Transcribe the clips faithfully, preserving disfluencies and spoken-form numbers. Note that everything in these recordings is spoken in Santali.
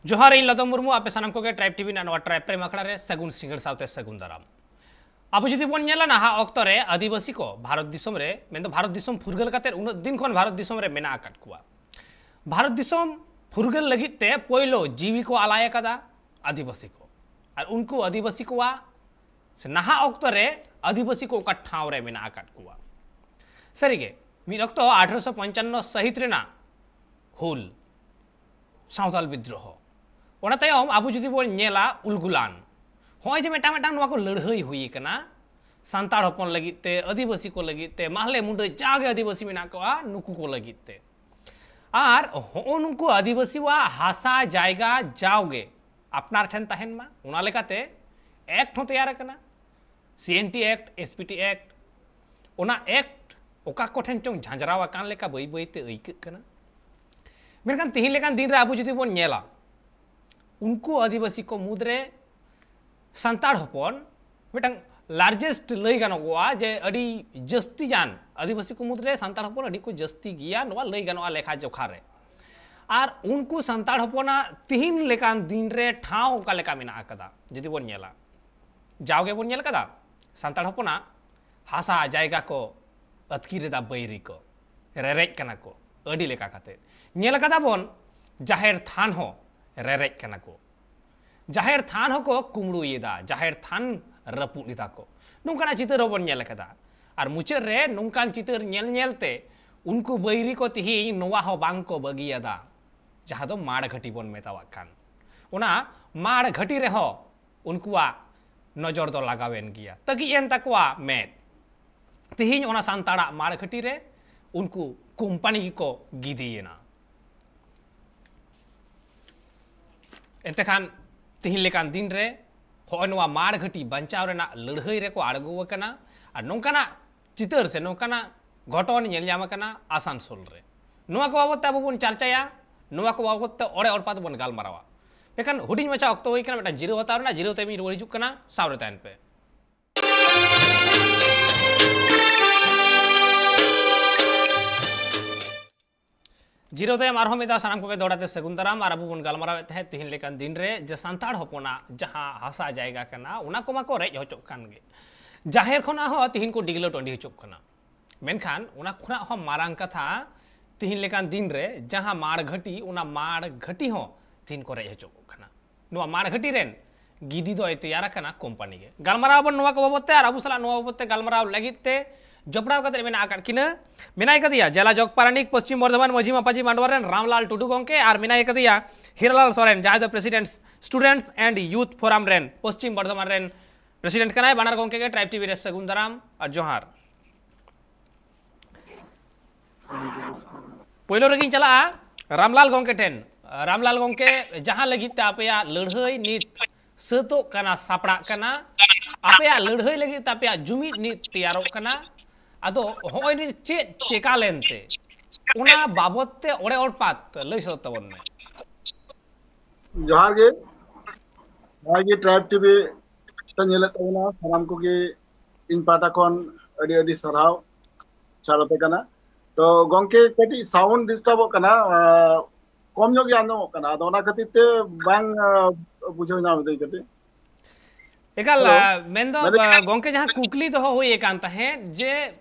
ᱡᱚᱦᱟᱨ, ᱤᱧ ᱞᱟᱫᱚᱢ ᱢᱩᱨᱢᱩ᱾ ᱟᱯᱮ ᱥᱟᱱᱟᱢ ᱠᱚᱜᱮ ᱴᱨᱟᱭᱤᱵᱽ ᱴᱤᱵᱷᱤ ᱨᱮᱱᱟᱜ ᱱᱚᱣᱟ ᱴᱨᱟᱭᱤᱵᱽ ᱴᱟᱭᱤᱢ ᱟᱠᱷᱲᱟ ᱨᱮ ᱥᱟᱹᱜᱩᱱ ᱥᱤᱸᱜᱟᱹᱲ ᱥᱟᱶᱛᱮ ᱥᱟᱹᱜᱩᱱ ᱫᱟᱨᱟᱢ᱾ ᱟᱵᱚ ᱡᱩᱫᱤ ᱵᱚᱱ ᱧᱮᱞᱟ, ᱱᱟᱦᱟᱜ ᱚᱠᱛᱚ ᱨᱮ ᱟᱹᱫᱤᱵᱟᱹᱥᱤ ᱠᱚ ᱵᱷᱟᱨᱚᱛ ᱫᱤᱥᱚᱢ ᱨᱮ, ᱢᱮᱱᱫᱚ ᱵᱷᱟᱨᱚᱛ ᱫᱤᱥᱚᱢ ᱯᱷᱩᱨᱜᱟᱹᱞ ᱠᱟᱛᱮ ᱩᱱᱟᱹᱜ ᱫᱤᱱ ᱠᱷᱚᱱ ᱵᱷᱟᱨᱚᱛ ᱫᱤᱥᱚᱢ ᱨᱮ ᱢᱮᱱᱟᱜ ᱟᱠᱟᱫ ᱠᱚᱣᱟ᱾ ᱵᱷᱟᱨᱚᱛ ᱫᱤᱥᱚᱢ ᱯᱷᱩᱨᱜᱟᱹᱞ ᱞᱟᱹᱜᱤᱫ ᱛᱮ ᱯᱳᱭᱞᱳ ᱡᱤᱣᱤ ᱠᱚ ᱟᱞᱟᱭ ᱟᱠᱟᱫᱟ ᱟᱹᱫᱤᱵᱟᱹᱥᱤ ᱠᱚ, ᱟᱨ ᱩᱱᱠᱩ ᱟᱹᱫᱤᱵᱟᱹᱥᱤ ᱠᱚᱣᱟᱜ ᱥᱮ ᱱᱟᱦᱟᱜ ᱚᱠᱛᱚ ᱨᱮ ᱟᱹᱫᱤᱵᱟᱹᱥᱤ ᱠᱚ ᱚᱠᱟ ᱴᱷᱟᱶ ᱨᱮ ᱢᱮᱱᱟᱜ ᱟᱠᱟᱫ ᱠᱚᱣᱟ᱾ ᱥᱟᱹᱨᱤᱜᱮ, ᱢᱤᱫ ᱚᱠᱛᱚ ᱟᱴᱷᱨᱚᱥᱚ ᱯᱚᱧᱪᱟᱱᱱᱚ ᱥᱟᱹᱦᱤᱛ ᱨᱮᱱᱟᱜ ᱦᱩᱞ, ᱥᱟᱶᱛᱟᱞ ᱵᱤᱫᱽᱨᱳᱦᱚ, ᱚᱱᱟ ᱛᱟᱭᱚᱢ ᱟᱵᱚ ᱡᱩᱫᱤ ᱵᱚᱱ ᱧᱮᱞᱟ ᱩᱞᱜᱩᱞᱟᱱ, ᱦᱚᱸᱜᱼᱚᱭ ᱡᱮ ᱢᱤᱫᱴᱟᱝ ᱢᱤᱫᱴᱟᱝ ᱱᱚᱣᱟ ᱠᱚ ᱞᱟᱹᱲᱦᱟᱹᱭ ᱦᱩᱭ ᱟᱠᱟᱱᱟ, ᱥᱟᱱᱛᱟᱲ ᱦᱚᱯᱚᱱ ᱞᱟᱹᱜᱤᱫ ᱛᱮ, ᱟᱹᱫᱤᱵᱟᱹᱥᱤ ᱠᱚ ᱞᱟᱹᱜᱤᱫ ᱛᱮ, ᱢᱟᱦᱞᱮ ᱢᱩᱸᱰᱟᱹ ᱡᱟᱜᱮ ᱟᱹᱫᱤᱵᱟᱹᱥᱤ ᱢᱮᱱᱟᱜ ᱠᱚᱣᱟ ᱱᱩᱠᱩ ᱠᱚ ᱞᱟᱹᱜᱤᱫ ᱛᱮ᱾ ᱟᱨ ᱦᱚᱸᱜᱼᱚ ᱱᱩᱠᱩ ᱟᱹᱫᱤᱵᱟᱹᱥᱤᱣᱟᱜ ᱦᱟᱥᱟ ᱡᱟᱭᱜᱟ ᱡᱟᱣᱜᱮ ᱟᱯᱱᱟᱨ ᱴᱷᱮᱱ ᱛᱟᱦᱮᱱ ᱢᱟ, ᱚᱱᱟ ᱞᱮᱠᱟᱛᱮ ᱮᱠᱴ ᱦᱚᱸ ᱛᱮᱭᱟᱨ ᱟᱠᱟᱱᱟ, C N T act, S P T act, ᱚᱱᱟ ᱮᱠᱴ ᱚᱠᱟ ᱠᱚᱴᱷᱮᱱ ᱪᱚᱝ ᱡᱷᱟᱸᱡᱽᱨᱟᱣ ᱟᱠᱟᱱ ᱞᱮᱠᱟ ᱵᱟᱹᱭ ᱵᱟᱹᱭᱛᱮ ᱟᱹᱭᱠᱟᱹᱜ ᱠᱟᱱᱟ᱾ ᱢᱮᱱᱠᱷᱟᱱ ᱛᱤᱦᱤᱧ ᱞᱮᱠᱟᱱ ᱫᱤᱱ ᱨᱮ ᱟᱵᱚ ᱡᱩᱫᱤ ᱵᱚᱱ ᱧᱮᱞᱟ, ᱩᱱᱠᱩ ᱟᱹᱫᱤᱵᱟᱹᱥᱤ ᱠᱚ ᱢᱩᱫᱽᱨᱮ ᱥᱟᱱᱛᱟᱲ ᱦᱚᱯᱚᱱ ᱢᱤᱫᱴᱟᱝ ᱞᱟᱨᱡᱮᱥᱴ ᱞᱟᱹᱭ ᱜᱟᱱᱚᱜᱚᱜᱼᱟ ᱡᱮ ᱟᱹᱰᱤ ᱡᱟᱹᱥᱛᱤ ᱡᱟᱱ ᱟᱹᱫᱤᱵᱟᱹᱥᱤ ᱠᱚ ᱢᱩᱫᱽᱨᱮ ᱥᱟᱱᱛᱟᱲ ᱦᱚᱯᱚᱱ ᱟᱹᱰᱤ ᱠᱚ ᱡᱟᱹᱥᱛᱤ ᱜᱮᱭᱟ ᱱᱚᱣᱟ ᱞᱟᱹᱭ ᱜᱟᱱᱚᱜᱼᱟ ᱞᱮᱠᱷᱟ ᱡᱚᱠᱷᱟ ᱨᱮ᱾ ᱟᱨ ᱩᱱᱠᱩ ᱥᱟᱱᱛᱟᱲ ᱦᱚᱯᱚᱱᱟᱜ ᱛᱤᱦᱤᱧ ᱞᱮᱠᱟᱱ ᱫᱤᱱ ᱨᱮ ᱴᱷᱟᱶ ᱚᱠᱟ ᱞᱮᱠᱟ ᱢᱮᱱᱟᱜ ᱟᱠᱟᱫᱟ ᱡᱩᱫᱤ ᱵᱚᱱ ᱧᱮᱞᱟ, ᱡᱟᱣᱜᱮ ᱵᱚᱱ ᱧᱮᱞ ᱟᱠᱟᱫᱟ ᱥᱟᱱᱛᱟᱲ ᱦᱚᱯᱚᱱᱟᱜ ᱦᱟᱥᱟ ᱡᱟᱭᱜᱟ ᱠᱚ ᱟᱹᱛᱠᱤᱨ ᱮᱫᱟ ᱵᱟᱹᱭᱨᱤ ᱠᱚ, ᱨᱮᱨᱮᱡ ᱠᱟᱱᱟ ᱠᱚ ᱟᱹᱰᱤ ᱞᱮᱠᱟ ᱠᱟᱛᱮ᱾ ᱧᱮᱞ ᱟᱠᱟᱫᱟ ᱵᱚᱱ ᱡᱟᱦᱮᱨ ᱛᱷᱟᱱ ᱦᱚᱸ ᱨᱮᱨᱮᱡ ᱠᱟᱱᱟ ᱠᱚ, ᱡᱟᱦᱮᱨ ᱛᱷᱟᱱ ᱦᱚᱸᱠᱚ ᱠᱩᱢᱲᱩᱭᱮᱫᱟ, ᱡᱟᱦᱮᱨ ᱛᱷᱟᱱ ᱨᱟᱹᱯᱩᱫ ᱮᱫᱟ ᱠᱚ, ᱱᱚᱝᱠᱟᱱᱟᱜ ᱪᱤᱛᱟᱹᱨ ᱦᱚᱸᱵᱚᱱ ᱧᱮᱞ ᱟᱠᱟᱫᱟ᱾ ᱟᱨ ᱢᱩᱪᱟᱹᱫ ᱨᱮ ᱱᱚᱝᱠᱟᱱ ᱪᱤᱛᱟᱹᱨ ᱧᱮᱞ ᱧᱮᱞ ᱛᱮ ᱩᱱᱠᱩ ᱵᱟᱹᱭᱨᱤ ᱠᱚ ᱛᱤᱦᱤᱧ ᱱᱚᱣᱟ ᱦᱚᱸ ᱵᱟᱝ ᱠᱚ ᱵᱟᱹᱜᱤᱭᱟᱫᱟ, ᱡᱟᱦᱟᱸ ᱫᱚ ᱢᱟᱲ ᱜᱷᱟᱹᱴᱤ ᱵᱚᱱ ᱢᱮᱛᱟᱣᱟᱜ ᱠᱟᱱ᱾ ᱚᱱᱟ ᱢᱟᱲ ᱜᱷᱟᱹᱴᱤ ᱨᱮᱦᱚᱸ ᱩᱱᱠᱩᱣᱟᱜ ᱱᱚᱡᱚᱨ ᱫᱚ ᱞᱟᱜᱟᱣᱮᱱ ᱜᱮᱭᱟ, ᱛᱟᱹᱠᱤᱡ ᱮᱱ ᱛᱟᱠᱚᱣᱟ ᱢᱮᱫ᱾ ᱛᱤᱦᱤᱧ ᱚᱱᱟ ᱥᱟᱱᱛᱟᱲᱟᱜ ᱢᱟᱲ ᱜᱷᱟᱹᱴᱤ ᱨᱮ ᱩᱱᱠᱩ ᱠᱳᱢᱯᱟᱱᱤ ᱜᱮᱠᱚ ᱜᱤᱫᱤᱭᱮᱱᱟ᱾ ᱮᱱᱛᱮ ᱠᱷᱟᱱ ᱛᱤᱦᱤᱧ ᱞᱮᱠᱟᱱ ᱫᱤᱱ ᱨᱮ ᱦᱚᱸᱜᱼᱚᱭ ᱱᱚᱣᱟ ᱢᱟᱲ ᱜᱷᱟᱹᱴᱤ ᱵᱟᱧᱪᱟᱣ ᱨᱮᱱᱟᱜ ᱞᱟᱹᱲᱦᱟᱹᱭ ᱨᱮᱠᱚ ᱟᱬᱜᱚ ᱟᱠᱟᱱᱟ᱾ ᱟᱨ ᱱᱚᱝᱠᱟᱱᱟᱜ ᱪᱤᱛᱟᱹᱨ ᱥᱮ ᱱᱚᱝᱠᱟᱱᱟᱜ ᱜᱷᱚᱴᱚᱱ ᱧᱮᱞ ᱧᱟᱢ ᱟᱠᱟᱱᱟ ᱟᱥᱟᱱᱥᱳᱞ ᱨᱮ᱾ ᱱᱚᱣᱟ ᱠᱚ ᱵᱟᱵᱚᱛ ᱛᱮ ᱟᱵᱚ ᱵᱚᱱ ᱪᱟᱨᱪᱟᱭᱟ, ᱱᱚᱣᱟ ᱠᱚ ᱵᱟᱵᱚᱛ ᱛᱮ ᱚᱲᱮ ᱚᱲᱯᱟ ᱛᱮᱵᱚᱱ ᱜᱟᱞᱢᱟᱨᱟᱣᱟ᱾ ᱢᱮᱱᱠᱷᱟᱱ ᱦᱩᱰᱤᱧ ᱢᱟᱪᱷᱟ ᱚᱠᱛᱚ ᱦᱩᱭ ᱠᱟᱱᱟ ᱢᱤᱫᱴᱟᱝ ᱡᱤᱨᱟᱹᱣ ᱦᱟᱛᱟᱣ ᱨᱮᱱᱟᱜ, ᱡᱤᱨᱟᱹᱣ ᱛᱟᱭᱚᱢ ᱤᱧ ᱨᱩᱣᱟᱹᱲ ᱦᱤᱡᱩᱜ ᱠᱟᱱᱟ, ᱥᱟᱶ ᱨᱮ ᱛᱟᱦᱮᱱ ᱯᱮ᱾ ᱡᱤᱨᱟᱹᱣ ᱛᱟᱭᱚᱢ ᱟᱨᱦᱚᱸ ᱢᱤᱫ ᱫᱷᱟᱣ ᱥᱟᱱᱟᱢ ᱠᱚᱜᱮ ᱫᱚᱦᱲᱟ ᱛᱮ ᱥᱟᱹᱜᱩᱱ ᱫᱟᱨᱟᱢ᱾ ᱟᱨ ᱟᱵᱚ ᱵᱚᱱ ᱜᱟᱞᱢᱟᱨᱟᱣᱮᱫ ᱛᱟᱦᱮᱸᱫ ᱛᱤᱦᱤᱧ ᱞᱮᱠᱟᱱ ᱫᱤᱱ ᱨᱮ ᱡᱮ ᱥᱟᱱᱛᱟᱲ ᱦᱚᱯᱚᱱᱟᱜ ᱡᱟᱦᱟᱸ ᱦᱟᱥᱟ ᱡᱟᱭᱜᱟ ᱠᱟᱱᱟ, ᱚᱱᱟ ᱠᱚᱢᱟ ᱠᱚ ᱨᱮᱡ ᱦᱚᱪᱚᱜ ᱠᱟᱱ ᱜᱮ᱾ ᱡᱟᱦᱮᱨ ᱠᱷᱚᱱᱟᱜ ᱦᱚᱸ ᱛᱤᱦᱤᱧ ᱠᱚ ᱰᱤᱜᱽᱞᱟᱹ ᱴᱟᱺᱰᱤ ᱦᱚᱪᱚᱜ ᱠᱟᱱᱟ᱾ ᱢᱮᱱᱠᱷᱟᱱ ᱚᱱᱟ ᱠᱷᱚᱱᱟᱜ ᱦᱚᱸ ᱢᱟᱨᱟᱝ ᱠᱟᱛᱷᱟ, ᱛᱤᱦᱤᱧ ᱞᱮᱠᱟᱱ ᱫᱤᱱ ᱨᱮ ᱡᱟᱦᱟᱸ ᱢᱟᱲ ᱜᱷᱟᱹᱴᱤ, ᱚᱱᱟ ᱢᱟᱲ ᱜᱷᱟᱹᱴᱤ ᱦᱚᱸ ᱛᱤᱦᱤᱧ ᱠᱚ ᱨᱮᱡ ᱦᱚᱪᱚᱜ ᱠᱟᱱᱟ᱾ ᱱᱚᱣᱟ ᱢᱟᱲ ᱜᱷᱟᱹᱴᱤ ᱨᱮᱱ ᱜᱤᱫᱤ ᱫᱚᱭ ᱛᱮᱭᱟᱨ ᱟᱠᱟᱱᱟ ᱠᱳᱢᱯᱟᱱᱤ ᱜᱮ᱾ ᱜᱟᱞᱢᱟᱨᱟᱣ ᱟᱵᱚᱱ ᱱᱚᱣᱟ ᱠᱚ ᱵᱟᱵᱚᱫ ᱛᱮ, ᱟᱨ ᱟᱵᱚ ᱥᱟᱞᱟᱜ ᱱᱚᱣᱟ ᱵᱟᱵᱚᱫ ᱛᱮ ᱜᱟᱞᱢᱟᱨᱟᱣ ᱞᱟᱹᱜᱤᱫ ᱛᱮ ᱡᱚᱯᱲᱟᱣ ᱠᱟᱛᱮ ᱢᱮᱱᱟᱜ ᱟᱠᱟᱫ ᱠᱤᱱᱟ, ᱢᱮᱱᱟᱭ ᱠᱟᱫᱮᱭᱟ ᱡᱮᱞᱟ ᱡᱚᱜᱽ ᱯᱟᱨᱟᱱᱤᱠ ᱯᱚᱥᱪᱤᱢ ᱵᱚᱨᱫᱷᱚᱢᱟᱱ ᱢᱟᱹᱡᱷᱤ ᱢᱟᱯᱟᱡᱷᱤ ᱢᱟᱰᱣᱟ ᱨᱮᱱ ᱨᱟᱢᱞᱟᱞ ᱴᱩᱰᱩ ᱜᱚᱢᱠᱮ, ᱟᱨ ᱢᱮᱱᱟᱭ ᱠᱟᱫᱮᱭᱟ ᱦᱤᱨᱟᱞᱟᱞ ᱥᱚᱨᱮᱱ, ᱡᱟᱦᱟᱸᱭ ᱫᱚ president students and youth forum ᱨᱮᱱ ᱯᱚᱥᱪᱤᱢ ᱵᱚᱨᱫᱷᱚᱢᱟᱱ ᱨᱮᱱ ᱯᱨᱮᱥᱤᱰᱮᱱᱴ ᱠᱟᱱᱟᱭ᱾ ᱵᱟᱱᱟᱨ ᱜᱚᱢᱠᱮ ᱜᱮ ᱴᱨᱟᱭᱤᱵᱽ ᱴᱤᱵᱷᱤ ᱨᱮ ᱥᱟᱹᱜᱩᱱ ᱫᱟᱨᱟᱢ ᱟᱨ ᱡᱚᱦᱟᱨ᱾ ᱯᱳᱭᱞᱳ ᱨᱮᱜᱮᱧ ᱪᱟᱞᱟᱜᱼᱟ ᱨᱟᱢᱞᱟᱞ ᱜᱚᱢᱠᱮ ᱴᱷᱮᱱ᱾ ᱨᱟᱢᱞᱟᱞ ᱜᱚᱢᱠᱮ, ᱡᱟᱦᱟᱸ ᱞᱟᱹᱜᱤᱫ ᱛᱮ ᱟᱯᱮᱭᱟᱜ ᱞᱟᱹᱲᱦᱟᱹᱭ ᱱᱤᱛ ᱥᱟᱹᱛᱚᱜ ᱠᱟᱱᱟ, ᱥᱟᱯᱲᱟᱜ ᱠᱟᱱᱟ, ᱟᱯᱮᱭᱟᱜ ᱞᱟᱹᱲᱦᱟᱹᱭ ᱞᱟᱹᱜᱤᱫ ᱛᱮ ᱟᱯᱮᱭᱟᱜ ᱡᱩᱢᱤᱫ ᱱᱤᱛ ᱛᱮᱭᱟᱨᱚᱜ ᱠᱟᱱᱟ, ᱟᱫᱚ ᱦᱚᱸᱜᱼᱚᱭ ᱱᱤᱛ ᱪᱮᱫ ᱪᱮᱠᱟ ᱞᱮᱱᱛᱮ, ᱚᱱᱟ ᱵᱟᱵᱚᱫ ᱛᱮ ᱚᱲᱮ ᱚᱲᱯᱟᱛ ᱞᱟᱹᱭ ᱥᱚᱫᱚᱨ ᱛᱟᱵᱚᱱ ᱢᱮ᱾ ᱡᱚᱦᱟᱨ ᱜᱮ, ᱡᱚᱦᱟᱨ ᱜᱮ ᱴᱨᱟᱭᱤᱵᱽ ᱴᱤᱵᱷᱤ ᱯᱮ ᱧᱮᱞᱮᱫ ᱛᱟᱵᱚᱱᱟ, ᱥᱟᱱᱟᱢ ᱠᱚᱜᱮ ᱤᱧ ᱯᱟᱦᱴᱟ ᱠᱷᱚᱱ ᱟᱹᱰᱤ ᱟᱹᱰᱤ ᱥᱟᱨᱦᱟᱣ ᱪᱟᱞ ᱟᱯᱮ ᱠᱟᱱᱟ᱾ ᱛᱚ ᱜᱚᱝᱠᱮ, ᱠᱟᱹᱴᱤᱡ ᱥᱟᱣᱩᱱᱰ ᱰᱤᱥᱴᱟᱨᱵᱚᱜ ᱠᱟᱱᱟ, ᱟᱸ, ᱠᱚᱢ ᱧᱚᱜ ᱜᱮ ᱟᱸᱡᱚᱢᱚᱜ ᱠᱟᱱᱟ, ᱟᱫᱚ ᱚᱱᱟ ᱠᱷᱟᱹᱛᱤᱨ ᱛᱮ ᱵᱟᱝ, ᱟᱸ, ᱵᱩᱡᱷᱟᱹᱣ ᱧᱟᱢ ᱫᱟᱹᱧ ᱠᱟᱹᱴᱤᱡ᱾ ᱮᱠᱟᱞ, ᱦᱮᱞᱳ᱾ ᱟ, ᱢᱮᱱᱫᱚ, ᱟ, ᱜᱚᱝᱠᱮ, ᱡᱟᱦᱟᱸ ᱠᱩᱠᱞᱤ ᱫᱚᱦᱚ ᱦᱩᱭ ᱟᱠᱟᱱ ᱛᱟᱦᱮᱸᱫ ᱡᱮ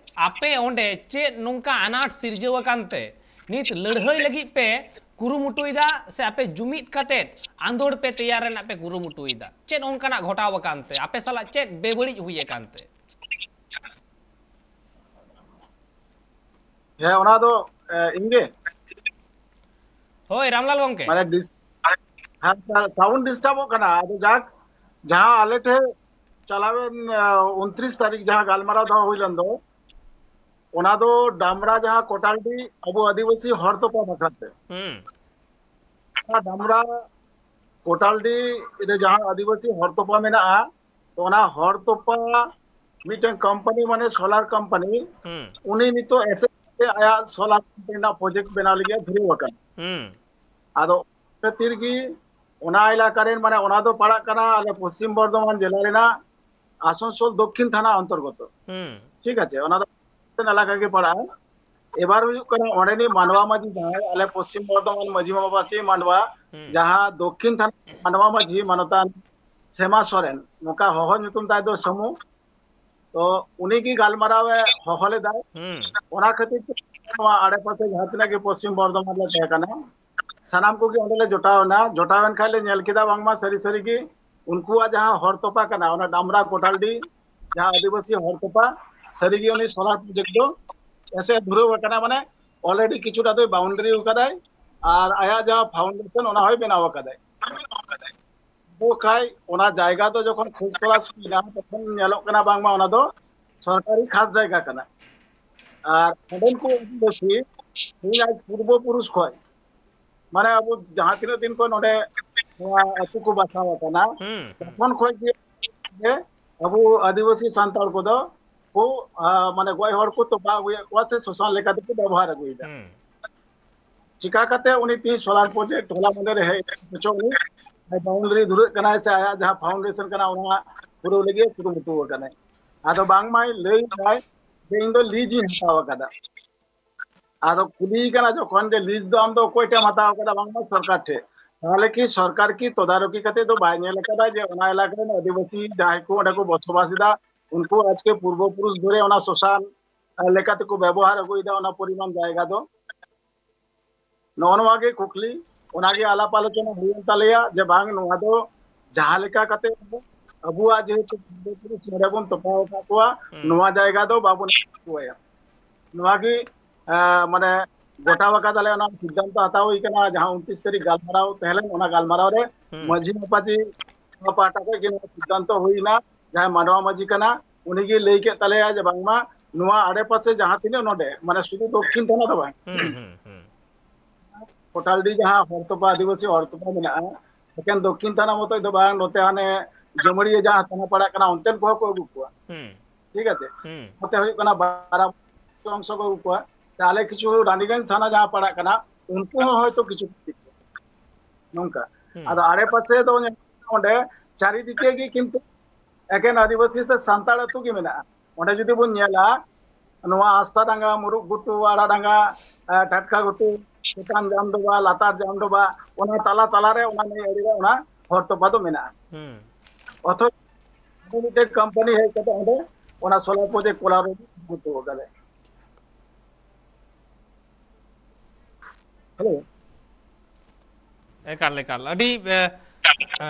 ᱟᱯᱮ ᱚᱸᱰᱮ ᱪᱮᱫ ᱱᱚᱝᱠᱟ ᱟᱱᱟᱴ ᱥᱤᱨᱡᱟᱹᱣ ᱟᱠᱟᱱ ᱛᱮ ᱱᱤᱛ ᱞᱟᱹᱲᱦᱟᱹᱭ ᱞᱟᱹᱜᱤᱫ ᱯᱮ ᱠᱩᱨᱩᱢᱩᱴᱩᱭᱮᱫᱟ ᱥᱮ ᱟᱯᱮ ᱡᱩᱢᱤᱫ ᱠᱟᱛᱮᱫ ᱟᱸᱫᱳᱲ ᱯᱮ ᱛᱮᱭᱟᱨ ᱨᱮᱱᱟᱜ ᱯᱮ ᱠᱩᱨᱩᱢᱩᱴᱩᱭᱮᱫᱟ? ᱪᱮᱫ ᱚᱱᱠᱟᱱᱟᱜ ᱜᱷᱚᱴᱟᱣ ᱟᱠᱟᱱ ᱛᱮ? ᱟᱯᱮ ᱥᱟᱞᱟᱜ ᱪᱮᱫ ᱵᱮᱵᱟᱹᱲᱤᱡ ᱦᱩᱭ ᱟᱠᱟᱱ ᱛᱮ? ᱦᱮᱸ, ᱚᱱᱟ ᱫᱚ, ᱮ, ᱤᱧᱜᱮ᱾ ᱦᱳᱭ, ᱨᱟᱢᱞᱟᱞ ᱜᱚᱝᱠᱮ᱾ ᱢᱟᱱᱮ ᱰᱤᱥ-, ᱦᱮᱸ, ᱥᱟᱣᱩᱱᱰ ᱰᱤᱥᱴᱟᱨᱵᱚᱜ ᱠᱟᱱᱟ᱾ ᱟᱫᱚ ᱡᱟᱠ, ᱡᱟᱦᱟᱸ ᱟᱞᱮ ᱴᱷᱮᱱ ᱪᱟᱞᱟᱣᱮᱱ, ᱮ, ᱩᱱᱛᱨᱤᱥ ᱛᱟᱹᱨᱤᱠᱷ ᱡᱟᱦᱟᱸ ᱜᱟᱞᱢᱟᱨᱟᱣ ᱫᱚᱦᱚ ᱦᱩᱭ ᱞᱮᱱ ᱫᱚ, ᱚᱱᱟ ᱫᱚ ᱰᱟᱢᱨᱟ ᱡᱟᱦᱟᱸ ᱠᱚᱴᱟᱞᱰᱤ ᱟᱵᱚ ᱟᱹᱫᱤᱵᱟᱹᱥᱤ ᱦᱚᱲ ᱛᱚᱯᱟ ᱵᱟᱠᱷᱨᱟ ᱛᱮ᱾ ᱦᱩᱸ᱾ ᱚᱱᱟ ᱰᱟᱢᱨᱟ ᱠᱚᱴᱟᱞᱰᱤ ᱨᱮ ᱡᱟᱦᱟᱸ ᱟᱹᱫᱤᱵᱟᱹᱥᱤ ᱦᱚᱲ ᱛᱚᱯᱟ ᱢᱮᱱᱟᱜᱼᱟ, ᱛᱚ ᱚᱱᱟ ᱦᱚᱲ ᱛᱚᱯᱟ ᱢᱤᱫᱴᱮᱱ ᱠᱳᱢᱯᱟᱱᱤ, ᱢᱟᱱᱮ ᱥᱳᱞᱟᱨ ᱠᱳᱢᱯᱟᱱᱤ, ᱦᱩᱸ᱾ ᱩᱱᱤ ᱱᱤᱛᱚᱜ ᱮᱥᱮ ᱟᱭᱟᱜ ᱥᱳᱞᱟᱨ ᱠᱳᱢᱯᱟᱱᱤ ᱨᱮᱱᱟᱜ ᱯᱨᱚᱡᱮᱠᱴ ᱵᱮᱱᱟᱣ ᱞᱟᱹᱜᱤᱫ ᱮ ᱫᱷᱩᱨᱟᱹᱣ ᱟᱠᱟᱱᱟ᱾ ᱦᱩᱸ᱾ ᱟᱫᱚ ᱠᱷᱟᱹᱛᱤᱨ ᱜᱮ ᱚᱱᱟ ᱮᱞᱟᱠᱟ ᱨᱮᱱ, ᱢᱟᱱᱮ ᱚᱱᱟ ᱫᱚ ᱯᱟᱲᱟᱜ ᱠᱟᱱᱟ ᱟᱞᱮ ᱯᱚᱥᱪᱤᱢ ᱵᱚᱨᱫᱷᱚᱢᱟᱱ ᱡᱮᱞᱟ ᱨᱮᱱᱟᱜ ᱟᱥᱟᱱᱥᱳᱞ ᱫᱚᱠᱠᱷᱤᱱ ᱛᱷᱟᱱᱟ ᱚᱱᱛᱚᱨᱜᱚᱛᱚ᱾ ᱦᱩᱸ᱾ ᱴᱷᱤᱠ ᱟᱪᱷᱮ, ᱚᱱᱟ ᱫᱚ ᱮᱞᱟᱠᱟ ᱜᱮ ᱯᱟᱲᱟᱜᱼᱟ᱾ ᱮᱵᱟᱨ ᱦᱩᱭᱩᱜ ᱠᱟᱱᱟ ᱚᱸᱰᱮᱱᱤᱡ ᱢᱟᱱᱰᱣᱟ ᱢᱟᱹᱡᱷᱤ ᱡᱟᱦᱟᱸᱭ ᱟᱞᱮ ᱯᱚᱥᱪᱤᱢ ᱵᱚᱨᱫᱷᱚᱢᱟᱱ ᱢᱟᱹᱡᱷᱤ ᱢᱟᱯᱟᱡᱤ ᱢᱟᱱᱰᱣᱟ, ᱦᱩᱸ᱾ ᱡᱟᱦᱟᱸ ᱫᱚᱠᱠᱷᱤᱱ ᱛᱷᱟᱱᱟ ᱢᱟᱱᱰᱣᱟ ᱢᱟᱹᱡᱷᱤ ᱢᱟᱱᱚᱛᱟᱱ ᱥᱮᱢᱟ ᱥᱚᱨᱮᱱ, ᱱᱚᱝᱠᱟ ᱦᱚᱦᱚ ᱧᱩᱛᱩᱢ ᱛᱟᱭ ᱫᱚ ᱥᱟᱹᱢᱩ᱾ ᱛᱚ ᱩᱱᱤ ᱜᱮ ᱜᱟᱞᱢᱟᱨᱟᱣ ᱮ ᱦᱚᱦᱚ ᱞᱮᱫᱟᱭ᱾ ᱦᱩᱸ᱾ ᱚᱱᱟ ᱠᱷᱟᱹᱛᱤᱨ ᱛᱮ ᱱᱚᱣᱟ ᱟᱲᱮᱯᱟᱥᱮ ᱡᱟᱦᱟᱸ ᱛᱤᱱᱟᱹᱜ ᱜᱮ ᱯᱚᱥᱪᱤᱢ ᱵᱚᱨᱫᱷᱚᱢᱟᱱ ᱞᱮ ᱛᱟᱦᱮᱸ ᱠᱟᱱᱟ, ᱥᱟᱱᱟᱢ ᱠᱚᱜᱮ ᱚᱸᱰᱮ ᱞᱮ ᱡᱚᱴᱟᱣ ᱮᱱᱟ᱾ ᱡᱚᱴᱟᱣ ᱮᱱ ᱠᱷᱟᱱ ᱞᱮ ᱧᱮᱞ ᱠᱮᱫᱟ ᱵᱟᱝᱢᱟ ᱥᱟᱹᱨᱤ ᱥᱟᱹᱨᱤ ᱜᱮ ᱩᱱᱠᱩᱣᱟᱜ ᱡᱟᱦᱟᱸ ᱦᱚᱲ ᱛᱚᱯᱟ ᱠᱟᱱᱟ, ᱚᱱᱟ ᱰᱟᱢᱨᱟ ᱠᱚᱴᱟᱞᱰᱤ ᱡᱟᱦᱟᱸ ᱟᱹᱫᱤᱵᱟᱹᱥᱤ ᱦᱚᱲ ᱛᱚᱯᱟ, ᱥᱟᱹᱨᱤ ᱜᱮ ᱩᱱᱤ ᱥᱳᱞᱟᱨ ᱯᱨᱚᱡᱮᱠᱴ ᱫᱚ ᱮᱥᱮ ᱫᱷᱩᱨᱟᱹᱣ ᱟᱠᱟᱱᱟ, ᱢᱟᱱᱮ ᱚᱞᱨᱮᱰᱤ ᱠᱤᱪᱷᱩᱴᱟ ᱫᱚᱭ ᱵᱟᱣᱩᱱᱰᱟᱨᱤ ᱟᱠᱟᱫᱟᱭ ᱟᱨ ᱟᱭᱟᱜ ᱡᱟᱦᱟᱸ ᱯᱷᱟᱣᱩᱱᱰᱮᱥᱚᱱ ᱚᱱᱟ ᱦᱚᱸᱭ ᱵᱮᱱᱟᱣ ᱟᱠᱟᱫᱟᱭ᱾ ᱟᱵᱚ ᱠᱷᱟᱡ ᱚᱱᱟ ᱡᱟᱭᱜᱟ ᱫᱚ ᱡᱚᱠᱷᱚᱱ ᱠᱷᱚᱡᱽ ᱛᱚᱞᱟᱥ ᱦᱩᱭᱱᱟ, ᱛᱚᱠᱷᱚᱱ ᱧᱮᱞᱚᱜ ᱠᱟᱱᱟ ᱵᱟᱝᱢᱟ ᱚᱱᱟ ᱫᱚ ᱥᱚᱨᱠᱟᱨᱤ ᱠᱷᱟᱥ ᱡᱟᱭᱜᱟ ᱠᱟᱱᱟ᱾ ᱟᱨ ᱚᱸᱰᱮᱱ ᱠᱚ ᱟᱹᱫᱤᱵᱟᱹᱥᱤ ᱛᱮᱦᱮᱧ ᱟᱡ ᱯᱩᱨᱵᱚ ᱯᱩᱨᱩᱥ ᱠᱷᱚᱡ, ᱢᱟᱱᱮ ᱟᱵᱚ ᱡᱟᱦᱟᱸ ᱛᱤᱱᱟᱹᱜ ᱫᱤᱱ ᱠᱷᱚᱱ ᱱᱚᱰᱮ ᱱᱚᱣᱟ ᱟᱹᱛᱩ ᱠᱚ ᱵᱟᱥᱟᱣ ᱟᱠᱟᱱᱟ, ᱦᱩᱸ, ᱦᱩᱸ᱾ ᱛᱚᱠᱷᱚᱱ ᱠᱷᱚᱡ ᱜᱮ ᱟᱵᱚ ᱟᱹᱫᱤᱵᱟᱹᱥᱤ ᱥᱟᱱᱛᱟᱲ ᱠᱚᱫᱚ ᱠᱚ, ᱟ, ᱢᱟᱱᱮ ᱜᱚᱡ ᱦᱚᱲ ᱠᱚ ᱛᱚᱯᱟ ᱟᱹᱜᱩᱭᱮᱫ ᱠᱚᱣᱟ ᱥᱮ ᱥᱚᱥᱟᱱ ᱞᱮᱠᱟ ᱛᱮᱠᱚ ᱵᱮᱵᱚᱦᱟᱨ ᱟᱹᱜᱩᱭᱮᱫᱟ᱾ ᱦᱩᱸ᱾ ᱪᱤᱠᱟ ᱠᱟᱛᱮ ᱩᱱᱤ ᱛᱤᱦᱤᱧ ᱥᱳᱞᱟᱨ ᱯᱨᱚᱡᱮᱠᱴ ᱦᱚᱞᱟ ᱢᱟᱫᱷᱮᱨ ᱨᱮ ᱦᱮᱡ ᱦᱚᱪᱚ ᱩᱱᱤ ᱵᱟᱣᱩᱱᱰᱟᱨᱤ ᱫᱷᱩᱨᱟᱹᱜ ᱠᱟᱱᱟᱭ ᱥᱮ ᱟᱭᱟᱜ ᱡᱟᱦᱟᱸ ᱯᱷᱟᱣᱩᱱᱰᱮᱥᱚᱱ ᱠᱟᱱᱟ ᱚᱱᱟ ᱯᱩᱨᱟᱹᱣ ᱞᱟᱹᱜᱤᱫ ᱠᱩᱨᱩᱢᱩᱴᱩ ᱟᱠᱟᱱᱟᱭ᱾ ᱟᱫᱚ ᱵᱟᱝᱢᱟᱭ ᱞᱟᱹᱭ ᱫᱟᱭ ᱡᱮ ᱤᱧ ᱫᱚ ᱞᱤᱡ ᱤᱧ ᱦᱟᱛᱟᱣ ᱟᱠᱟᱫᱟ᱾ ᱟᱫᱚ ᱠᱩᱞᱤᱭᱮ ᱠᱟᱱᱟ ᱡᱚᱠᱷᱚᱱ ᱡᱮ ᱞᱤᱡ ᱫᱚ ᱟᱢ ᱫᱚ ᱚᱠᱚᱭ ᱴᱷᱮᱱ ᱮᱢ ᱦᱟᱛᱟᱣ ᱟᱠᱟᱫᱟ, ᱵᱟᱝᱢᱟ ᱥᱚᱨᱠᱟᱨ ᱴᱷᱮᱱ᱾ ᱛᱟᱦᱚᱞᱮ ᱠᱤ ᱥᱚᱨᱠᱟᱨ ᱠᱤ ᱛᱚᱫᱟᱨᱚᱠᱤ ᱠᱟᱛᱮ ᱫᱚ ᱵᱟᱭ ᱧᱮᱞ ᱟᱠᱟᱫᱟ ᱡᱮ ᱚᱱᱟ ᱮᱞᱟᱠᱟ ᱨᱮᱱ ᱟᱹᱫᱤᱵᱟᱹᱥᱤ ᱡᱟᱦᱟᱸᱭ ᱠᱚ ᱚᱸᱰᱮ ᱠᱚ ᱵᱚᱥᱚᱵᱟᱥ ᱮᱫᱟ, ᱩᱱᱠᱩ ᱟᱡᱠᱮ ᱯᱩᱨᱵᱚ ᱯᱩᱨᱩᱥ ᱫᱷᱚᱨᱮ ᱚᱱᱟ ᱥᱚᱥᱟᱱ ᱞᱮᱠᱟ ᱛᱮᱠᱚ ᱵᱮᱵᱚᱦᱟᱨ ᱟᱹᱜᱩᱭᱮᱫᱟ ᱚᱱᱟ ᱯᱚᱨᱤᱢᱟᱱ ᱡᱟᱭᱜᱟ ᱫᱚ? ᱱᱚᱜᱼᱚ ᱱᱚᱣᱟ ᱜᱮ ᱠᱩᱠᱞᱤ, ᱚᱱᱟ ᱜᱮ ᱟᱞᱟᱯ ᱟᱞᱳᱪᱚᱱᱟ ᱦᱩᱭᱮᱱ ᱛᱟᱞᱮᱭᱟ ᱡᱮ ᱵᱟᱝ, ᱱᱚᱣᱟ ᱫᱚ ᱡᱟᱦᱟᱸ ᱞᱮᱠᱟ ᱠᱟᱛᱮ ᱟᱵᱚᱣᱟᱜ ᱡᱮᱦᱮᱛᱩ ᱯᱩᱨᱵᱚ ᱯᱩᱨᱩᱥ ᱱᱚᱰᱮ ᱵᱚᱱ ᱛᱚᱯᱟᱣ ᱟᱠᱟᱫ ᱠᱚᱣᱟ, ᱦᱩᱸ᱾ ᱱᱚᱣᱟ ᱡᱟᱭᱜᱟ ᱫᱚ ᱵᱟᱵᱚᱱ ᱮᱢᱟ ᱠᱚᱣᱟ᱾ ᱱᱚᱣᱟ ᱜᱮ, ᱟᱸ, ᱢᱟᱱᱮ ᱜᱚᱴᱟ ᱟᱠᱟᱫᱟᱞᱮ, ᱚᱱᱟ ᱥᱤᱫᱽᱫᱷᱟᱱᱛᱚ ᱦᱟᱛᱟᱣ ᱦᱩᱭ ᱠᱟᱱᱟ, ᱡᱟᱦᱟᱸ ᱩᱱᱛᱨᱤᱥ ᱛᱟᱹᱨᱤᱠᱷ ᱜᱟᱞᱢᱟᱨᱟᱣ ᱛᱟᱦᱮᱸ ᱞᱮᱱ, ᱚᱱᱟ ᱜᱟᱞᱢᱟᱨᱟᱣ ᱨᱮ ᱦᱩᱸ᱾ ᱢᱟᱹᱡᱷᱤ ᱢᱟᱯᱟᱡᱤ ᱱᱚᱣᱟ ᱯᱟᱦᱴᱟ ᱠᱷᱚᱱ ᱜᱮ ᱱᱚᱣᱟ ᱥᱤᱫᱽᱫᱷᱟᱱᱛᱚ ᱦᱩᱭ ᱮᱱᱟ᱾ ᱡᱟᱦᱟᱸᱭ ᱢᱟᱰᱣᱟ ᱢᱟᱹᱡᱷᱤ ᱠᱟᱱᱟ, ᱩᱱᱤ ᱜᱮ ᱞᱟᱹᱭ ᱠᱮᱫ ᱛᱟᱞᱮᱭᱟ ᱡᱮ ᱵᱟᱝᱢᱟ ᱱᱚᱣᱟ ᱟᱲᱮᱯᱟᱥᱮ ᱡᱟᱦᱟᱸ ᱛᱤᱱᱟᱹᱜ ᱱᱚᱰᱮ, ᱢᱟᱱᱮ ᱥᱩᱫᱷᱩ ᱫᱚᱠᱠᱷᱤᱱ ᱛᱷᱟᱱᱟ ᱫᱚ ᱵᱟᱝ, ᱦᱩᱸ, ᱦᱩᱸ, ᱦᱩᱸ᱾ ᱠᱚᱴᱟᱞᱰᱤ ᱡᱟᱦᱟᱸ ᱦᱚᱲᱛᱚᱯᱟ, ᱟᱹᱫᱤᱵᱟᱹᱥᱤ ᱦᱚᱲᱛᱚᱯᱟ ᱢᱮᱱᱟᱜᱼᱟ, ᱮᱠᱮᱱ ᱫᱚᱠᱠᱷᱤᱱ ᱛᱷᱟᱱᱟ ᱢᱚᱛᱚᱡ ᱫᱚ ᱵᱟᱝ, ᱱᱚᱛᱮ ᱦᱟᱱᱮ ᱡᱟᱹᱢᱟᱹᱲᱤᱭᱟᱹ ᱡᱟᱦᱟᱸ ᱛᱷᱟᱱᱟ ᱯᱟᱲᱟᱜ ᱠᱟᱱᱟ, ᱚᱱᱛᱮᱱ ᱠᱚᱦᱚᱸ ᱠᱚ ᱟᱹᱜᱩ ᱠᱚᱣᱟ᱾ ᱦᱩᱸ᱾ ᱴᱷᱤᱠ ᱟᱪᱷᱮ? ᱦᱩᱸ᱾ ᱱᱚᱛᱮ ᱦᱩᱭᱩᱜ ᱠᱟᱱᱟ ᱵᱟᱨᱟ ᱚᱝᱥᱚ ᱠᱚ ᱟᱹᱜᱩ ᱠᱚᱣᱟ᱾ ᱛᱟᱦᱞᱮ ᱠᱤᱪᱷᱩ ᱨᱟᱱᱤᱜᱚᱸᱡᱽ ᱛᱷᱟᱱᱟ ᱡᱟᱦᱟᱸ ᱯᱟᱲᱟᱜ ᱠᱟᱱᱟ, ᱩᱱᱠᱩ ᱦᱚᱸ ᱦᱚᱭᱛᱳ ᱠᱤᱪᱷᱩ ᱱᱚᱝᱠᱟ᱾ ᱦᱩᱸ᱾ ᱟᱫᱚ ᱟᱲᱮ ᱯᱟᱥᱮ ᱫᱚ ᱧᱮᱞ ᱚᱸᱰᱮ ᱪᱟᱨᱤᱫᱤᱠᱮ ᱜᱮ ᱠᱤᱱᱛᱩ ᱮᱠᱮᱱ ᱟᱹᱫᱤᱵᱟᱹᱥᱤ ᱥᱮ ᱥᱟᱱᱛᱟᱲ ᱟᱹᱛᱩ ᱜᱮ ᱢᱮᱱᱟᱜᱼᱟ᱾ ᱚᱸᱰᱮ ᱡᱩᱫᱤ ᱵᱚᱱ ᱧᱮᱞᱟ, ᱱᱚᱣᱟ ᱟᱥᱛᱟ ᱰᱟᱸᱜᱟ, ᱢᱩᱨᱩᱜ ᱜᱷᱩᱴᱩ, ᱟᱲᱟ ᱰᱟᱸᱜᱟ, ᱟᱸ, ᱴᱟᱴᱠᱟ ᱜᱷᱩᱴᱩ, ᱪᱮᱛᱟᱱ ᱡᱟᱢᱰᱚᱵᱟ, ᱞᱟᱛᱟᱨ ᱡᱟᱢᱰᱚᱵᱟ, ᱚᱱᱟ ᱛᱟᱞᱟ ᱛᱟᱞᱟ ᱨᱮ ᱚᱱᱟ ᱱᱟᱹᱭ ᱟᱲᱮ ᱨᱮ ᱚᱱᱟ ᱦᱚᱨ ᱛᱚᱯᱟ ᱫᱚ ᱢᱮᱱᱟᱜᱼᱟ᱾ ᱦᱩᱸ᱾ ᱚᱛᱷᱚᱪᱚ ᱢᱤᱫᱴᱮᱱ ᱠᱳᱢᱯᱟᱱᱤ ᱦᱮᱡ ᱠᱟᱛᱮ ᱚᱸᱰᱮ ᱚᱱᱟ solar project ᱠᱚᱨᱟᱣ ᱨᱮ ᱜᱩᱨᱩᱛᱛᱚ ᱟᱠᱟᱫᱟᱭ᱾ ᱦᱮᱞᱳ᱾ ᱮᱠᱟᱞ, ᱮᱠᱟᱞ᱾ ᱟᱹᱰᱤ, ᱮ, ᱮ,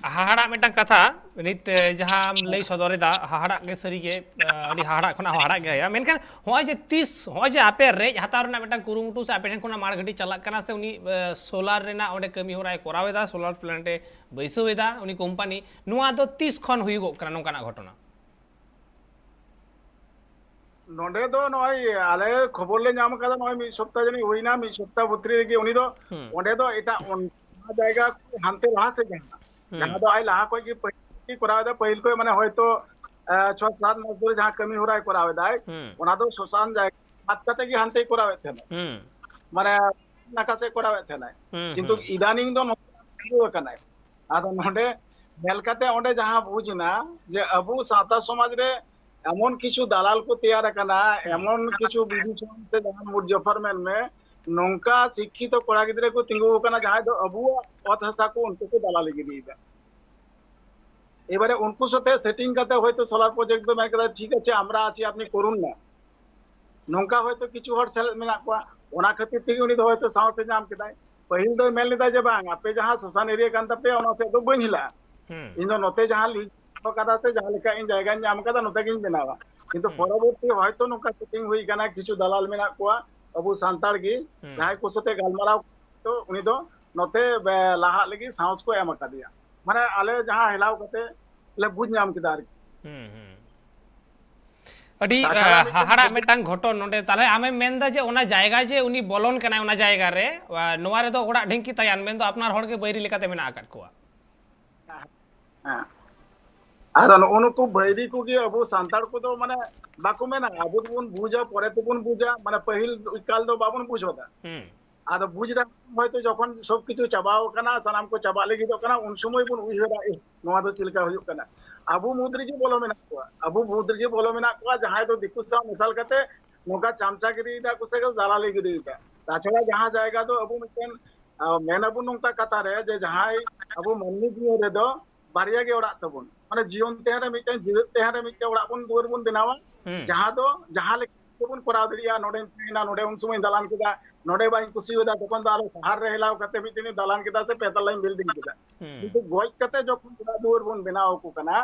ᱦᱟᱦᱟᱲᱟᱜ ᱢᱤᱫᱴᱟᱝ ᱠᱟᱛᱷᱟ ᱱᱤᱛ, ᱮ, ᱡᱟᱦᱟᱸᱢ ᱞᱟᱹᱭ ᱥᱚᱫᱚᱨ ᱮᱫᱟ, ᱦᱟᱦᱟᱲᱟᱜ ᱜᱮ ᱥᱟᱹᱨᱤ ᱜᱮ, ᱮ, ᱟᱹᱰᱤ ᱦᱟᱦᱟᱲᱟᱜ ᱠᱷᱚᱱᱟᱜ ᱦᱚᱸ ᱦᱟᱦᱟᱲᱟᱜ ᱜᱮ ᱦᱩᱭᱩᱜᱼᱟ᱾ ᱢᱮᱱᱠᱷᱟᱱ ᱦᱚᱸᱜᱼᱚᱭ ᱡᱮ ᱛᱤᱥ, ᱦᱚᱸᱜᱼᱚᱭ ᱡᱮ ᱟᱯᱮ ᱨᱮᱡ ᱦᱟᱛᱟᱣ ᱨᱮᱱᱟᱜ ᱢᱤᱫᱴᱟᱝ ᱠᱩᱨᱩᱢᱩᱴᱩ ᱥᱮ ᱟᱯᱮ ᱴᱷᱮᱱ ᱠᱷᱚᱱᱟᱜ ᱢᱟᱲ ᱜᱷᱟᱹᱴᱤ ᱪᱟᱞᱟᱜ ᱠᱟᱱᱟ ᱥᱮ ᱩᱱᱤ, ᱮ, solar ᱨᱮᱱᱟᱜ ᱚᱸᱰᱮ ᱠᱟᱹᱢᱤ ᱦᱚᱨᱟᱭ ᱠᱚᱨᱟᱣ ᱮᱫᱟ, solar plant ᱮ ᱵᱟᱹᱭᱥᱟᱹᱣ ᱮᱫᱟ ᱩᱱᱤ ᱠᱳᱢᱯᱟᱱᱤ, ᱱᱚᱣᱟ ᱫᱚ ᱛᱤᱥ ᱠᱷᱚᱱ ᱦᱩᱭᱩᱜᱚᱜ ᱠᱟᱱᱟ ᱱᱚᱝᱠᱟᱱᱟᱜ ᱜᱷᱚᱴᱚᱱᱟ? ᱱᱚᱰᱮ ᱫᱚ ᱱᱚᱜᱼᱚᱭ ᱟᱞᱮ ᱠᱷᱚᱵᱚᱨ ᱞᱮ ᱧᱟᱢ ᱟᱠᱟᱫᱟ, ᱱᱚᱜᱼᱚᱭ ᱢᱤᱫ ᱥᱚᱯᱛᱟ ᱡᱟᱹᱱᱤᱡ ᱦᱩᱭᱱᱟ, ᱢᱤᱫ ᱥᱚᱯᱛᱟ ᱵᱷᱤᱛᱨᱤ ᱨᱮᱜᱮ ᱩᱱᱤ ᱫᱚ ᱦᱩᱸ᱾ ᱚᱸᱰᱮ ᱫᱚ ᱮᱴᱟᱜ ᱚᱱ-, ᱚᱱᱟ ᱡᱟᱭᱜᱟ ᱠᱷᱚᱱ ᱦᱟᱱᱛᱮ ᱞᱟᱦᱟ ᱥᱮᱫ ᱡᱟᱦᱟᱸ, ᱦᱩᱸ᱾ ᱡᱟᱦᱟᱸ ᱫᱚ ᱟᱡ ᱞᱟᱦᱟ ᱠᱷᱚᱡ ᱜᱮ ᱯᱟᱹᱦᱤᱞ ᱜᱮ ᱠᱚᱨᱟᱣ ᱮᱫᱟ, ᱯᱟᱹᱦᱤᱞ ᱠᱷᱚᱡ ᱢᱟᱱᱮ ᱦᱚᱭᱛᱚ, ᱮ, ᱪᱷᱚ ᱥᱟᱛ ᱢᱟᱥ ᱫᱷᱚᱨᱮ ᱡᱟᱦᱟᱸ ᱠᱟᱹᱢᱤ ᱦᱚᱨᱟᱭ ᱠᱚᱨᱟᱣ ᱮᱫᱟᱭ, ᱦᱩᱸ᱾ ᱚᱱᱟ ᱫᱚ ᱥᱚᱥᱟᱱ ᱡᱟᱭᱜᱟ ᱵᱟᱫ ᱠᱟᱛᱮ ᱜᱮ ᱦᱟᱱᱛᱮᱭ ᱠᱚᱨᱟᱣᱮᱫ ᱛᱟᱦᱮᱱᱟ᱾ ᱦᱩᱸ᱾ ᱢᱟᱱᱮ ᱱᱟᱠᱷᱟ ᱥᱮᱫ ᱠᱚᱨᱟᱣᱮᱫ ᱛᱟᱦᱮᱱᱟᱭ᱾ ᱦᱩᱸ, ᱠᱤᱱᱛᱩ ᱦᱩᱸ᱾ ᱤᱫᱟᱱᱤᱝ ᱫᱚ ᱱᱚᱛᱮ ᱛᱤᱸᱜᱩ ᱟᱠᱟᱱᱟᱭ᱾ ᱟᱫᱚ ᱱᱚᱰᱮ ᱧᱮᱞ ᱠᱟᱛᱮ ᱚᱸᱰᱮ ᱡᱟᱦᱟᱸ ᱵᱩᱡᱽ ᱮᱱᱟ ᱡᱮ ᱟᱵᱚ ᱥᱟᱶᱛᱟ ᱥᱚᱢᱟᱡᱽ ᱨᱮ ᱮᱢᱚᱱ ᱠᱤᱪᱷᱩ ᱫᱟᱞᱟᱞ ᱠᱚ ᱛᱮᱭᱟᱨ ᱟᱠᱟᱱᱟ, ᱦᱩᱸ᱾ ᱮᱢᱚᱱ ᱠᱤᱪᱷᱩ ᱵᱤᱫᱩ ᱪᱟᱸᱫᱟᱱ ᱥᱮ ᱡᱟᱦᱟᱱ ᱢᱩᱨᱡᱟᱯᱷᱟᱨ ᱢᱮᱱ ᱢᱮ, ᱱᱚᱝᱠᱟ ᱥᱤᱠᱠᱷᱤᱛᱚ ᱠᱚᱲᱟ ᱜᱤᱫᱽᱨᱟᱹ ᱠᱚ ᱛᱤᱸᱜᱩ ᱟᱠᱟᱱᱟ ᱡᱟᱦᱟᱸᱭ ᱫᱚ ᱟᱵᱚᱣᱟᱜ ᱚᱛ ᱦᱟᱥᱟ ᱠᱚ ᱩᱱᱠᱩ ᱠᱚ ᱫᱟᱞᱟᱞ ᱤᱫᱤᱭᱮᱫᱟ᱾ ᱮᱵᱟᱨᱮ ᱩᱱᱠᱩ ᱥᱟᱛᱮ ᱥᱮᱴᱤᱝ ᱠᱟᱛᱮ ᱦᱚᱭᱛᱳ ᱥᱳᱞᱟᱨ ᱯᱨᱚᱡᱮᱠᱴ ᱫᱚ ᱢᱮᱱ ᱠᱮᱫᱟ, "ᱴᱷᱤᱠ ᱟᱪᱷᱮ, ᱟᱢᱨᱟ ᱟᱪᱷᱮ, ᱟᱯᱱᱤ ᱠᱚᱨᱩᱱ ᱱᱟ", ᱱᱚᱝᱠᱟ ᱦᱚᱭᱛᱳ ᱠᱤᱪᱷᱩ ᱦᱚᱲ ᱥᱮᱞᱮᱫ ᱢᱮᱱᱟᱜ ᱠᱚᱣᱟ᱾ ᱚᱱᱟ ᱠᱷᱟᱹᱛᱤᱨ ᱛᱮᱜᱮ ᱩᱱᱤ ᱫᱚ ᱦᱚᱭᱛᱳ ᱥᱟᱦᱚᱥ ᱮ ᱧᱟᱢ ᱠᱮᱫᱟᱭ᱾ ᱯᱟᱹᱦᱤᱞ ᱫᱚᱭ ᱢᱮᱱ ᱞᱮᱫᱟ ᱡᱮ, "ᱵᱟᱝ, ᱟᱯᱮ ᱡᱟᱦᱟᱸ ᱥᱚᱥᱟᱱ ᱮᱨᱤᱭᱟ ᱠᱟᱱ ᱛᱟᱯᱮᱭᱟ, ᱚᱱᱟ ᱥᱮᱫ ᱫᱚ ᱵᱟᱹᱧ ᱦᱮᱞᱟᱜᱼᱟ, ᱦᱩᱸ᱾ ᱤᱧ ᱫᱚ ᱱᱚᱛᱮ ᱡᱟᱦᱟᱸ ᱞᱤᱡ ᱠᱟᱫᱟ ᱥᱮ ᱡᱟᱦᱟᱸ ᱞᱮᱠᱟ ᱤᱧ ᱡᱟᱭᱜᱟᱧ ᱧᱟᱢ ᱠᱟᱫᱟ, ᱱᱚᱛᱮ ᱜᱤᱧ ᱵᱮᱱᱟᱣᱟ᱾" ᱠᱤᱱᱛᱩ ᱦᱩᱸ᱾ ᱯᱚᱨᱚᱵᱚᱨᱛᱤ ᱦᱚᱭᱛᱳ ᱱᱚᱝᱠᱟ ᱥᱮᱴᱤᱝ ᱦᱩᱭ ᱠᱟᱱᱟ, ᱠᱤᱪᱷᱩ ᱫᱟᱞᱟᱞ ᱢᱮᱱᱟᱜ ᱠᱚᱣᱟ ᱟᱵᱚ ᱥᱟᱱᱛᱟᱲ ᱜᱮ, ᱦᱩᱸ᱾ ᱡᱟᱦᱟᱸᱭ ᱠᱚ ᱥᱟᱛᱮ ᱜᱟᱞᱢᱟᱨᱟᱣ ᱛᱚ ᱩᱱᱤ ᱫᱚ ᱱᱚᱛᱮ, ᱵᱮ-, ᱞᱟᱦᱟᱜ ᱞᱟᱹᱜᱤᱫ ᱥᱟᱦᱚᱥ ᱠᱚ ᱮᱢ ᱟᱠᱟᱫᱮᱭᱟ᱾ ᱢᱟᱱᱮ ᱟᱞᱮ ᱡᱟᱦᱟᱸ ᱦᱮᱞᱟᱣ ᱠᱟᱛᱮ ᱞᱮ ᱵᱩᱡᱽ ᱧᱟᱢ ᱠᱮᱫᱟ ᱟᱨᱠᱤ᱾ ᱦᱩᱸ, ᱦᱩᱸ᱾ ᱟᱹᱰᱤ, ᱛᱟᱪᱷᱟᱲᱟ ᱟ, ᱢᱤᱫᱴᱮᱱ ᱦᱟᱦᱟᱲᱟᱜ ᱢᱤᱫᱴᱟᱝ ᱜᱷᱚᱴᱚᱱ ᱱᱚᱰᱮ᱾ ᱛᱟᱦᱞᱮ ᱟᱢᱮᱢ ᱢᱮᱱᱫᱟ ᱡᱮ ᱚᱱᱟ ᱡᱟᱭᱜᱟ ᱡᱮ ᱩᱱᱤ ᱵᱚᱞᱚᱱ ᱠᱟᱱᱟᱭ, ᱚᱱᱟ ᱡᱟᱭᱜᱟ ᱨᱮ, ᱟ, ᱱᱚᱣᱟ ᱨᱮᱫᱚ ᱚᱲᱟᱜ ᱰᱷᱤᱝᱠᱤ ᱛᱟᱭᱟᱱ, ᱢᱮᱱᱫᱚ ᱟᱯᱱᱟᱨ ᱦᱚᱲ ᱜᱮ ᱵᱟᱹᱭᱨᱤ ᱞᱮᱠᱟᱛᱮ ᱢᱮᱱᱟᱜ ᱟᱠᱟᱫ ᱠᱚᱣᱟ᱾ ᱦᱮᱸ᱾ ᱟᱫᱚ ᱱᱩᱜᱼᱩ ᱱᱩᱠᱩ ᱵᱟᱹᱭᱨᱤ ᱠᱚᱜᱮ ᱟᱵᱚ ᱥᱟᱱᱛᱟᱲ ᱠᱚᱫᱚ ᱢᱟᱱᱮ ᱵᱟᱠᱚ ᱢᱮᱱᱟ, ᱟᱵᱚ ᱫᱚᱵᱚᱱ ᱵᱩᱡᱟ, ᱯᱚᱨᱮ ᱛᱮᱵᱚᱱ ᱵᱩᱡᱟ, ᱢᱟᱱᱮ ᱯᱟᱹᱦᱤᱞ ᱠᱟᱞ ᱫᱚ ᱵᱟᱵᱚᱱ ᱵᱩᱡ ᱦᱚᱫᱟ᱾ ᱦᱩᱸ᱾ ᱟᱫᱚ ᱵᱩᱡᱽ ᱫᱟ ᱦᱚᱭᱛᱳ ᱡᱚᱠᱷᱚᱱ ᱥᱚᱵ ᱠᱤᱪᱷᱩ ᱪᱟᱵᱟᱣ ᱠᱟᱱᱟ, ᱥᱟᱱᱟᱢ ᱠᱚ ᱪᱟᱵᱟᱜ ᱞᱟᱹᱜᱤᱫᱚᱜ ᱠᱟᱱᱟ, ᱩᱱ ᱥᱚᱢᱚᱭ ᱵᱚᱱ ᱩᱭᱦᱟᱹᱨᱟ, "ᱮ, ᱱᱚᱣᱟ ᱫᱚ ᱪᱮᱫ ᱞᱮᱠᱟ ᱦᱩᱭᱩᱜ ᱠᱟᱱᱟ?" ᱟᱵᱚ ᱢᱩᱫᱽ ᱨᱮᱜᱮ ᱵᱚᱞᱚ ᱢᱮᱱᱟᱜ ᱠᱚᱣᱟ, ᱟᱵᱚ ᱢᱩᱫᱽ ᱨᱮᱜᱮ ᱵᱚᱞᱚ ᱢᱮᱱᱟᱜ ᱠᱚᱣᱟ, ᱡᱟᱦᱟᱸᱭ ᱫᱚ ᱫᱤᱠᱩ ᱥᱟᱶ ᱢᱮᱥᱟᱞ ᱠᱟᱛᱮ ᱱᱚᱝᱠᱟ ᱪᱟᱢᱪᱟ ᱜᱤᱨᱤᱭᱮᱫᱟ ᱠᱚ ᱥᱮ ᱫᱟᱞᱟᱞᱤ ᱜᱤᱨᱤᱭᱮᱫᱟ᱾ ᱛᱟᱪᱷᱟᱲᱟ ᱡᱟᱦᱟᱸ ᱡᱟᱭᱜᱟ ᱫᱚ ᱟᱵᱚ ᱢᱤᱫᱴᱮᱱ, ᱟᱸ, ᱢᱮᱱ ᱟᱵᱚᱱ ᱱᱚᱝᱠᱟ ᱠᱟᱛᱷᱟ ᱨᱮ ᱡᱮ ᱡᱟᱦᱟᱸᱭ ᱟᱵᱚ ᱢᱟᱹᱱᱢᱤ ᱡᱤᱭᱚᱱ ᱨᱮᱫᱚ ᱵᱟᱨᱭᱟ ᱜᱮ ᱚᱲᱟᱜ ᱛᱟᱵᱚᱱ, ᱢᱟᱱᱮ ᱡᱤᱭᱚᱱ ᱛᱟᱦᱮᱸ ᱨᱮ ᱢᱤᱫᱴᱮᱱ, ᱡᱤᱣᱮᱫ ᱛᱟᱦᱮᱸ ᱨᱮ ᱢᱤᱫᱴᱮᱱ ᱚᱲᱟᱜ ᱵᱚᱱ ᱫᱩᱣᱟᱹᱨ ᱵᱚᱱ ᱵᱮᱱᱟᱣᱟ, ᱦᱩᱸ᱾ ᱡᱟᱦᱟᱸ ᱫᱚ ᱡᱟᱦᱟᱸ ᱞᱮᱠᱟ ᱵᱚᱱ ᱠᱚᱨᱟᱣ ᱫᱟᱲᱮᱭᱟᱜᱼᱟ, ᱱᱚᱰᱮᱧ ᱛᱟᱦᱮᱸᱱᱟ, ᱱᱚᱰᱮ ᱩᱱ ᱥᱚᱢᱚᱭ ᱫᱟᱞᱟᱱ ᱠᱮᱫᱟ, ᱱᱚᱰᱮ ᱵᱟᱹᱧ ᱠᱩᱥᱤᱭᱟᱫᱟ, ᱛᱚᱠᱷᱚᱱ ᱫᱚ ᱟᱨᱚ ᱥᱟᱦᱟᱨ ᱨᱮ ᱦᱮᱞᱟᱣ ᱠᱟᱛᱮ ᱢᱤᱫᱴᱮᱱ ᱫᱟᱞᱟᱱ ᱠᱮᱫᱟ ᱥᱮ ᱯᱮ ᱛᱟᱞᱟᱧ ᱵᱤᱞᱰᱤᱝ ᱠᱮᱫᱟ᱾ ᱦᱩᱸ᱾ ᱠᱤᱱᱛᱩ ᱜᱚᱡ ᱠᱟᱛᱮ ᱡᱚᱠᱷᱚᱱ ᱚᱲᱟᱜ ᱫᱩᱣᱟᱹᱨ ᱵᱚᱱ ᱵᱮᱱᱟᱣ ᱟᱠᱚ ᱠᱟᱱᱟ,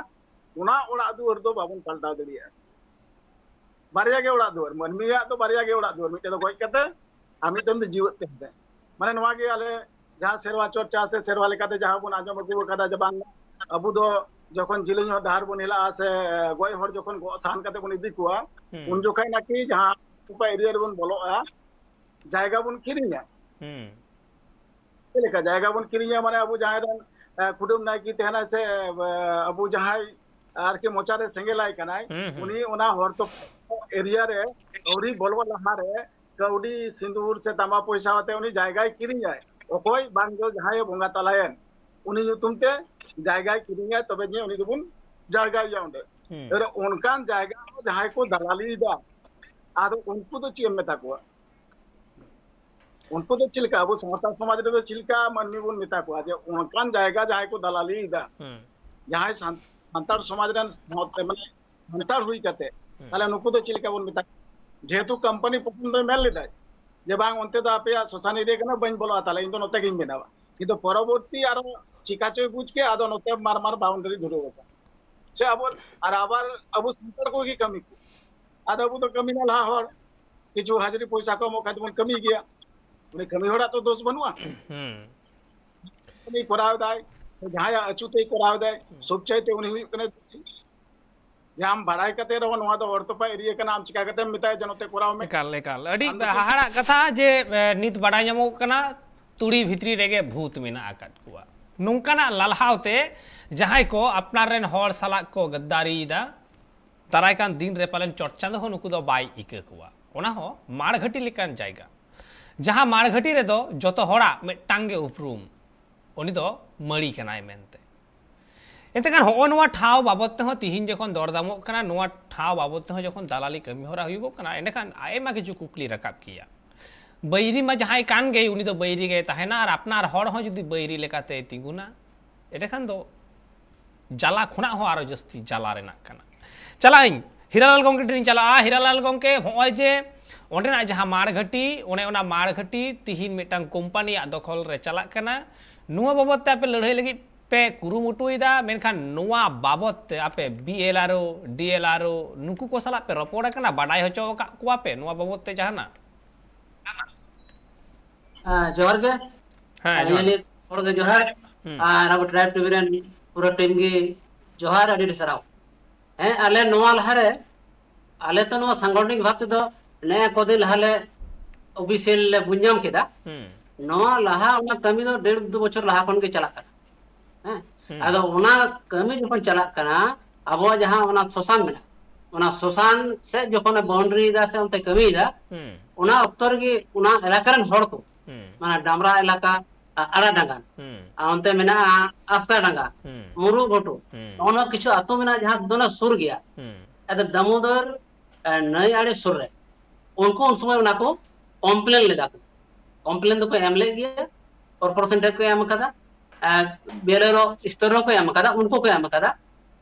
ᱚᱱᱟ ᱚᱲᱟᱜ ᱫᱩᱣᱟᱹᱨ ᱫᱚ ᱵᱟᱵᱚᱱ ᱯᱟᱞᱴᱟᱣ ᱫᱟᱲᱮᱭᱟᱜᱼᱟ᱾ ᱵᱟᱨᱭᱟ ᱜᱮ ᱚᱲᱟᱜ ᱫᱩᱣᱟᱹᱨ, ᱢᱟᱹᱱᱢᱤᱭᱟᱜ ᱫᱚ ᱵᱟᱨᱭᱟ ᱜᱮ ᱚᱲᱟᱜ ᱫᱩᱣᱟᱹᱨ, ᱢᱤᱫᱴᱮᱱ ᱫᱚ ᱜᱚᱡ ᱠᱟᱛᱮ ᱟᱨ ᱢᱤᱫᱴᱮᱱ ᱫᱚ ᱡᱤᱣᱮᱫ ᱛᱟᱦᱮᱸ ᱛᱮ᱾ ᱢᱟᱱᱮ ᱱᱚᱣᱟ ᱜᱮ ᱟᱞᱮ ᱡᱟᱦᱟᱸ ᱥᱮᱨᱣᱟ ᱪᱚᱨᱪᱟ ᱥᱮ ᱥᱮᱨᱣᱟ ᱞᱮᱠᱟᱛᱮ ᱡᱟᱦᱟᱸ ᱵᱚᱱ ᱟᱸᱡᱚᱢ ᱟᱹᱜᱩ ᱟᱠᱟᱫᱟ ᱡᱮ ᱵᱟᱝ, ᱟᱵᱚ ᱫᱚ ᱡᱚᱠᱷᱚᱱ ᱡᱤᱞᱤᱧ ᱦᱚᱨ ᱰᱟᱦᱟᱨ ᱵᱚᱱ ᱦᱮᱞᱟᱜᱼᱟ ᱥᱮ ᱜᱚᱡ ᱦᱚᱲ ᱡᱚᱠᱷᱚᱱ ᱜᱚᱜ ᱥᱟᱦᱟᱱ ᱠᱟᱛᱮ ᱵᱚᱱ ᱤᱫᱤ ᱠᱚᱣᱟ, ᱦᱩᱸ᱾ ᱩᱱ ᱡᱚᱠᱷᱟᱡ ᱱᱟᱠᱤ ᱡᱟᱦᱟᱸ ᱚᱠᱟ ᱮᱨᱤᱭᱟ ᱨᱮᱵᱚᱱ ᱵᱚᱞᱚᱜᱼᱟ, ᱡᱟᱭᱜᱟ ᱵᱚᱱ ᱠᱤᱨᱤᱧᱟ᱾ ᱦᱩᱸ᱾ ᱪᱮᱫ ᱞᱮᱠᱟ ᱡᱟᱭᱜᱟ ᱵᱚᱱ ᱠᱤᱨᱤᱧᱟ? ᱢᱟᱱᱮ ᱟᱵᱚ ᱡᱟᱦᱟᱸᱭ ᱨᱮᱱ, ᱮ, ᱠᱩᱰᱟᱹᱢ ᱱᱟᱭᱠᱮ ᱛᱟᱦᱮᱱᱟᱭ ᱥᱮ, ᱮ, ᱟᱵᱚ ᱡᱟᱦᱟᱸᱭ ᱟᱨᱠᱤ ᱢᱚᱪᱟᱨᱮ ᱥᱮᱸᱜᱮᱞᱟᱭ ᱠᱟᱱᱟᱭ, ᱦᱩᱸ, ᱦᱩᱸ᱾ ᱩᱱᱤ ᱚᱱᱟ ᱦᱚᱨ ᱛᱚᱯ ᱮᱨᱤᱭᱟ ᱨᱮ ᱟᱹᱣᱨᱤ ᱵᱚᱞᱚ ᱞᱟᱦᱟᱨᱮ ᱠᱟᱹᱣᱰᱤ, ᱥᱤᱸᱫᱩᱨ ᱥᱮ ᱛᱟᱢᱵᱟ ᱯᱚᱭᱥᱟ ᱟᱛᱮ ᱩᱱᱤ ᱡᱟᱭᱜᱟᱭ ᱠᱤᱨᱤᱧᱟᱭ᱾ ᱚᱠᱚᱭ ᱵᱟᱝ ᱫᱚ ᱡᱟᱦᱟᱸᱭᱮ ᱵᱚᱸᱜᱟ ᱛᱟᱞᱟᱭᱮᱱ, ᱩᱱᱤ ᱧᱩᱛᱩᱢ ᱛᱮ ᱡᱟᱭᱜᱟᱭ ᱠᱤᱨᱤᱧᱟᱭ, ᱛᱚᱵᱮ ᱡᱮ ᱩᱱᱤ ᱫᱚᱵᱚᱱ ᱡᱟᱭᱜᱟᱭᱮᱭᱟ ᱚᱸᱰᱮ᱾ ᱦᱩᱸ᱾ ᱟᱨ ᱚᱱᱠᱟᱱ ᱡᱟᱭᱜᱟ ᱦᱚᱸ ᱡᱟᱦᱟᱸᱭ ᱠᱚ ᱫᱟᱞᱟᱞᱤᱭᱮᱫᱟ, ᱟᱫᱚ ᱩᱱᱠᱩ ᱫᱚ ᱪᱮᱫ ᱮᱢ ᱢᱮᱛᱟ ᱠᱚᱣᱟ? ᱩᱱᱠᱩ ᱫᱚ ᱪᱮᱫ ᱞᱮᱠᱟ, ᱟᱵᱚ ᱥᱟᱶᱛᱟ ᱥᱚᱢᱟᱡᱽ ᱨᱮᱫᱚ ᱪᱮᱫ ᱞᱮᱠᱟ ᱢᱟᱹᱱᱢᱤ ᱵᱚᱱ ᱢᱮᱛᱟ ᱠᱚᱣᱟ ᱡᱮ ᱚᱱᱠᱟᱱ ᱡᱟᱭᱜᱟ ᱡᱟᱦᱟᱸᱭ ᱠᱚ ᱫᱟᱞᱟᱞᱤᱭᱮᱫᱟ, ᱦᱩᱸ᱾ ᱡᱟᱦᱟᱸᱭ ᱥᱟᱱ-, ᱥᱟᱱᱛᱟᱲ ᱥᱚᱢᱟᱡᱽ ᱨᱮᱱ ᱥᱟᱶᱛᱮ, ᱢᱟᱱᱮ ᱥᱟᱱᱛᱟᱲ ᱦᱩᱭ ᱠᱟᱛᱮ, ᱦᱩᱸ᱾ ᱛᱟᱦᱞᱮ ᱱᱩᱠᱩ ᱫᱚ ᱪᱮᱫ ᱞᱮᱠᱟ ᱵᱚᱱ ᱢᱮᱛᱟ ᱠᱚᱣᱟ? ᱡᱮᱦᱮᱛᱩ ᱠᱳᱢᱯᱟᱱᱤ ᱯᱨᱚᱛᱷᱚᱢ ᱫᱚᱭ ᱢᱮᱱ ᱞᱮᱫᱟᱭ ᱡᱮ ᱵᱟᱝ, ᱚᱱᱛᱮ ᱫᱚ ᱟᱯᱮᱭᱟᱜ ᱥᱚᱥᱟᱱ ᱮᱨᱤᱭᱟ ᱠᱟᱱᱟ, ᱵᱟᱹᱧ ᱵᱚᱞᱚᱜᱼᱟ, ᱛᱟᱦᱞᱮ ᱤᱧ ᱫᱚ ᱱᱚᱛᱮ ᱜᱤᱧ ᱵᱮᱱᱟᱣᱟ᱾ ᱠᱤᱱᱛᱩ ᱯᱚᱨᱚᱵᱚᱨᱛᱤ ᱟᱨᱚ ᱪᱤᱠᱟ ᱪᱚᱭ ᱵᱩᱡᱽ ᱠᱮᱫ, ᱟᱫᱚ ᱱᱚᱛᱮ ᱢᱟᱨ ᱢᱟᱨ ᱵᱟᱣᱩᱱᱰᱟᱨᱤ ᱫᱷᱩᱨᱟᱹᱣ ᱟᱠᱟᱱᱟ᱾ ᱥᱮ ᱟᱵᱚ, ᱟᱨ ᱟᱵᱟᱨ ᱟᱵᱚ ᱥᱟᱱᱛᱟᱲ ᱠᱚᱜᱮ ᱠᱟᱹᱢᱤ ᱠᱚ, ᱟᱫᱚ ᱟᱵᱚ ᱫᱚ ᱠᱟᱹᱢᱤ ᱱᱟᱞᱦᱟ ᱦᱚᱲ, ᱠᱤᱪᱷᱩ ᱦᱟᱡᱨᱤ ᱯᱚᱭᱥᱟ ᱠᱚ ᱮᱢᱚᱜ ᱠᱷᱟᱡ ᱫᱚᱵᱚᱱ ᱠᱟᱹᱢᱤ ᱜᱮᱭᱟ᱾ ᱩᱱᱤ ᱠᱟᱹᱢᱤ ᱦᱚᱲᱟᱜ ᱛᱚ ᱫᱳᱥ ᱵᱟᱹᱱᱩᱜᱼᱟ᱾ ᱦᱩᱸ᱾ ᱩᱱᱤ ᱠᱚᱨᱟᱣ ᱫᱟᱭ, ᱥᱮ ᱡᱟᱦᱟᱸᱭᱟᱜ ᱟᱹᱪᱩ ᱛᱮᱭ ᱠᱚᱨᱟᱣ ᱫᱟᱭ, ᱥᱚᱵ ᱪᱟᱭᱛᱮ ᱩᱱᱤ ᱦᱩᱭᱩᱜ ᱠᱟᱱᱟᱭ ᱫᱳᱥᱤ᱾ ᱡᱮ ᱟᱢ ᱵᱟᱲᱟᱭ ᱠᱟᱛᱮ ᱨᱮᱦᱚᱸ ᱱᱚᱣᱟ ᱫᱚ ᱚᱨᱛᱚᱯᱟ ᱮᱨᱤᱭᱟ ᱠᱟᱱᱟ, ᱟᱢ ᱪᱤᱠᱟ ᱠᱟᱛᱮᱢ ᱢᱮᱛᱟᱭᱟ ᱡᱮ ᱱᱚᱛᱮ ᱠᱚᱨᱟᱣ ᱢᱮ? ᱮᱠᱟᱞ, ᱮᱠᱟᱞ᱾ ᱟᱹᱰᱤ ᱟᱢ ᱫᱚ ᱦᱟᱦᱟᱲᱟᱜ ᱠᱟᱛᱷᱟ ᱡᱮ, ᱮ, ᱱᱤᱛ ᱵᱟᱰᱟᱭ ᱧᱟᱢᱚᱜ ᱠᱟᱱᱟ, ᱛᱩᱲᱤ ᱵᱷᱤᱛᱨᱤ ᱨᱮᱜᱮ ᱵᱷᱩᱛ ᱢᱮᱱᱟᱜ ᱟᱠᱟᱫ ᱠᱚᱣᱟ᱾ ᱱᱚᱝᱠᱟᱱᱟᱜ ᱞᱟᱞᱦᱟᱣ ᱛᱮ ᱡᱟᱦᱟᱸᱭ ᱠᱚ ᱟᱯᱱᱟᱨ ᱨᱮᱱ ᱦᱚᱲ ᱥᱟᱞᱟᱜ ᱠᱚ ᱜᱟᱫᱫᱟᱨᱤᱭᱮᱫᱟ, ᱫᱟᱨᱟᱭ ᱠᱟᱱ ᱫᱤᱱ ᱨᱮ ᱯᱟᱞᱮᱱ ᱪᱚᱴ ᱪᱟᱸᱫᱚ ᱦᱚᱸ ᱱᱩᱠᱩ ᱫᱚ ᱵᱟᱭ ᱤᱠᱟᱹ ᱠᱚᱣᱟ᱾ ᱚᱱᱟ ᱦᱚᱸ ᱢᱟᱲᱜᱷᱟᱹᱴᱤ ᱞᱮᱠᱟᱱ ᱡᱟᱭᱜᱟ᱾ ᱡᱟᱦᱟᱸ ᱢᱟᱲᱜᱷᱟᱹᱴᱤ ᱨᱮᱫᱚ ᱡᱚᱛᱚ ᱦᱚᱲᱟᱜ ᱢᱤᱫᱴᱟᱝ ᱜᱮ ᱩᱯᱨᱩᱢ, ᱩᱱᱤ ᱫᱚ ᱢᱟᱹᱲᱤ ᱠᱟᱱᱟᱭ ᱢᱮᱱᱛᱮ᱾ ᱮᱱᱛᱮ ᱠᱷᱟᱱ ᱦᱚᱸᱜᱼᱚ ᱱᱚᱣᱟ ᱴᱷᱟᱶ ᱵᱟᱵᱚᱫ ᱛᱮᱦᱚᱸ ᱛᱤᱦᱤᱧ ᱡᱚᱠᱷᱚᱱ ᱫᱚᱨ ᱫᱟᱢᱚᱜ ᱠᱟᱱᱟ, ᱱᱚᱣᱟ ᱴᱷᱟᱶ ᱵᱟᱵᱚᱫ ᱛᱮᱦᱚᱸ ᱡᱚᱠᱷᱚᱱ ᱫᱟᱞᱟᱞᱤ ᱠᱟᱹᱢᱤ ᱦᱚᱨᱟ ᱦᱩᱭᱩᱜᱚᱜ ᱠᱟᱱᱟ, ᱮᱸᱰᱮᱠᱷᱟᱱ ᱟᱭᱢᱟ ᱠᱤᱪᱷᱩ ᱠᱩᱠᱞᱤ ᱨᱟᱠᱟᱵ ᱜᱮᱭᱟ᱾ ᱵᱟᱹᱭᱨᱤ ᱢᱟ ᱡᱟᱦᱟᱸᱭ ᱠᱟᱱ ᱜᱮ, ᱩᱱᱤ ᱫᱚ ᱵᱟᱹᱭᱨᱤ ᱜᱮᱭ ᱛᱟᱦᱮᱱᱟ, ᱟᱨ ᱟᱯᱱᱟᱨ ᱦᱚᱲ ᱦᱚᱸ ᱡᱩᱫᱤ ᱵᱟᱹᱭᱨᱤ ᱞᱮᱠᱟᱛᱮᱭ ᱛᱤᱸᱜᱩᱱᱟ, ᱮᱸᱰᱮᱠᱷᱟᱱ ᱫᱚ ᱡᱟᱞᱟ ᱠᱷᱚᱱᱟᱜ ᱦᱚᱸ ᱟᱨᱚ ᱡᱟᱹᱥᱛᱤ ᱡᱟᱞᱟ ᱨᱮᱱᱟᱜ ᱠᱟᱱᱟ᱾ ᱪᱟᱞᱟᱜ ᱟᱹᱧ, ᱦᱤᱨᱟᱞᱟᱞ ᱜᱚᱢᱠᱮ ᱴᱷᱮᱱᱤᱧ ᱪᱟᱞᱟᱜᱼᱟ᱾ ᱦᱤᱨᱟᱞᱟᱞ ᱜᱚᱢᱠᱮ, ᱦᱚᱸᱜᱼᱚᱭ ᱡᱮ ᱚᱸᱰᱮᱱᱟᱜ ᱡᱟᱦᱟᱸ ᱢᱟᱲ ᱜᱷᱟᱹᱴᱤ, ᱚᱱᱮ ᱚᱱᱟ ᱢᱟᱲ ᱜᱷᱟᱹᱴᱤ ᱛᱤᱦᱤᱧ ᱢᱤᱫᱴᱟᱝ ᱠᱳᱢᱯᱟᱱᱤᱭᱟᱜ ᱫᱚᱠᱷᱚᱞ ᱨᱮ ᱪᱟᱞᱟᱜ ᱠᱟᱱᱟ᱾ ᱱᱚᱣᱟ ᱵᱟᱵᱚᱫ ᱛᱮ ᱟᱯᱮ ᱞᱟᱹᱲᱦᱟᱹᱭ ᱞᱟᱹᱜᱤᱫ ᱯᱮ ᱠᱩᱨᱩᱢᱩᱴᱩᱭᱮᱫᱟ, ᱢᱮᱱᱠᱷᱟᱱ ᱱᱚᱣᱟ ᱵᱟᱵᱚᱫ ᱛᱮ ᱟᱯᱮ ᱵᱤ ᱮᱞ ᱟᱨ ᱳ, ᱰᱤ ᱮᱞ ᱟᱨ ᱳ ᱱᱩᱠᱩ ᱠᱚ ᱥᱟᱞᱟᱜ ᱯᱮ ᱨᱚᱯᱚᱲ ᱟᱠᱟᱱᱟ, ᱵᱟᱰᱟᱭ ᱦᱚᱪᱚ ᱟᱠᱟᱫ ᱠᱚᱣᱟ ᱯᱮ ᱱᱚᱣᱟ ᱵᱟᱵᱚᱛ ᱛᱮ ᱡᱟᱦᱟᱱᱟᱜ? ᱦᱮᱸ, ᱡᱚᱦᱟᱨ ᱜᱮ᱾ ᱦᱮᱸ, ᱟᱨ ᱡᱚᱦᱟᱨ᱾ ᱤᱭᱟᱹ ᱦᱚᱲ ᱜᱮ ᱡᱚᱦᱟᱨ᱾ ᱦᱩᱸ᱾ ᱟᱨ ᱟᱵᱚ ᱴᱨᱟᱭᱤᱵᱽ ᱴᱤᱵᱷᱤ ᱨᱮᱱ ᱯᱩᱨᱟᱹ ᱴᱤᱢ ᱜᱮ ᱡᱚᱦᱟᱨ, ᱟᱹᱰᱤ ᱟᱹᱰᱤ ᱥᱟᱨᱦᱟᱣ᱾ ᱦᱮᱸ, ᱟᱞᱮ ᱱᱚᱣᱟ ᱞᱟᱦᱟᱨᱮ, ᱟᱞᱮ ᱛᱚ ᱱᱚᱣᱟ ᱥᱟᱝᱜᱚᱴᱷᱚᱱᱤᱠ ᱵᱷᱟᱵ ᱛᱮᱫᱚ ᱱᱮ ᱠᱚᱫᱤᱱ ᱞᱟᱦᱟᱞᱮ ᱚᱯᱷᱤᱥᱤᱭᱟᱞ ᱞᱮ ᱵᱩᱡᱽ ᱧᱟᱢ ᱠᱮᱫᱟ᱾ ᱦᱩᱸ᱾ ᱱᱚᱣᱟ ᱞᱟᱦᱟ ᱚᱱᱟ ᱠᱟᱹᱢᱤ ᱫᱚ ᱰᱮᱲ ᱫᱩ ᱵᱚᱪᱷᱚᱨ ᱞᱟᱦᱟ ᱠᱷᱚᱱ ᱜᱮ ᱪᱟᱞᱟᱜ ᱠᱟᱱᱟ᱾ ᱦᱮᱸ? ᱦᱩᱸ᱾ ᱟᱫᱚ ᱚᱱᱟ ᱠᱟᱹᱢᱤ ᱡᱚᱠᱷᱚᱱ ᱪᱟᱞᱟᱜ ᱠᱟᱱᱟ, ᱟᱵᱚᱣᱟᱜ ᱡᱟᱦᱟᱸ ᱚᱱᱟ ᱥᱚᱥᱟᱱ ᱢᱮᱱᱟᱜᱼᱟ, ᱚᱱᱟ ᱥᱚᱥᱟᱱ ᱥᱮᱫ ᱡᱚᱠᱷᱚᱱᱮ ᱵᱟᱣᱩᱱᱰᱟᱨᱤ ᱭᱮᱫᱟ ᱥᱮ ᱚᱱᱛᱮ ᱠᱟᱹᱢᱤᱭᱮᱫᱟ, ᱦᱩᱸ᱾ ᱚᱱᱟ ᱚᱠᱛᱚ ᱨᱮᱜᱮ ᱚᱱᱟ ᱮᱞᱟᱠᱟ ᱨᱮᱱ ᱦᱚᱲ ᱠᱚ, ᱦᱩᱸ᱾ ᱢᱟᱱᱮ ᱰᱟᱢᱨᱟ ᱮᱞᱟᱠᱟ, ᱟ-, ᱟᱲᱟ ᱰᱟᱸᱜᱟ, ᱦᱩᱸ᱾ ᱟᱨ ᱚᱱᱛᱮ ᱢᱮᱱᱟᱜᱼᱟ ᱟᱥᱛᱟ ᱰᱟᱸᱜᱟ, ᱦᱩᱸ᱾ ᱢᱩᱨᱩ ᱜᱷᱩᱴᱩ, ᱦᱩᱸ᱾ ᱱᱚᱜᱼᱚ ᱱᱚᱣᱟ ᱠᱤᱪᱷᱩ ᱟᱹᱛᱩ ᱢᱮᱱᱟᱜᱼᱟ ᱡᱟᱦᱟᱸ ᱫᱚ ᱥᱩᱨ ᱜᱮᱭᱟ᱾ ᱦᱩᱸ᱾ ᱟᱫᱚ ᱫᱟᱢᱳᱫᱚᱨ, ᱮ, ᱱᱟᱹᱭ ᱟᱲᱮ ᱥᱩᱨ ᱨᱮ ᱩᱱᱠᱩ ᱩᱱ ᱥᱚᱢᱚᱭ ᱚᱱᱟ ᱠᱚ ᱠᱚᱢᱯᱞᱮᱱ ᱞᱮᱫᱟ ᱠᱚ᱾ ᱠᱚᱢᱯᱞᱮᱱ ᱫᱚᱠᱚ ᱮᱢ ᱞᱮᱫ ᱜᱮᱭᱟ, ᱠᱚᱨᱯᱳᱨᱮᱥᱚᱱ ᱴᱷᱮᱱ ᱠᱚ ᱮᱢ ᱟᱠᱟᱫᱟ, ᱟᱨ ᱵᱤ ᱮᱞ ᱟᱨ ᱳ ᱥᱛᱚᱨ ᱨᱮᱦᱚᱸ ᱠᱚ ᱮᱢ ᱟᱠᱟᱫᱟ, ᱩᱱᱠᱩ ᱠᱚ ᱮᱢ ᱟᱠᱟᱫᱟ᱾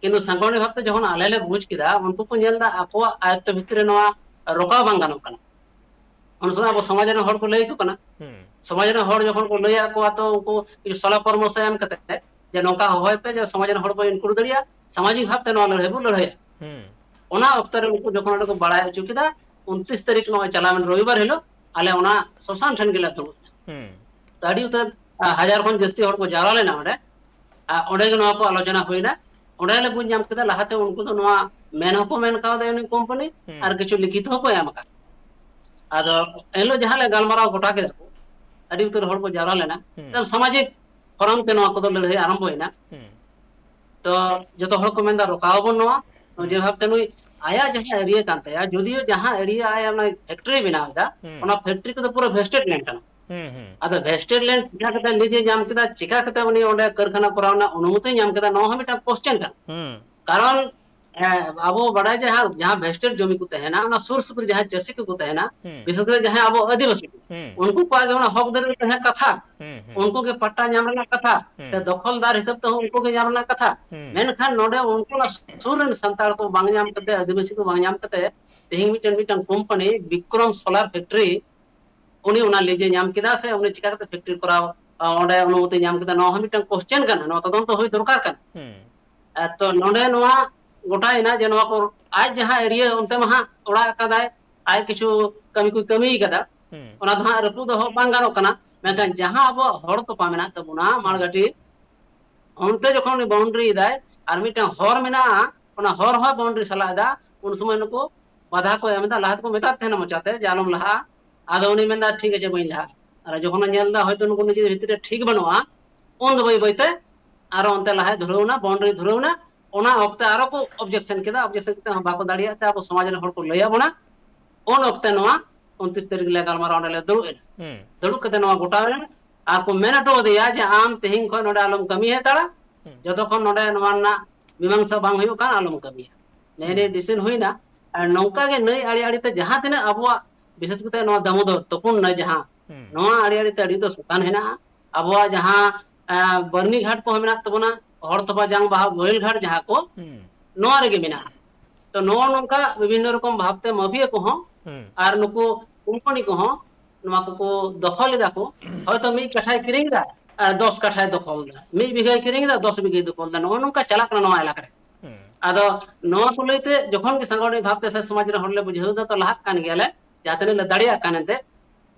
ᱠᱤᱱᱛᱩ ᱥᱟᱝᱜᱚᱴᱷᱚᱱᱤᱠ ᱵᱷᱟᱵᱛᱮ ᱡᱚᱠᱷᱚᱱ ᱟᱞᱮ ᱞᱮ ᱵᱩᱡᱽ ᱠᱮᱫᱟ, ᱩᱱᱠᱩ ᱠᱚ ᱧᱮᱞ ᱮᱫᱟ ᱟᱠᱚᱣᱟᱜ ᱟᱭᱚᱛᱛᱚ ᱵᱷᱤᱛᱨᱤ ᱨᱮ ᱱᱚᱣᱟ ᱨᱚᱠᱟᱣ ᱵᱟᱝ ᱜᱟᱱᱚᱜ ᱠᱟᱱᱟ᱾ ᱩᱱ ᱥᱚᱢᱚᱭ ᱟᱵᱚ ᱥᱚᱢᱟᱡᱽ ᱨᱮᱱ ᱦᱚᱲ ᱠᱚ ᱞᱟᱹᱭ ᱟᱠᱚ ᱠᱟᱱᱟ᱾ ᱦᱩᱸ᱾ ᱥᱚᱢᱟᱡᱽ ᱨᱮᱱ ᱦᱚᱲ ᱡᱚᱠᱷᱚᱱ ᱠᱚ ᱞᱟᱹᱭ ᱟᱠᱚᱣᱟ, ᱛᱚ ᱩᱱᱠᱩ ᱠᱤᱪᱷᱩ ᱥᱚᱞᱟ ᱯᱚᱨᱟᱢᱚᱨᱥᱚ ᱮᱢ ᱠᱟᱛᱮ ᱡᱮ ᱱᱚᱝᱠᱟ ᱦᱚᱦᱚᱭ ᱯᱮ ᱡᱮ ᱥᱚᱢᱟᱡᱽ ᱨᱮᱱ ᱦᱚᱲ ᱵᱚᱱ ᱤᱱᱠᱞᱩᱰ ᱫᱟᱲᱮᱭᱟᱜᱼᱟ, ᱥᱟᱢᱟᱡᱤᱠ ᱵᱷᱟᱵᱛᱮ ᱱᱚᱣᱟ ᱞᱟᱹᱲᱦᱟᱹᱭ ᱵᱚᱱ ᱞᱟᱹᱲᱦᱟᱹᱭᱟ᱾ ᱦᱩᱸ᱾ ᱚᱱᱟ ᱚᱠᱛᱚ ᱨᱮ ᱩᱱᱠᱩ ᱡᱚᱠᱷᱚᱱ ᱚᱸᱰᱮ ᱠᱚ ᱵᱟᱲᱟᱭ ᱦᱚᱪᱚ ᱠᱮᱫᱟ, ᱩᱱᱛᱨᱤᱥ ᱛᱟᱹᱨᱤᱠᱷ ᱱᱚᱜᱼᱚᱭ ᱪᱟᱞᱟᱣᱮᱱ ᱨᱚᱵᱤᱵᱟᱨ ᱦᱤᱞᱳᱜ ᱟᱞᱮ ᱚᱱᱟ ᱥᱚᱥᱟᱱ ᱴᱷᱮᱱ ᱜᱮᱞᱮ ᱫᱩᱲᱩᱵ ᱮᱱᱟ᱾ ᱦᱩᱸ᱾ ᱛᱚ ᱟᱹᱰᱤ ᱩᱛᱟᱹᱨ, ᱟ, ᱦᱟᱡᱟᱨ ᱠᱷᱚᱱ ᱡᱟᱹᱥᱛᱤ ᱦᱚᱲ ᱠᱚ ᱡᱟᱣᱨᱟ ᱞᱮᱱᱟ ᱚᱸᱰᱮ᱾ ᱟ, ᱚᱸᱰᱮ ᱜᱮ ᱱᱚᱣᱟ ᱠᱚ ᱟᱞᱳᱪᱚᱱᱟ ᱦᱩᱭᱱᱟ᱾ ᱚᱸᱰᱮ ᱞᱮ ᱵᱩᱡᱽ ᱧᱟᱢ ᱠᱮᱫᱟ, ᱞᱟᱦᱟᱛᱮ ᱩᱱᱠᱩ ᱫᱚ ᱱᱚᱣᱟ ᱢᱮᱱ ᱦᱚᱸᱠᱚ ᱢᱮᱱ ᱠᱟᱣᱫᱟ ᱩᱱᱤ ᱠᱳᱢᱯᱟᱱᱤ, ᱦᱩᱸ᱾ ᱟᱨ ᱠᱤᱪᱷᱩ ᱞᱤᱠᱷᱤᱛ ᱦᱚᱸᱠᱚ ᱮᱢ ᱟᱠᱟᱫ᱾ ᱟᱫᱚ ᱮᱱᱦᱤᱞᱳᱜ ᱡᱟᱦᱟᱸ ᱞᱮ ᱜᱟᱞᱢᱟᱨᱟᱣ ᱜᱚᱴᱟ ᱠᱮᱫᱟ ᱠᱚ, ᱟᱹᱰᱤ ᱩᱛᱟᱹᱨ ᱦᱚᱲ ᱠᱚ ᱡᱟᱣᱨᱟ ᱞᱮᱱᱟ᱾ ᱦᱩᱸ᱾ ᱛᱟᱦᱞᱮ ᱥᱟᱢᱟᱡᱤᱠ ᱯᱷᱳᱨᱟᱢ ᱛᱮ ᱱᱚᱣᱟ ᱠᱚᱫᱚ ᱞᱟᱹᱲᱦᱟᱹᱭ ᱟᱨᱟᱢᱵᱷᱚᱭᱮᱱᱟ᱾ ᱦᱩᱸ᱾ ᱛᱚ ᱡᱚᱛᱚ ᱦᱚᱲ ᱠᱚ ᱢᱮᱱᱫᱟ, "ᱨᱚᱠᱟᱣ ᱟᱵᱚᱱ ᱱᱚᱣᱟ, ᱦᱩᱸ᱾ ᱡᱮ ᱵᱷᱟᱵᱛᱮ ᱱᱩᱭ ᱟᱭᱟᱜ ᱡᱟᱦᱟᱸ ᱮᱨᱤᱭᱟ ᱠᱟᱱ ᱛᱟᱭᱟ, ᱡᱩᱫᱤᱭᱳ ᱡᱟᱦᱟᱸ ᱮᱨᱤᱭᱟ ᱟᱭ ᱚᱱᱟ ᱯᱷᱮᱠᱴᱨᱤ ᱵᱮᱱᱟᱣ ᱮᱫᱟ, ᱦᱩᱸ᱾ ᱚᱱᱟ ᱯᱷᱮᱠᱴᱨᱤ ᱠᱚᱫᱚ ᱯᱩᱨᱟᱹ ᱵᱷᱮᱥᱴᱮᱰ ᱞᱮᱱᱰ ᱠᱟᱱᱟ᱾ ᱦᱩᱸ, ᱦᱩᱸ᱾ ᱟᱫᱚ ᱵᱷᱮᱥᱴᱮᱰ ᱞᱮᱱᱰ ᱪᱤᱠᱟ ᱠᱟᱛᱮ ᱞᱤᱡᱮ ᱧᱟᱢ ᱠᱮᱫᱟ, ᱪᱤᱠᱟ ᱠᱟᱛᱮ ᱩᱱᱤ ᱚᱸᱰᱮ ᱠᱟᱹᱨᱠᱷᱟᱱᱟ ᱠᱚᱨᱟᱣ ᱨᱮᱱᱟᱜ ᱚᱱᱩᱢᱚᱛᱤ ᱧᱟᱢ ᱠᱮᱫᱟ, ᱱᱚᱣᱟ ᱦᱚᱸ ᱢᱤᱫᱴᱟᱝ ᱠᱚᱥᱪᱮᱱ ᱠᱟᱱᱟ᱾ ᱦᱩᱸ᱾ ᱠᱟᱨᱚᱱ ᱦᱮᱸ, ᱟᱵᱚ ᱵᱟᱲᱟᱭ ᱡᱟᱦᱟᱸ, ᱡᱟᱦᱟᱸ ᱵᱷᱮᱥᱴᱮᱰ ᱡᱚᱢᱤ ᱠᱚ ᱛᱟᱦᱮᱱᱟ, ᱚᱱᱟ ᱥᱩᱨ ᱥᱩᱯᱩᱨ ᱡᱟᱦᱟᱸ ᱪᱟᱹᱥᱤ ᱠᱚᱠᱚ ᱛᱟᱦᱮᱱᱟ, ᱦᱩᱸ᱾ ᱵᱤᱥᱮᱥ ᱠᱟᱛᱮ ᱡᱟᱦᱟᱸᱭ ᱟᱵᱚ ᱟᱹᱫᱤᱵᱟᱹᱥᱤ ᱠᱚ, ᱦᱩᱸ᱾ ᱩᱱᱠᱩ ᱠᱚᱣᱟᱜ ᱜᱮ ᱚᱱᱟ ᱦᱚᱠ ᱫᱟᱹᱨᱤ ᱛᱟᱦᱮᱸ ᱠᱟᱛᱷᱟ, ᱦᱩᱸ, ᱦᱩᱸ᱾ ᱩᱱᱠᱩ ᱜᱮ ᱯᱟᱴᱴᱟ ᱧᱟᱢ ᱨᱮᱱᱟᱜ ᱠᱟᱛᱷᱟ, ᱦᱩᱸ᱾ ᱥᱮ ᱫᱚᱠᱷᱚᱞᱫᱟᱨ ᱦᱤᱥᱟᱹᱵ ᱛᱮᱦᱚᱸ ᱩᱱᱠᱩ ᱜᱮ ᱧᱟᱢ ᱨᱮᱱᱟᱜ ᱠᱟᱛᱷᱟ᱾ ᱦᱩᱸ᱾ ᱢᱮᱱᱠᱷᱟᱱ ᱱᱚᱰᱮ ᱩᱱᱠᱩ ᱚᱱᱟ ᱥᱩᱨ ᱨᱮᱱ ᱥᱟᱱᱛᱟᱲ ᱠᱚ ᱵᱟᱝ ᱧᱟᱢ ᱠᱟᱛᱮ, ᱟᱹᱫᱤᱵᱟᱹᱥᱤ ᱠᱚ ᱵᱟᱝ ᱧᱟᱢ ᱠᱟᱛᱮ, ᱛᱮᱦᱮᱧ ᱢᱤᱫᱴᱮᱱ, ᱢᱤᱫᱴᱟᱝ ᱠᱳᱢᱯᱟᱱᱤ ᱵᱤᱠᱨᱚᱢ ᱥᱳᱞᱟᱨ ᱯᱷᱮᱠᱴᱨᱤ, ᱩᱱᱤ ᱚᱱᱟ ᱞᱤᱡᱮ ᱧᱟᱢ ᱠᱮᱫᱟ ᱥᱮ ᱩᱱᱤ ᱪᱤᱠᱟ ᱠᱟᱛᱮ ᱯᱷᱮᱠᱴᱨᱤ ᱠᱚᱨᱟᱣ, ᱟ, ᱚᱸᱰᱮ ᱚᱱᱩᱢᱚᱛᱤ ᱧᱟᱢ ᱠᱮᱫᱟ, ᱱᱚᱣᱟ ᱦᱚᱸ ᱢᱤᱫᱴᱟᱝ ᱠᱚᱥᱪᱮᱱ ᱠᱟᱱᱟ, ᱱᱚᱣᱟ ᱛᱚᱫᱚᱱᱛᱚ ᱦᱩᱭ ᱫᱚᱨᱠᱟᱨ ᱠᱟᱱᱟ᱾ ᱦᱩᱸ᱾ ᱮ, ᱛᱚ ᱱᱚᱰᱮ ᱱᱚᱣᱟ ᱜᱚᱴᱟᱭᱮᱱᱟ ᱡᱮ ᱱᱚᱣᱟ ᱠᱚ ᱟᱡ ᱡᱟᱦᱟᱸ ᱮᱨᱤᱭᱟ ᱚᱱᱛᱮ ᱢᱟ ᱦᱟᱸᱜ ᱚᱲᱟᱜ ᱟᱠᱟᱫᱟᱭ, ᱟᱡ ᱠᱤᱪᱷᱩ ᱠᱟᱹᱢᱤ ᱠᱚᱭ ᱠᱟᱹᱢᱤ ᱠᱟᱫᱟ, ᱦᱩᱸ᱾ ᱚᱱᱟ ᱫᱚ ᱦᱟᱸᱜ ᱨᱟᱹᱯᱩᱫ ᱫᱚᱦᱚ ᱵᱟᱝ ᱜᱟᱱᱚᱜ ᱠᱟᱱᱟ᱾ ᱢᱮᱱᱠᱷᱟᱱ ᱡᱟᱦᱟᱸ ᱟᱵᱚᱣᱟᱜ ᱦᱚᱲ ᱛᱚᱯᱟ ᱢᱮᱱᱟᱜ ᱛᱟᱵᱚᱱᱟ, ᱢᱟᱲᱜᱷᱟᱴᱤ, ᱚᱱᱛᱮ ᱡᱚᱠᱷᱚᱱ ᱩᱱᱤ ᱵᱟᱣᱩᱱᱰᱟᱨᱤ ᱮᱫᱟᱭ ᱟᱨ ᱢᱤᱫᱴᱟᱝ ᱦᱚᱨ ᱢᱮᱱᱟᱜᱼᱟ, ᱚᱱᱟ ᱦᱚᱨ ᱦᱚᱸ ᱵᱟᱣᱩᱱᱰᱟᱨᱤ ᱥᱟᱞᱟ ᱮᱫᱟ, ᱩᱱ ᱥᱚᱢᱚᱭ ᱱᱩᱠᱩ ᱵᱟᱫᱷᱟ ᱠᱚ ᱮᱢ ᱮᱫᱟ᱾ ᱞᱟᱦᱟ ᱛᱮᱠᱚ ᱢᱮᱛᱟᱫ ᱛᱟᱦᱮᱱᱟ ᱢᱚᱪᱟᱛᱮ ᱡᱮ ᱟᱞᱚᱢ ᱞᱟᱦᱟᱜᱼᱟ, ᱟᱫᱚ ᱩᱱᱤ ᱢᱮᱱᱫᱟ ᱴᱷᱤᱠ ᱟᱪᱷᱮ ᱵᱟᱹᱧ ᱞᱟᱦᱟᱜᱼᱟ᱾ ᱟᱨ ᱡᱚᱠᱷᱚᱱᱮ ᱧᱮᱞ ᱮᱫᱟ ᱦᱚᱭᱛᱳ ᱱᱩᱠᱩ ᱱᱤᱡᱮ ᱵᱷᱤᱛᱤᱨ ᱨᱮ ᱴᱷᱤᱠ ᱵᱟᱹᱱᱩᱜᱼᱟ, ᱩᱱ ᱫᱚ ᱵᱟᱹᱭ ᱵᱟᱹᱭᱛᱮ ᱟᱨᱚ ᱚᱱᱛᱮ ᱞᱟᱦᱟᱭ ᱫᱷᱩᱨᱟᱹᱣ ᱮᱱᱟ, ᱵᱟᱣᱩᱱᱰᱟᱨᱤ ᱫᱷᱩᱨᱟᱹᱣ ᱮᱱᱟ᱾ ᱚᱱᱟ ᱚᱠᱛᱮ ᱟᱨᱚ ᱠᱚ ᱚᱵᱡᱮᱠᱥᱚᱱ ᱠᱮᱫᱟ, ᱚᱵᱡᱮᱠᱥᱚᱱ ᱠᱟᱛᱮ ᱦᱚᱸ ᱵᱟᱠᱚ ᱫᱟᱲᱮᱭᱟᱜ ᱛᱮ ᱟᱵᱚ ᱥᱚᱢᱟᱡᱽ ᱨᱮᱱ ᱦᱚᱲ ᱠᱚ ᱞᱟᱹᱭᱟᱫ ᱵᱚᱱᱟ᱾ ᱩᱱ ᱚᱠᱛᱮ ᱱᱚᱣᱟ ᱩᱱᱛᱨᱤᱥ ᱛᱟᱹᱨᱤᱠᱷ ᱞᱮ ᱜᱟᱞᱢᱟᱨᱟᱣ ᱚᱸᱰᱮ ᱞᱮ ᱫᱩᱲᱩᱵ ᱮᱱᱟ᱾ ᱦᱩᱸ᱾ ᱫᱩᱲᱩᱵ ᱠᱟᱛᱮ ᱱᱚᱣᱟ ᱜᱚᱴᱟ ᱮᱱᱟ ᱟᱨ ᱠᱚ ᱢᱮᱱ ᱦᱚᱴᱚ ᱟᱫᱮᱭᱟ ᱡᱮ ᱟᱢ ᱛᱮᱦᱮᱧ ᱠᱷᱚᱱ ᱱᱚᱰᱮ ᱟᱞᱚᱢ ᱠᱟᱹᱢᱤ ᱦᱟᱛᱟᱲᱟ, ᱦᱩᱸ᱾ ᱡᱚᱛᱚ ᱠᱷᱚᱱ ᱱᱚᱰᱮ ᱱᱚᱣᱟ ᱨᱮᱱᱟᱜ ᱢᱤᱢᱟᱝᱥᱟ ᱵᱟᱝ ᱦᱩᱭᱩᱜ ᱠᱟᱱ ᱟᱞᱚᱢ ᱠᱟᱹᱢᱤᱭᱟ᱾ ᱱᱮᱜᱼᱮ ᱱᱤᱭᱟᱹ ᱦᱩᱸ᱾ ᱰᱤᱥᱤᱥᱚᱱ ᱦᱩᱭᱱᱟ᱾ ᱟᱨ ᱱᱚᱝᱠᱟ ᱜᱮ ᱱᱟᱹᱭ ᱟᱲᱮ ᱟᱲᱮ ᱛᱮ ᱡᱟᱦᱟᱸ ᱛᱤᱱᱟᱹᱜ ᱟᱵᱚᱣᱟᱜ, ᱵᱤᱥᱮᱥ ᱠᱟᱛᱮ ᱱᱚᱣᱟ ᱫᱟᱢᱳᱫᱚᱨ ᱛᱩᱯᱩᱱ ᱱᱟᱹᱭ ᱡᱟᱦᱟᱸ, ᱦᱩᱸ᱾ ᱱᱚᱣᱟ ᱟᱲᱮ ᱟᱲᱮ ᱛᱮ ᱟᱹᱰᱤ ᱩᱛᱟᱹᱨ ᱥᱚᱛᱟᱱ ᱦᱮᱱᱟᱜᱼᱟ᱾ ᱟᱵᱚᱣᱟᱜ ᱡᱟᱦᱟᱸ, ᱮᱸ, ᱵᱟᱹᱨᱱᱤ ᱜᱷᱟᱴ ᱠᱚᱦᱚᱸ ᱢᱮᱱᱟᱜ ᱛᱟᱵᱚᱱᱟ, ᱦᱚᱲ ᱛᱚᱯᱟ ᱡᱟᱝ ᱵᱟᱦᱟ ᱵᱳᱦᱮᱞ ᱜᱷᱟᱴ ᱡᱟᱦᱟᱸ ᱠᱚ, ᱦᱩᱸ᱾ ᱱᱚᱣᱟ ᱨᱮᱜᱮ ᱢᱮᱱᱟᱜᱼᱟ᱾ ᱛᱚ ᱱᱚᱜᱼᱚ ᱱᱚᱝᱠᱟ ᱵᱤᱵᱷᱤᱱᱱᱚ ᱨᱚᱠᱚᱢ ᱵᱷᱟᱵᱛᱮ ᱢᱟᱯᱷᱤᱭᱟ ᱠᱚᱦᱚᱸ ᱦᱩᱸ᱾ ᱟᱨ ᱱᱩᱠᱩ ᱠᱳᱢᱯᱟᱱᱤ ᱠᱚᱦᱚᱸ ᱱᱚᱣᱟ ᱠᱚᱠᱚ ᱫᱚᱠᱷᱚᱞ ᱮᱫᱟ ᱠᱚ᱾ ᱦᱚᱭᱛᱚ ᱢᱤᱫ ᱠᱟᱴᱷᱟᱭ ᱠᱤᱨᱤᱧ ᱮᱫᱟ ᱟᱨ ᱫᱚᱥ ᱠᱟᱴᱷᱟᱭ ᱫᱚᱠᱷᱚᱞ ᱮᱫᱟ, ᱢᱤᱫ ᱵᱤᱜᱷᱟᱭ ᱠᱤᱨᱤᱧ ᱮᱫᱟ, ᱫᱚᱥ ᱵᱤᱜᱷᱟᱭ ᱫᱚᱠᱷᱚᱞ ᱮᱫᱟ, ᱱᱚᱜᱼᱚ ᱱᱚᱝᱠᱟ ᱪᱟᱞᱟᱜ ᱠᱟᱱᱟ ᱱᱚᱣᱟ ᱮᱞᱟᱠᱟ ᱨᱮ᱾ ᱦᱩᱸ᱾ ᱟᱫᱚ ᱱᱚᱣᱟ ᱠᱚ ᱞᱟᱹᱭᱛᱮ ᱡᱚᱠᱷᱚᱱ ᱜᱮ ᱥᱟᱝᱜᱚᱴᱷᱚᱱᱤᱠ ᱵᱷᱟᱵᱛᱮ ᱥᱮ ᱥᱚᱢᱟᱡᱽ ᱨᱮᱱ ᱦᱚᱲ ᱞᱮ ᱵᱩᱡᱷᱟᱹᱣ ᱮᱫᱟ, ᱛᱚ ᱞᱟᱦᱟᱜ ᱠᱟᱱ ᱜᱮᱭᱟᱞᱮ, ᱡᱟᱦᱟᱸ ᱛᱤᱱᱟᱹᱜ ᱞᱮ ᱫᱟᱲᱮᱭᱟᱜ ᱠᱟᱱ ᱮᱱᱛᱮ᱾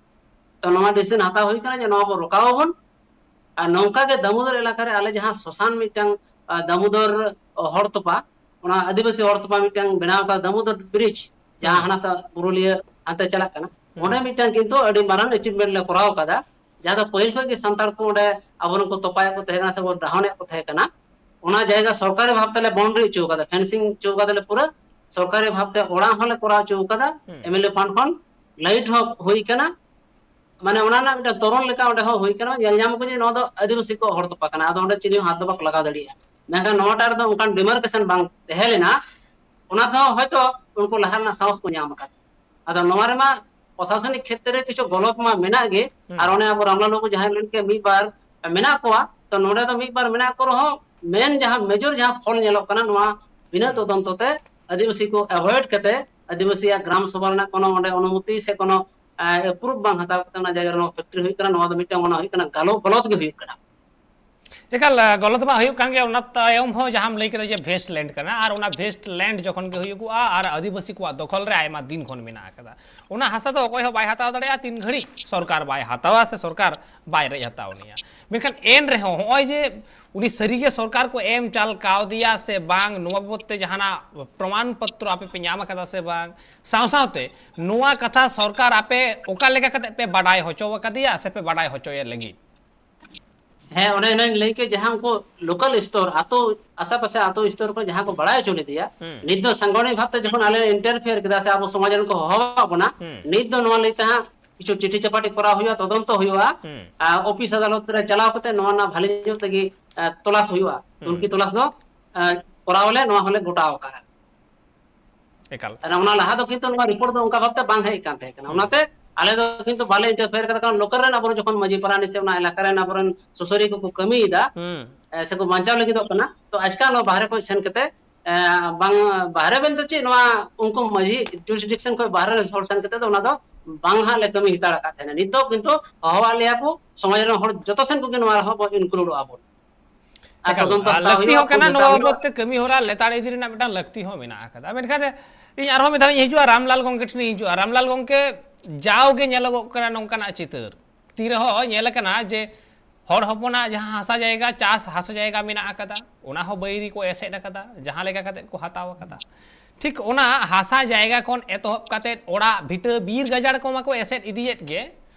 ᱛᱚ ᱱᱚᱣᱟ ᱰᱤᱥᱤᱥᱚᱱ ᱦᱟᱛᱟᱣ ᱦᱩᱭ ᱠᱟᱱᱟ ᱡᱮ ᱱᱚᱣᱟ ᱵᱚ ᱨᱚᱠᱟᱣ ᱟᱵᱚᱱ᱾ ᱟᱨ ᱱᱚᱝᱠᱟ ᱜᱮ ᱫᱟᱢᱳᱫᱚᱨ ᱮᱞᱟᱠᱟ ᱨᱮ ᱟᱞᱮ ᱡᱟᱦᱟᱸ ᱥᱚᱥᱟᱱ ᱢᱤᱫᱴᱟᱝ, ᱟ, ᱫᱟᱢᱳᱫᱚᱨ ᱦᱚᱲ ᱛᱚᱯᱟ, ᱚᱱᱟ ᱟᱹᱫᱤᱵᱟᱹᱥᱤ ᱦᱚᱲ ᱛᱚᱯᱟ ᱢᱤᱫᱴᱟᱝ ᱵᱮᱱᱟᱣ ᱟᱠᱟᱫ ᱫᱟᱢᱳᱫᱚᱨ ᱵᱨᱤᱡᱽ, ᱡᱟᱦᱟᱸ ᱦᱩᱸ᱾ ᱦᱟᱱᱟ ᱥᱟ ᱯᱩᱨᱩᱞᱤᱭᱟᱹ ᱦᱟᱱᱛᱮ ᱪᱟᱞᱟᱜ ᱠᱟᱱᱟ, ᱦᱩᱸ᱾ ᱚᱸᱰᱮ ᱢᱤᱫᱴᱟᱝ ᱠᱤᱱᱛᱩ ᱟᱹᱰᱤ ᱢᱟᱨᱟᱝ ᱮᱪᱤᱵᱷᱢᱮᱱᱴ ᱞᱮ ᱠᱚᱨᱟᱣ ᱟᱠᱟᱫᱟ᱾ ᱡᱟᱦᱟᱸ ᱫᱚ ᱯᱟᱹᱦᱤᱞ ᱠᱷᱚᱱ ᱜᱮ ᱥᱟᱱᱛᱟᱲ ᱠᱚ ᱚᱸᱰᱮ ᱟᱵᱚᱨᱮᱱ ᱠᱚ ᱛᱚᱯᱟᱭᱮᱫ ᱠᱚ ᱛᱟᱦᱮᱸ ᱠᱟᱱᱟ ᱥᱮ ᱵᱚᱱ ᱫᱟᱦᱚᱱᱮᱫ ᱠᱚ ᱛᱟᱦᱮᱸ ᱠᱟᱱᱟ, ᱚᱱᱟ ᱡᱟᱭᱜᱟ ᱥᱚᱨᱠᱟᱨᱤ ᱵᱷᱟᱵ ᱛᱮᱞᱮ ᱵᱟᱣᱩᱱᱰᱟᱨᱤ ᱦᱚᱪᱚ ᱟᱠᱟᱫᱟ, ᱯᱷᱮᱱᱥᱤᱝ ᱦᱚᱪᱚ ᱟᱠᱟᱫᱟᱞᱮ ᱯᱩᱨᱟᱹ᱾ ᱥᱚᱨᱠᱟᱨᱤ ᱵᱷᱟᱵᱽᱛᱮ ᱚᱲᱟᱜ ᱦᱚᱸᱞᱮ ᱠᱚᱨᱟᱣ ᱦᱚᱪᱚ ᱟᱠᱟᱫᱟ᱾ ᱦᱩᱸ᱾ ᱮᱢᱮᱞᱮ ᱯᱷᱟᱱᱰ ᱠᱷᱚᱱ ᱞᱟᱭᱤᱴ ᱦᱚᱸ ᱦᱩᱭ ᱟᱠᱟᱱᱟ᱾ ᱢᱟᱱᱮ ᱚᱱᱟ ᱨᱮᱱᱟᱜ ᱢᱤᱫᱴᱟᱝ ᱛᱚᱨᱚᱞ ᱞᱮᱠᱟ ᱚᱸᱰᱮ ᱦᱚᱸ ᱦᱩᱭ ᱟᱠᱟᱱᱟ, ᱧᱮᱞ ᱧᱟᱢ ᱟᱠᱚ ᱡᱮ ᱱᱚᱣᱟ ᱫᱚ ᱟᱹᱫᱤᱵᱟᱹᱥᱤ ᱠᱚᱣᱟᱜ ᱦᱚᱲ ᱛᱚᱯᱟ ᱠᱟᱱᱟ, ᱟᱫᱚ ᱚᱸᱰᱮ ᱪᱤᱞᱤ ᱦᱚᱸ ᱦᱟᱛ ᱫᱚ ᱵᱟᱠᱚ ᱞᱟᱜᱟᱣ ᱫᱟᱲᱮᱭᱟᱜᱼᱟ᱾ ᱢᱮᱱᱠᱷᱟᱱ ᱱᱚᱣᱟᱴᱟᱜ ᱨᱮᱫᱚ ᱚᱱᱠᱟᱱ ᱰᱤᱢᱟᱨᱠᱮᱥᱚᱱ ᱵᱟᱝ ᱛᱟᱦᱮᱸ ᱞᱮᱱᱟ, ᱚᱱᱟ ᱛᱮᱦᱚᱸ ᱦᱚᱭᱛᱳ ᱩᱱᱠᱩ ᱞᱟᱦᱟ ᱨᱮᱱᱟᱜ ᱥᱟᱦᱚᱥ ᱠᱚ ᱧᱟᱢ ᱟᱠᱟᱫᱟ᱾ ᱟᱫᱚ ᱱᱚᱣᱟ ᱨᱮᱢᱟ ᱯᱨᱚᱥᱟᱥᱚᱱᱤᱠ ᱠᱷᱮᱛᱨᱮ ᱨᱮ ᱠᱤᱪᱷᱩ ᱜᱚᱞᱚᱛ ᱢᱟ ᱢᱮᱱᱟᱜ ᱜᱮ, ᱦᱩᱸ᱾ ᱟᱨ ᱚᱱᱮ ᱟᱵᱚ ᱨᱟᱢᱞᱟᱞ ᱵᱟᱵᱩ ᱡᱟᱦᱟᱸᱭ ᱢᱮᱱ ᱠᱮᱫ ᱢᱤᱫ ᱵᱟᱨ ᱢᱮᱱᱟᱜ ᱠᱚᱣᱟ, ᱛᱚ ᱱᱚᱰᱮ ᱫᱚ ᱢᱤᱫ ᱵᱟᱨ ᱢᱮᱱᱟᱜ ᱠᱚ ᱨᱮᱦᱚᱸ ᱢᱮᱱ ᱡᱟᱦᱟᱸ ᱢᱮᱡᱚᱨ ᱡᱟᱦᱟᱸ ᱯᱷᱚᱞ ᱧᱮᱞᱚᱜ ᱠᱟᱱᱟ ᱱᱚᱣᱟ ᱵᱤᱱᱟᱹ ᱦᱩᱸ᱾ ᱛᱚᱫᱚᱱᱛᱚ ᱛᱮ ᱟᱹᱫᱤᱵᱟᱹᱥᱤ ᱠᱚ ᱮᱵᱷᱚᱭᱮᱰ ᱠᱟᱛᱮ ᱟᱹᱫᱤᱵᱟᱹᱥᱤᱭᱟᱜ ᱜᱨᱟᱢ ᱥᱚᱵᱷᱟ ᱨᱮᱱᱟᱜ ᱠᱳᱱᱳ ᱚᱸᱰᱮ ᱚᱱᱩᱢᱚᱛᱤ ᱥᱮ ᱠᱳᱱᱳ ᱮᱯᱨᱩᱵᱷ ᱵᱟᱝ ᱦᱟᱛᱟᱣ ᱠᱟᱛᱮ ᱚᱱᱟ ᱡᱟᱭᱜᱟ ᱨᱮ ᱱᱚᱣᱟ ᱯᱷᱮᱠᱴᱨᱤ ᱦᱩᱭᱩᱜ ᱠᱟᱱᱟ, ᱱᱚᱣᱟ ᱫᱚ ᱢᱤᱫᱴᱟᱝ ᱚᱱᱟ ᱦᱩᱭᱩᱜ ᱠᱟᱱᱟ ᱜᱟᱞᱚ-, ᱜᱚᱞᱚᱛ ᱜᱮ ᱦᱩᱭᱩᱜ ᱠᱟᱱᱟ᱾ ᱮᱠᱟᱞ, ᱟ, ᱜᱚᱞᱚᱛ ᱢᱟ ᱦᱩᱭᱩᱜ ᱠᱟᱱ ᱜᱮᱭᱟ᱾ ᱚᱱᱟ ᱛᱟᱭᱚᱢ ᱦᱚᱸ ᱡᱟᱦᱟᱸᱢ ᱞᱟᱹᱭ ᱠᱮᱫᱟ ᱡᱮ ᱵᱷᱮᱥᱴ ᱞᱮᱱᱰ ᱠᱟᱱᱟ, ᱟᱨ ᱚᱱᱟ ᱵᱷᱮᱥᱴ ᱞᱮᱱᱰ ᱡᱚᱠᱷᱚᱱ ᱜᱮ ᱦᱩᱭᱩᱜᱚᱜᱼᱟ ᱟᱨ ᱟᱹᱫᱤᱵᱟᱹᱥᱤ ᱠᱚᱣᱟᱜ ᱫᱚᱠᱷᱚᱞ ᱨᱮ ᱟᱭᱢᱟ ᱫᱤᱱ ᱠᱷᱚᱱ ᱢᱮᱱᱟᱜ ᱟᱠᱟᱫᱟ, ᱚᱱᱟ ᱦᱟᱥᱟ ᱫᱚ ᱚᱠᱚᱭ ᱦᱚᱸ ᱵᱟᱭ ᱦᱟᱛᱟᱣ ᱫᱟᱲᱮᱭᱟᱜᱼᱟ ᱛᱤᱱ ᱜᱷᱟᱹᱲᱤᱡ ᱥᱚᱨᱠᱟᱨ ᱵᱟᱭ ᱦᱟᱛᱟᱣᱟ ᱥᱮ ᱥᱚᱨᱠᱟᱨ ᱵᱟᱭ ᱨᱮᱡ ᱦᱟᱛᱟᱣ ᱟᱱᱤᱡᱼᱟ᱾ ᱢᱮᱱᱠᱷᱟᱱ ᱮᱱ ᱨᱮᱦᱚᱸ ᱦᱚᱸᱜᱼᱚᱭ ᱡᱮ ᱩᱱᱤ ᱥᱟᱹᱨᱤᱜᱮ ᱥᱚᱨᱠᱟᱨ ᱠᱚ ᱮᱢ ᱪᱟᱞ ᱠᱟᱣᱫᱮᱭᱟ ᱥᱮ ᱵᱟᱝ, ᱱᱚᱣᱟ ᱵᱟᱵᱚᱫ ᱛᱮ ᱡᱟᱦᱟᱱᱟᱜ ᱯᱨᱚᱢᱟᱱ ᱯᱚᱛᱨᱚ ᱟᱯᱮ ᱯᱮ ᱧᱟᱢ ᱟᱠᱟᱫᱟ ᱥᱮ ᱵᱟᱝ, ᱥᱟᱶ ᱥᱟᱶᱛᱮ ᱱᱚᱣᱟ ᱠᱟᱛᱷᱟ ᱥᱚᱨᱠᱟᱨ ᱟᱯᱮ ᱚᱠᱟ ᱞᱮᱠᱟ ᱠᱟᱛᱮ ᱯᱮ ᱵᱟᱰᱟᱭ ᱦᱚᱪᱚ ᱟᱠᱟᱫᱮᱭᱟ ᱥᱮ ᱯᱮ ᱵᱟᱰᱟᱭ ᱦᱚᱪᱚᱭᱮ ᱞᱟᱹᱜᱤᱫ? ᱦᱮᱸ, ᱚᱱᱮ ᱚᱱᱮᱧ ᱞᱟᱹᱭ ᱠᱮᱫ, ᱡᱟᱦᱟᱸ ᱩᱱᱠᱩ ᱞᱳᱠᱟᱞ ᱥᱛᱚᱨ, ᱟᱛᱳ, ᱟᱥᱮ ᱯᱟᱥᱮ ᱟᱛᱳ ᱥᱛᱚᱨ ᱠᱚ ᱡᱟᱦᱟᱸ ᱠᱚ ᱵᱟᱲᱟᱭ ᱦᱚᱪᱚ ᱞᱮᱫᱮᱭᱟ, ᱦᱩᱸ᱾ ᱱᱤᱛ ᱫᱚ ᱥᱟᱝᱜᱚᱴᱷᱚᱱᱤᱠ ᱵᱷᱟᱵᱽᱛᱮ ᱡᱚᱠᱷᱚᱱ ᱟᱞᱮ ᱤᱱᱴᱟᱨᱯᱷᱤᱭᱟᱨ ᱠᱮᱫᱟ ᱥᱮ ᱟᱵᱚ ᱥᱚᱢᱟᱡᱽ ᱨᱮᱱ ᱠᱚ ᱦᱚᱦᱚᱣᱟᱜ ᱵᱚᱱᱟ, ᱦᱩᱸ᱾ ᱱᱤᱛ ᱫᱚ ᱱᱚᱣᱟ ᱞᱟᱹᱭ ᱛᱮ ᱦᱟᱸᱜ ᱠᱤᱪᱷᱩ ᱪᱤᱴᱷᱤ ᱪᱟᱯᱟᱴᱤ ᱠᱚᱨᱟᱣ ᱦᱩᱭᱩᱜᱼᱟ, ᱛᱚᱫᱚᱱᱛᱚ ᱦᱩᱭᱩᱜᱼᱟ, ᱦᱩᱸ᱾ ᱟᱨ ᱚᱯᱷᱤᱥ ᱟᱫᱟᱞᱚᱛ ᱨᱮ ᱪᱟᱞᱟᱣ ᱠᱟᱛᱮ ᱱᱚᱣᱟ ᱨᱮᱱᱟᱜ ᱵᱷᱟᱞᱮ ᱧᱚᱜ ᱛᱮᱜᱮ, ᱮ, ᱛᱚᱞᱟᱥ ᱦᱩᱭᱩᱜᱼᱟ᱾ ᱦᱩᱸ᱾ ᱛᱩᱱᱠᱷᱤ ᱛᱚᱞᱟᱥ ᱫᱚ, ᱮ, ᱠᱚᱨᱟᱣ ᱟᱞᱮ, ᱱᱚᱣᱟ ᱦᱚᱸᱞᱮ ᱜᱚᱴᱟᱣ ᱟᱠᱟᱫᱼᱟ᱾ ᱮᱠᱟᱞ᱾ ᱟᱨ ᱚᱱᱟ ᱞᱟᱦᱟ ᱫᱚ ᱠᱤᱱᱛᱩ ᱱᱚᱣᱟ ᱨᱤᱯᱳᱨᱴ ᱫᱚ ᱚᱱᱠᱟ ᱵᱷᱟᱵᱛᱮ ᱵᱟᱝ ᱦᱮᱡ ᱠᱟᱱ ᱛᱟᱦᱮᱸ ᱠᱟᱱᱟ᱾ ᱦᱩᱸ᱾ ᱚᱱᱟᱛᱮ ᱟᱞᱮ ᱫᱚ ᱠᱤᱱᱛᱩ ᱵᱟᱞᱮ ᱤᱱᱴᱟᱨᱯᱷᱮᱭᱟᱨ ᱠᱟᱫᱟ, ᱠᱟᱨᱚᱱ ᱞᱳᱠᱟᱞ ᱨᱮᱱ ᱟᱵᱚᱨᱮᱱ ᱡᱚᱠᱷᱚᱱ ᱢᱟᱹᱡᱷᱤ ᱯᱟᱨᱟᱱᱤᱠ ᱥᱮ ᱚᱱᱟ ᱮᱞᱟᱠᱟ ᱨᱮᱱ ᱟᱵᱚᱨᱮᱱ ᱥᱩᱥᱟᱹᱨᱤᱭᱟᱹ ᱠᱚᱠᱚ ᱠᱟᱹᱢᱤᱭᱮᱫᱟ, ᱦᱩᱸ᱾ ᱮ, ᱥᱮᱠᱚ ᱵᱟᱧᱪᱟᱣ ᱞᱟᱹᱜᱤᱫᱚᱜ ᱠᱟᱱᱟ, ᱛᱚ ᱟᱪᱠᱟ ᱱᱚᱣᱟ ᱵᱟᱦᱨᱮ ᱠᱷᱚᱱ ᱥᱮᱱ ᱠᱟᱛᱮ, ᱮ, ᱵᱟᱝ, ᱵᱟᱦᱨᱮ ᱵᱚᱞᱛᱮ ᱪᱮᱫ, ᱱᱚᱣᱟ ᱩᱱᱠᱩ ᱢᱟᱹᱡᱷᱤ ᱡᱩᱨᱤᱥᱰᱤᱠᱥᱚᱱ ᱠᱷᱚᱱ ᱵᱟᱦᱨᱮ ᱨᱮᱱ ᱦᱚᱲ ᱥᱮᱱ ᱠᱟᱛᱮ ᱫᱚ ᱚᱱᱟ ᱫᱚ ᱵᱟᱝ ᱦᱟᱸᱜ ᱞᱮ ᱠᱟᱹᱢᱤ ᱦᱟᱛᱟᱲ ᱟᱠᱟᱫ ᱛᱟᱦᱮᱱᱟ᱾ ᱱᱤᱛᱚᱜ ᱠᱤᱱᱛᱩ ᱦᱚᱦᱚᱣᱟᱜ ᱞᱮᱭᱟ ᱠᱚ, ᱥᱚᱢᱟᱡᱽ ᱨᱮᱱ ᱦᱚᱲ ᱡᱚᱛᱚ ᱥᱮᱱ ᱠᱚᱜᱮ ᱱᱚᱣᱟ ᱨᱮᱦᱚᱸ ᱵᱚᱱ ᱤᱱᱠᱞᱩᱰᱚᱜᱼᱟ ᱵᱚᱱ᱾ ᱟᱨ ᱮᱠᱟᱞ, ᱛᱚᱫᱚᱱᱛᱚ ᱟᱨ ᱦᱟᱛᱟᱣ ᱞᱟᱹᱠᱛᱤ ᱦᱩᱭᱩᱜᱼᱟ, ᱦᱚᱸ ᱠᱟᱱᱟ, ᱠᱷᱚᱡᱽ ᱱᱚᱣᱟ ᱦᱟᱛᱟᱣ ᱦᱩᱭᱩᱜᱼᱟ᱾ ᱵᱟᱵᱚᱫ ᱛᱮ ᱠᱟᱹᱢᱤ ᱦᱚᱨᱟ ᱞᱮᱛᱟᱲ ᱤᱫᱤ ᱨᱮᱱᱟᱜ ᱢᱤᱫᱴᱟᱝ ᱞᱟᱹᱠᱛᱤ ᱦᱚᱸ ᱢᱮᱱᱟᱜ ᱟᱠᱟᱫᱟ᱾ ᱢᱮᱱᱠᱷᱟᱱ ᱤᱧ ᱟᱨᱦᱚᱸ ᱢᱤᱫ ᱫᱷᱟᱣ ᱤᱧ ᱦᱤᱡᱩᱜᱼᱟ, ᱨᱟᱢᱞᱟᱞ ᱜᱚᱢᱠᱮ ᱴᱷᱮᱱᱤᱧ ᱦᱤᱡᱩᱜᱼᱟ᱾ ᱨᱟᱢᱞᱟᱞ ᱜᱚᱢᱠᱮ, ᱡᱟᱣᱜᱮ ᱧᱮᱞᱚᱜᱚᱜ ᱠᱟᱱᱟ ᱱᱚᱝᱠᱟᱱᱟᱜ ᱪᱤᱛᱟᱹᱨ, ᱛᱤ ᱨᱮᱦᱚᱸ ᱧᱮᱞ ᱟᱠᱟᱱᱟ ᱡᱮ ᱦᱚᱲ ᱦᱚᱯᱚᱱᱟᱜ ᱡᱟᱦᱟᱸ ᱦᱟᱥᱟ ᱡᱟᱭᱜᱟ, ᱪᱟᱥ ᱦᱟᱥᱟ ᱡᱟᱭᱜᱟ ᱢᱮᱱᱟᱜ ᱟᱠᱟᱫᱟ, ᱚᱱᱟ ᱦᱚᱸ ᱵᱟᱹᱭᱨᱤ ᱠᱚ ᱮᱥᱮᱫ ᱟᱠᱟᱫᱟ, ᱡᱟᱦᱟᱸ ᱞᱮᱠᱟ ᱠᱟᱛᱮᱫ ᱠᱚ ᱦᱟᱛᱟᱣ ᱟᱠᱟᱫᱟ᱾ ᱴᱷᱤᱠ ᱚᱱᱟ ᱦᱟᱥᱟ ᱡᱟᱭᱜᱟ ᱠᱷᱚᱱ ᱮᱛᱚᱦᱚᱵ ᱠᱟᱛᱮᱫ ᱚᱲᱟᱜ ᱵᱷᱤᱴᱟᱹ ᱵᱤᱨ ᱜᱟᱡᱟᱲ ᱠᱚᱢᱟ ᱠᱚ ᱮᱥᱮᱫ ᱤᱫᱤᱭᱮᱫ ᱜᱮ,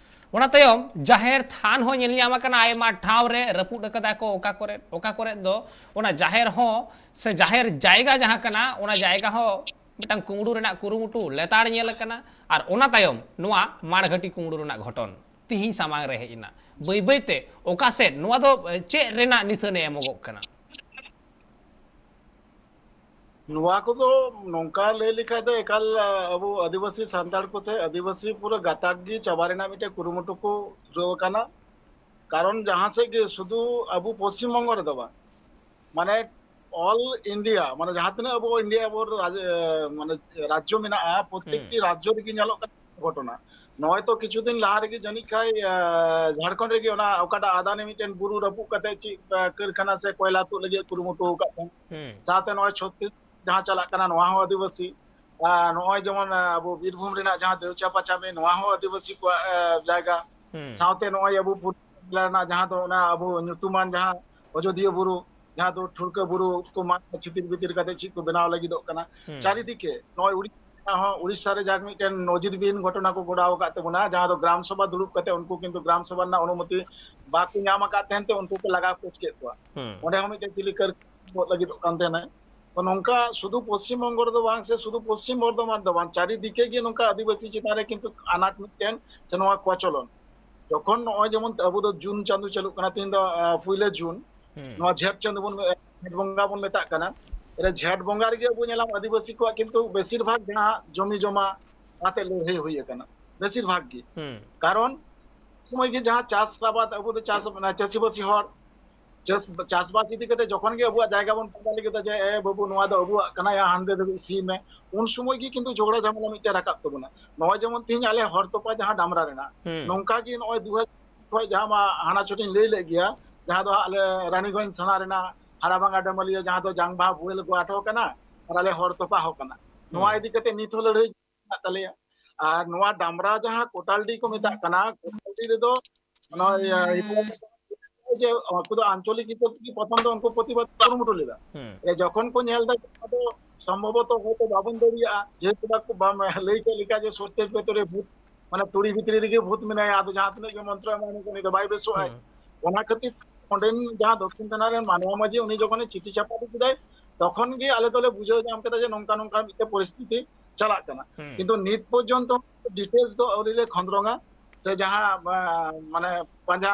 ᱚᱱᱟ ᱛᱟᱭᱚᱢ ᱡᱟᱦᱮᱨ ᱛᱷᱟᱱ ᱦᱚᱸ ᱧᱮᱞ ᱧᱟᱢ ᱟᱠᱟᱱᱟ, ᱟᱭᱢᱟ ᱴᱷᱟᱶ ᱨᱮ ᱨᱟᱹᱯᱩᱫ ᱟᱠᱟᱫᱟ ᱠᱚ, ᱚᱠᱟ ᱠᱚᱨᱮ, ᱚᱠᱟ ᱠᱚᱨᱮ ᱫᱚ ᱚᱱᱟ ᱡᱟᱦᱮᱨ ᱦᱚᱸ ᱥᱮ ᱡᱟᱦᱮᱨ ᱡᱟᱭᱜᱟ ᱡᱟᱦᱟᱸ ᱠᱟᱱᱟ, ᱚᱱᱟ ᱡᱟᱭᱜᱟ ᱦᱚᱸ ᱢᱤᱫᱴᱟᱝ ᱠᱩᱢᱲᱩ ᱨᱮᱱᱟᱜ ᱠᱩᱨᱩᱢᱩᱴᱩ ᱞᱮᱛᱟᱲ ᱧᱮᱞ ᱟᱠᱟᱱᱟ, ᱟᱨ ᱚᱱᱟ ᱛᱟᱭᱚᱢ ᱱᱚᱣᱟ ᱢᱟᱲᱜᱷᱟᱹᱴᱤ ᱠᱩᱢᱲᱩ ᱨᱮᱱᱟᱜ ᱜᱷᱚᱴᱚᱱ ᱛᱤᱦᱤᱧ ᱥᱟᱢᱟᱝ ᱨᱮ ᱦᱮᱡ ᱮᱱᱟ᱾ ᱵᱟᱹᱭ ᱵᱟᱹᱭ ᱛᱮ ᱚᱠᱟ ᱥᱮᱫ ᱱᱚᱣᱟ ᱫᱚ, ᱮ, ᱪᱮᱫ ᱨᱮᱱᱟᱜ ᱱᱤᱥᱟᱹᱱᱮ ᱮᱢᱚᱜᱚᱜ ᱠᱟᱱᱟ? ᱱᱚᱣᱟ ᱠᱚᱫᱚ ᱱᱚᱝᱠᱟ ᱞᱟᱹᱭ ᱞᱮᱠᱷᱟᱡ ᱫᱚ ᱮᱠᱟᱞ, ᱟ, ᱟᱵᱚ ᱟᱹᱫᱤᱵᱟᱹᱥᱤ ᱥᱟᱱᱛᱟᱲ ᱠᱚᱛᱮ ᱟᱹᱫᱤᱵᱟᱹᱥᱤ ᱯᱩᱨᱟᱹ ᱜᱟᱛᱟᱠ ᱜᱮ ᱪᱟᱵᱟ ᱨᱮᱱᱟᱜ ᱢᱤᱫᱴᱮᱡ ᱠᱩᱨᱩᱢᱩᱴᱩ ᱠᱚ ᱫᱷᱩᱨᱟᱹᱣ ᱟᱠᱟᱱᱟ᱾ ᱠᱟᱨᱚᱱ ᱡᱟᱦᱟᱸ ᱥᱮᱫ ᱜᱮ, ᱥᱩᱫᱷᱩ ᱟᱵᱚ ᱯᱚᱥᱪᱤᱢ ᱵᱚᱝᱜᱚ ᱨᱮᱫᱚ ᱵᱟᱝ, ᱢᱟᱱᱮ ᱚᱞ ᱤᱱᱰᱤᱭᱟ, ᱢᱟᱱᱮ ᱡᱟᱦᱟᱸ ᱛᱤᱱᱟᱹᱜ ᱟᱵᱚ ᱤᱱᱰᱤᱭᱟ ᱟᱵᱚ ᱨᱟᱡᱽ-, ᱮ, ᱢᱟᱱᱮ ᱨᱟᱡᱽᱡᱚ ᱢᱮᱱᱟᱜᱼᱟ, ᱯᱨᱚᱛᱮᱠᱴᱤ ᱦᱩᱸ᱾ ᱨᱟᱡᱽᱡᱚ ᱨᱮᱜᱮ ᱧᱮᱞᱚᱜ ᱠᱟᱱᱟ ᱜᱷᱚᱴᱚᱱᱟ᱾ ᱱᱚᱜᱼᱚᱭ ᱛᱚ ᱠᱤᱪᱷᱩ ᱫᱤᱱ ᱞᱟᱦᱟ ᱨᱮᱜᱮ ᱡᱟᱹᱱᱤᱡ ᱠᱷᱟᱡ, ᱮ, ᱡᱷᱟᱲᱠᱷᱚᱸᱰ ᱨᱮᱜᱮ ᱚᱱᱟ ᱚᱠᱟᱴᱟᱜ ᱟᱫᱟᱱᱤ ᱢᱤᱫᱴᱮᱱ ᱵᱩᱨᱩ ᱨᱟᱹᱯᱩᱫ ᱠᱟᱛᱮ ᱪᱮᱫ, ᱮ, ᱠᱟᱹᱨᱠᱷᱟᱱᱟ ᱥᱮ ᱠᱚᱭᱞᱟ ᱛᱩᱫ ᱞᱟᱹᱜᱤᱫ ᱠᱩᱨᱩᱢᱩᱴᱩ ᱟᱠᱟᱫ ᱛᱟᱦᱮᱸᱫ᱾ ᱦᱩᱸ᱾ ᱥᱟᱶᱛᱮ ᱱᱚᱜᱼᱚᱭ ᱪᱷᱚᱛᱤᱥ ᱡᱟᱦᱟᱸ ᱪᱟᱞᱟᱜ ᱠᱟᱱᱟ, ᱱᱚᱣᱟ ᱦᱚᱸ ᱟᱹᱫᱤᱵᱟᱹᱥᱤ᱾ ᱟᱨ ᱱᱚᱜᱼᱚᱭ ᱡᱮᱢᱚᱱ, ᱮ, ᱟᱵᱚ ᱵᱤᱨᱵᱷᱩᱢ ᱨᱮᱱᱟᱜ ᱡᱟᱦᱟᱸ ᱫᱮᱣᱪᱟ ᱯᱟᱪᱟᱢᱤ, ᱱᱚᱣᱟ ᱦᱚᱸ ᱟᱹᱫᱤᱵᱟᱹᱥᱤ ᱠᱚᱣᱟᱜ, ᱮ, ᱡᱟᱭᱜᱟ᱾ ᱦᱩᱸ᱾ ᱥᱟᱶᱛᱮ ᱱᱚᱜᱼᱚᱭ ᱟᱵᱚ ᱯᱩᱨᱩᱞᱤᱭᱟᱹ ᱡᱮᱞᱟ ᱨᱮᱱᱟᱜ ᱡᱟᱦᱟᱸ ᱫᱚ ᱚᱱᱟ ᱟᱵᱚ ᱧᱩᱛᱩᱢᱟᱱ ᱡᱟᱦᱟᱸ ᱟᱡᱚᱫᱤᱭᱟᱹ ᱵᱩᱨᱩ, ᱡᱟᱦᱟᱸ ᱫᱚ ᱴᱷᱩᱲᱠᱟᱹ ᱵᱩᱨᱩ ᱠᱚ ᱢᱟᱜ ᱪᱷᱤᱛᱤᱨ ᱵᱤᱛᱤᱨ ᱠᱟᱛᱮ ᱪᱮᱫ ᱠᱚ ᱵᱮᱱᱟᱣ ᱞᱟᱹᱜᱤᱫᱚᱜ ᱠᱟᱱᱟ᱾ ᱦᱩᱸ᱾ ᱪᱟᱨᱤᱫᱤᱠᱮ ᱱᱚᱜᱼᱚᱭ ᱩᱲᱤᱥᱥᱟ ᱦᱚᱸ, ᱩᱲᱤᱥᱥᱟ ᱨᱮ ᱡᱟᱠ ᱢᱤᱫᱴᱮᱱ ᱱᱚᱡᱤᱨ ᱵᱤᱦᱤᱱ ᱜᱷᱚᱴᱚᱱᱟ ᱠᱚ ᱜᱚᱲᱟᱣ ᱟᱠᱟᱫ ᱛᱟᱵᱚᱱᱟ, ᱡᱟᱦᱟᱸ ᱫᱚ ᱜᱨᱟᱢ ᱥᱚᱵᱷᱟ ᱫᱩᱲᱩᱵ ᱠᱟᱛᱮ ᱩᱱᱠᱩ ᱠᱤᱱᱛᱩ ᱜᱨᱟᱢ ᱥᱚᱵᱷᱟ ᱨᱮᱱᱟᱜ ᱚᱱᱩᱢᱚᱛᱤ ᱵᱟᱠᱚ ᱧᱟᱢ ᱟᱠᱟᱫ ᱛᱟᱦᱮᱱ ᱛᱮ ᱩᱱᱠᱩ ᱠᱚ ᱞᱟᱜᱟ ᱯᱳᱪ ᱠᱮᱫ ᱠᱚᱣᱟ᱾ ᱦᱩᱸ᱾ ᱚᱸᱰᱮ ᱦᱚᱸ ᱢᱤᱫᱴᱮᱱ ᱪᱤᱞᱤ ᱠᱟᱹᱨ ᱵᱚᱦᱚᱜ ᱞᱟᱹᱜᱤᱫᱚᱜ ᱠᱟᱱ ᱛᱟᱦᱮᱱᱟ᱾ ᱛᱚ ᱱᱚᱝᱠᱟ ᱥᱩᱫᱷᱩ ᱯᱚᱥᱪᱤᱢ ᱵᱚᱝᱜᱚ ᱨᱮᱫᱚ ᱵᱟᱝ, ᱥᱮ ᱥᱩᱫᱷᱩ ᱯᱚᱥᱪᱤᱢ ᱵᱚᱨᱫᱷᱚᱢᱟᱱ ᱫᱚ ᱵᱟᱝ, ᱪᱟᱨᱤᱫᱤᱠᱮ ᱜᱮ ᱱᱚᱝᱠᱟ ᱟᱹᱫᱤᱵᱟᱹᱥᱤ ᱪᱮᱛᱟᱱ ᱨᱮ ᱠᱤᱱᱛᱩ ᱟᱱᱟᱴ ᱢᱤᱫᱴᱮᱱ ᱥᱮ ᱱᱚᱣᱟ ᱠᱚᱪᱚᱞᱚᱱ᱾ ᱡᱚᱠᱷᱚᱱ ᱱᱚᱜᱼᱚᱭ ᱡᱮᱢᱚᱱ ᱟᱵᱚ ᱫᱚ ᱡᱩᱱ ᱪᱟᱸᱫᱚ ᱪᱟᱹᱞᱩᱜ ᱠᱟᱱᱟ, ᱛᱮᱦᱮᱧ ᱫᱚ, ᱟᱸ, ᱯᱩᱭᱞᱟᱹ ᱡᱩᱱ, ᱦᱩᱸ᱾ ᱱᱚᱣᱟ ᱡᱷᱮᱸᱴ ᱪᱟᱸᱫᱚ ᱵᱚᱱ, ᱡᱷᱮᱸᱴ ᱵᱚᱸᱜᱟ ᱵᱚᱱ ᱢᱮᱛᱟᱜ ᱠᱟᱱᱟ᱾ ᱨᱮ ᱡᱷᱮᱸᱴ ᱵᱚᱸᱜᱟ ᱨᱮᱜᱮ ᱟᱵᱚ ᱧᱮᱞᱟᱢ ᱟᱹᱫᱤᱵᱟᱹᱥᱤ ᱠᱚᱣᱟᱜ ᱠᱤᱱᱛᱩ ᱵᱮᱥᱤᱨ ᱵᱷᱟᱜᱽ ᱡᱟᱦᱟᱸ ᱡᱚᱢᱤ ᱡᱚᱢᱟ ᱟᱛᱮ ᱞᱟᱹᱲᱦᱟᱹᱭ ᱦᱩᱭ ᱟᱠᱟᱱᱟ, ᱵᱮᱥᱤᱨ ᱵᱷᱟᱜᱽ ᱜᱮ᱾ ᱦᱩᱸ᱾ ᱠᱟᱨᱚᱱ ᱥᱚᱢᱚᱭ ᱜᱮ ᱡᱟᱦᱟᱸ ᱪᱟᱥ ᱟᱵᱟᱫ, ᱟᱵᱚ ᱫᱚ ᱪᱟᱥ, ᱢᱟᱱᱮ ᱪᱟᱹᱥᱤᱵᱟᱹᱥᱤ ᱦᱚᱲ, ᱪᱟᱥ, ᱪᱟᱥᱵᱟᱥ ᱤᱫᱤ ᱠᱟᱛᱮ ᱡᱚᱠᱷᱚᱱ ᱜᱮ ᱟᱵᱚᱣᱟᱜ ᱡᱟᱭᱜᱟ ᱵᱚᱱ ᱯᱟᱸᱡᱟ ᱞᱟᱹᱜᱤᱫ ᱡᱮ, "ᱮ ᱵᱟᱹᱵᱩ, ᱱᱚᱣᱟ ᱫᱚ ᱟᱵᱚᱣᱟᱜ ᱠᱟᱱᱟ, ᱭᱟ ᱦᱟᱸᱰᱮ ᱫᱷᱟᱹᱵᱤᱡ ᱥᱤ ᱢᱮ", ᱩᱱ ᱥᱚᱢᱚᱭ ᱜᱮ ᱠᱤᱱᱛᱩ ᱡᱷᱚᱜᱽᱲᱟ ᱡᱷᱟᱢᱮᱞᱟ ᱢᱤᱫᱴᱮᱱ ᱨᱟᱠᱟᱵ ᱛᱟᱵᱚᱱᱟ᱾ ᱱᱚᱜᱼᱚᱭ ᱡᱮᱢᱚᱱ ᱛᱤᱦᱤᱧ ᱟᱞᱮ ᱦᱚᱲ ᱛᱚᱯᱟ ᱡᱟᱦᱟᱸ ᱰᱟᱢᱨᱟ ᱨᱮᱱᱟᱜ, ᱦᱩᱸ᱾ ᱱᱚᱝᱠᱟ ᱜᱮ ᱱᱚᱜᱼᱚᱭ ᱫᱩ ᱦᱟᱡᱟᱨ ᱠᱷᱚᱱ ᱡᱟᱦᱟᱸ ᱢᱟ ᱦᱟᱱᱟ ᱪᱷᱚᱴᱤᱧ ᱞᱟᱹᱭ ᱞᱮᱫ ᱜᱮᱭᱟ, ᱡᱟᱦᱟᱸ ᱫᱚ ᱟᱞᱮ ᱨᱟᱱᱤᱜᱚᱸᱡᱽ ᱛᱷᱟᱱᱟ ᱨᱮᱱᱟᱜ ᱦᱟᱨᱟᱵᱟᱝᱜᱟ ᱰᱟᱢᱟᱞᱤᱭᱟᱹ, ᱡᱟᱦᱟᱸ ᱫᱚ ᱡᱟᱝᱵᱟᱦᱟ ᱵᱩᱦᱮᱞ ᱜᱚᱦᱟᱴ ᱦᱚᱸ ᱠᱟᱱᱟ ᱟᱨ ᱟᱞᱮ ᱦᱚᱲ ᱛᱚᱯᱟ ᱦᱚᱸ ᱠᱟᱱᱟ᱾ ᱱᱚᱣᱟ ᱦᱩᱸ᱾ ᱤᱫᱤ ᱠᱟᱛᱮ ᱱᱤᱛ ᱦᱚᱸ ᱞᱟᱹᱲᱦᱟᱹᱭ ᱢᱮᱱᱟᱜ ᱛᱟᱞᱮᱭᱟ᱾ ᱟᱨ ᱱᱚᱣᱟ ᱰᱟᱢᱨᱟ ᱡᱟᱦᱟᱸ ᱠᱳᱴᱟᱞᱰᱤ ᱠᱚ ᱢᱮᱛᱟᱜ ᱠᱟᱱᱟ, ᱠᱳᱴᱟᱞᱰᱤ ᱨᱮᱫᱚ ᱱᱚᱜᱼᱚᱭ, ᱤᱭᱟᱹ, ᱡᱮ ᱩᱱᱠᱩ ᱫᱚ ᱟᱧᱪᱚᱞᱤᱠ ᱦᱤᱥᱟᱹᱵ ᱛᱮᱜᱮ ᱯᱨᱚᱛᱷᱚᱢ ᱫᱚ ᱩᱱᱠᱩ ᱯᱨᱚᱛᱤᱵᱟᱫ ᱠᱚ ᱠᱩᱨᱩᱢᱩᱴᱩ ᱞᱮᱫᱟ᱾ ᱦᱩᱸ᱾ ᱮ, ᱡᱚᱠᱷᱚᱱ ᱠᱚ ᱧᱮᱞ ᱮᱫᱟ ᱡᱮ ᱱᱚᱣᱟ ᱫᱚ ᱥᱚᱢᱵᱷᱚᱵᱚᱛᱚ ᱦᱚᱭᱛᱳ ᱵᱟᱵᱚᱱ ᱫᱟᱲᱮᱭᱟᱜᱼᱟ, ᱡᱮᱦᱮᱛᱩ ᱵᱟᱠᱚ, ᱵᱟᱢ ᱞᱟᱹᱭ ᱠᱮᱫ ᱞᱮᱠᱟ ᱡᱮ ᱥᱚᱛᱭᱚ ᱵᱷᱮᱛᱚᱨᱮ ᱵᱷᱩᱛ, ᱢᱟᱱᱮ ᱛᱩᱲᱤ ᱵᱷᱤᱛᱨᱤ ᱨᱮᱜᱮ ᱵᱷᱩᱛ ᱢᱮᱱᱟᱭᱟ, ᱟᱫᱚ ᱡᱟᱦᱟᱸ ᱛᱤᱱᱟᱹᱜ ᱜᱮ ᱢᱚᱱᱛᱨᱚ ᱮᱢᱟᱭ ᱢᱮ, ᱩᱱᱤ ᱫᱚ ᱵᱟᱭ ᱵᱮᱥᱚᱜᱼᱟᱭ᱾ ᱦᱩᱸ᱾ ᱚᱱᱟ ᱠᱷᱟᱹᱛᱤᱨ ᱚᱸᱰᱮᱱ ᱡᱟᱦᱟᱸ ᱫᱚᱠᱠᱷᱤᱱ ᱛᱷᱟᱱᱟ ᱨᱮᱱ ᱢᱟᱱᱣᱟ ᱢᱟᱹᱡᱷᱤ, ᱩᱱᱤ ᱡᱚᱠᱷᱚᱱᱮ ᱪᱤᱴᱷᱤ ᱪᱷᱟᱯᱟ ᱠᱮᱫᱟᱭ, ᱛᱚᱠᱷᱚᱱ ᱜᱮ ᱟᱞᱮ ᱫᱚᱞᱮ ᱵᱩᱡᱷᱟᱹᱣ ᱧᱟᱢ ᱠᱮᱫᱟ ᱡᱮ ᱱᱚᱝᱠᱟ ᱱᱚᱝᱠᱟ ᱢᱤᱫᱴᱮᱱ ᱯᱚᱨᱤᱥᱛᱷᱤᱛᱤ ᱪᱟᱞᱟᱜ ᱠᱟᱱᱟ᱾ ᱦᱩᱸ᱾ ᱠᱤᱱᱛᱩ ᱱᱤᱛ ᱯᱚᱨᱡᱚᱱᱛᱚ ᱰᱤᱴᱮᱞᱥ ᱫᱚ ᱟᱹᱣᱨᱤ ᱞᱮ ᱠᱷᱚᱸᱫᱽᱨᱚᱝᱟ, ᱥᱮ ᱡᱟᱦᱟᱸ, ᱟ, ᱢᱟᱱᱮ ᱯᱟᱸᱡᱟ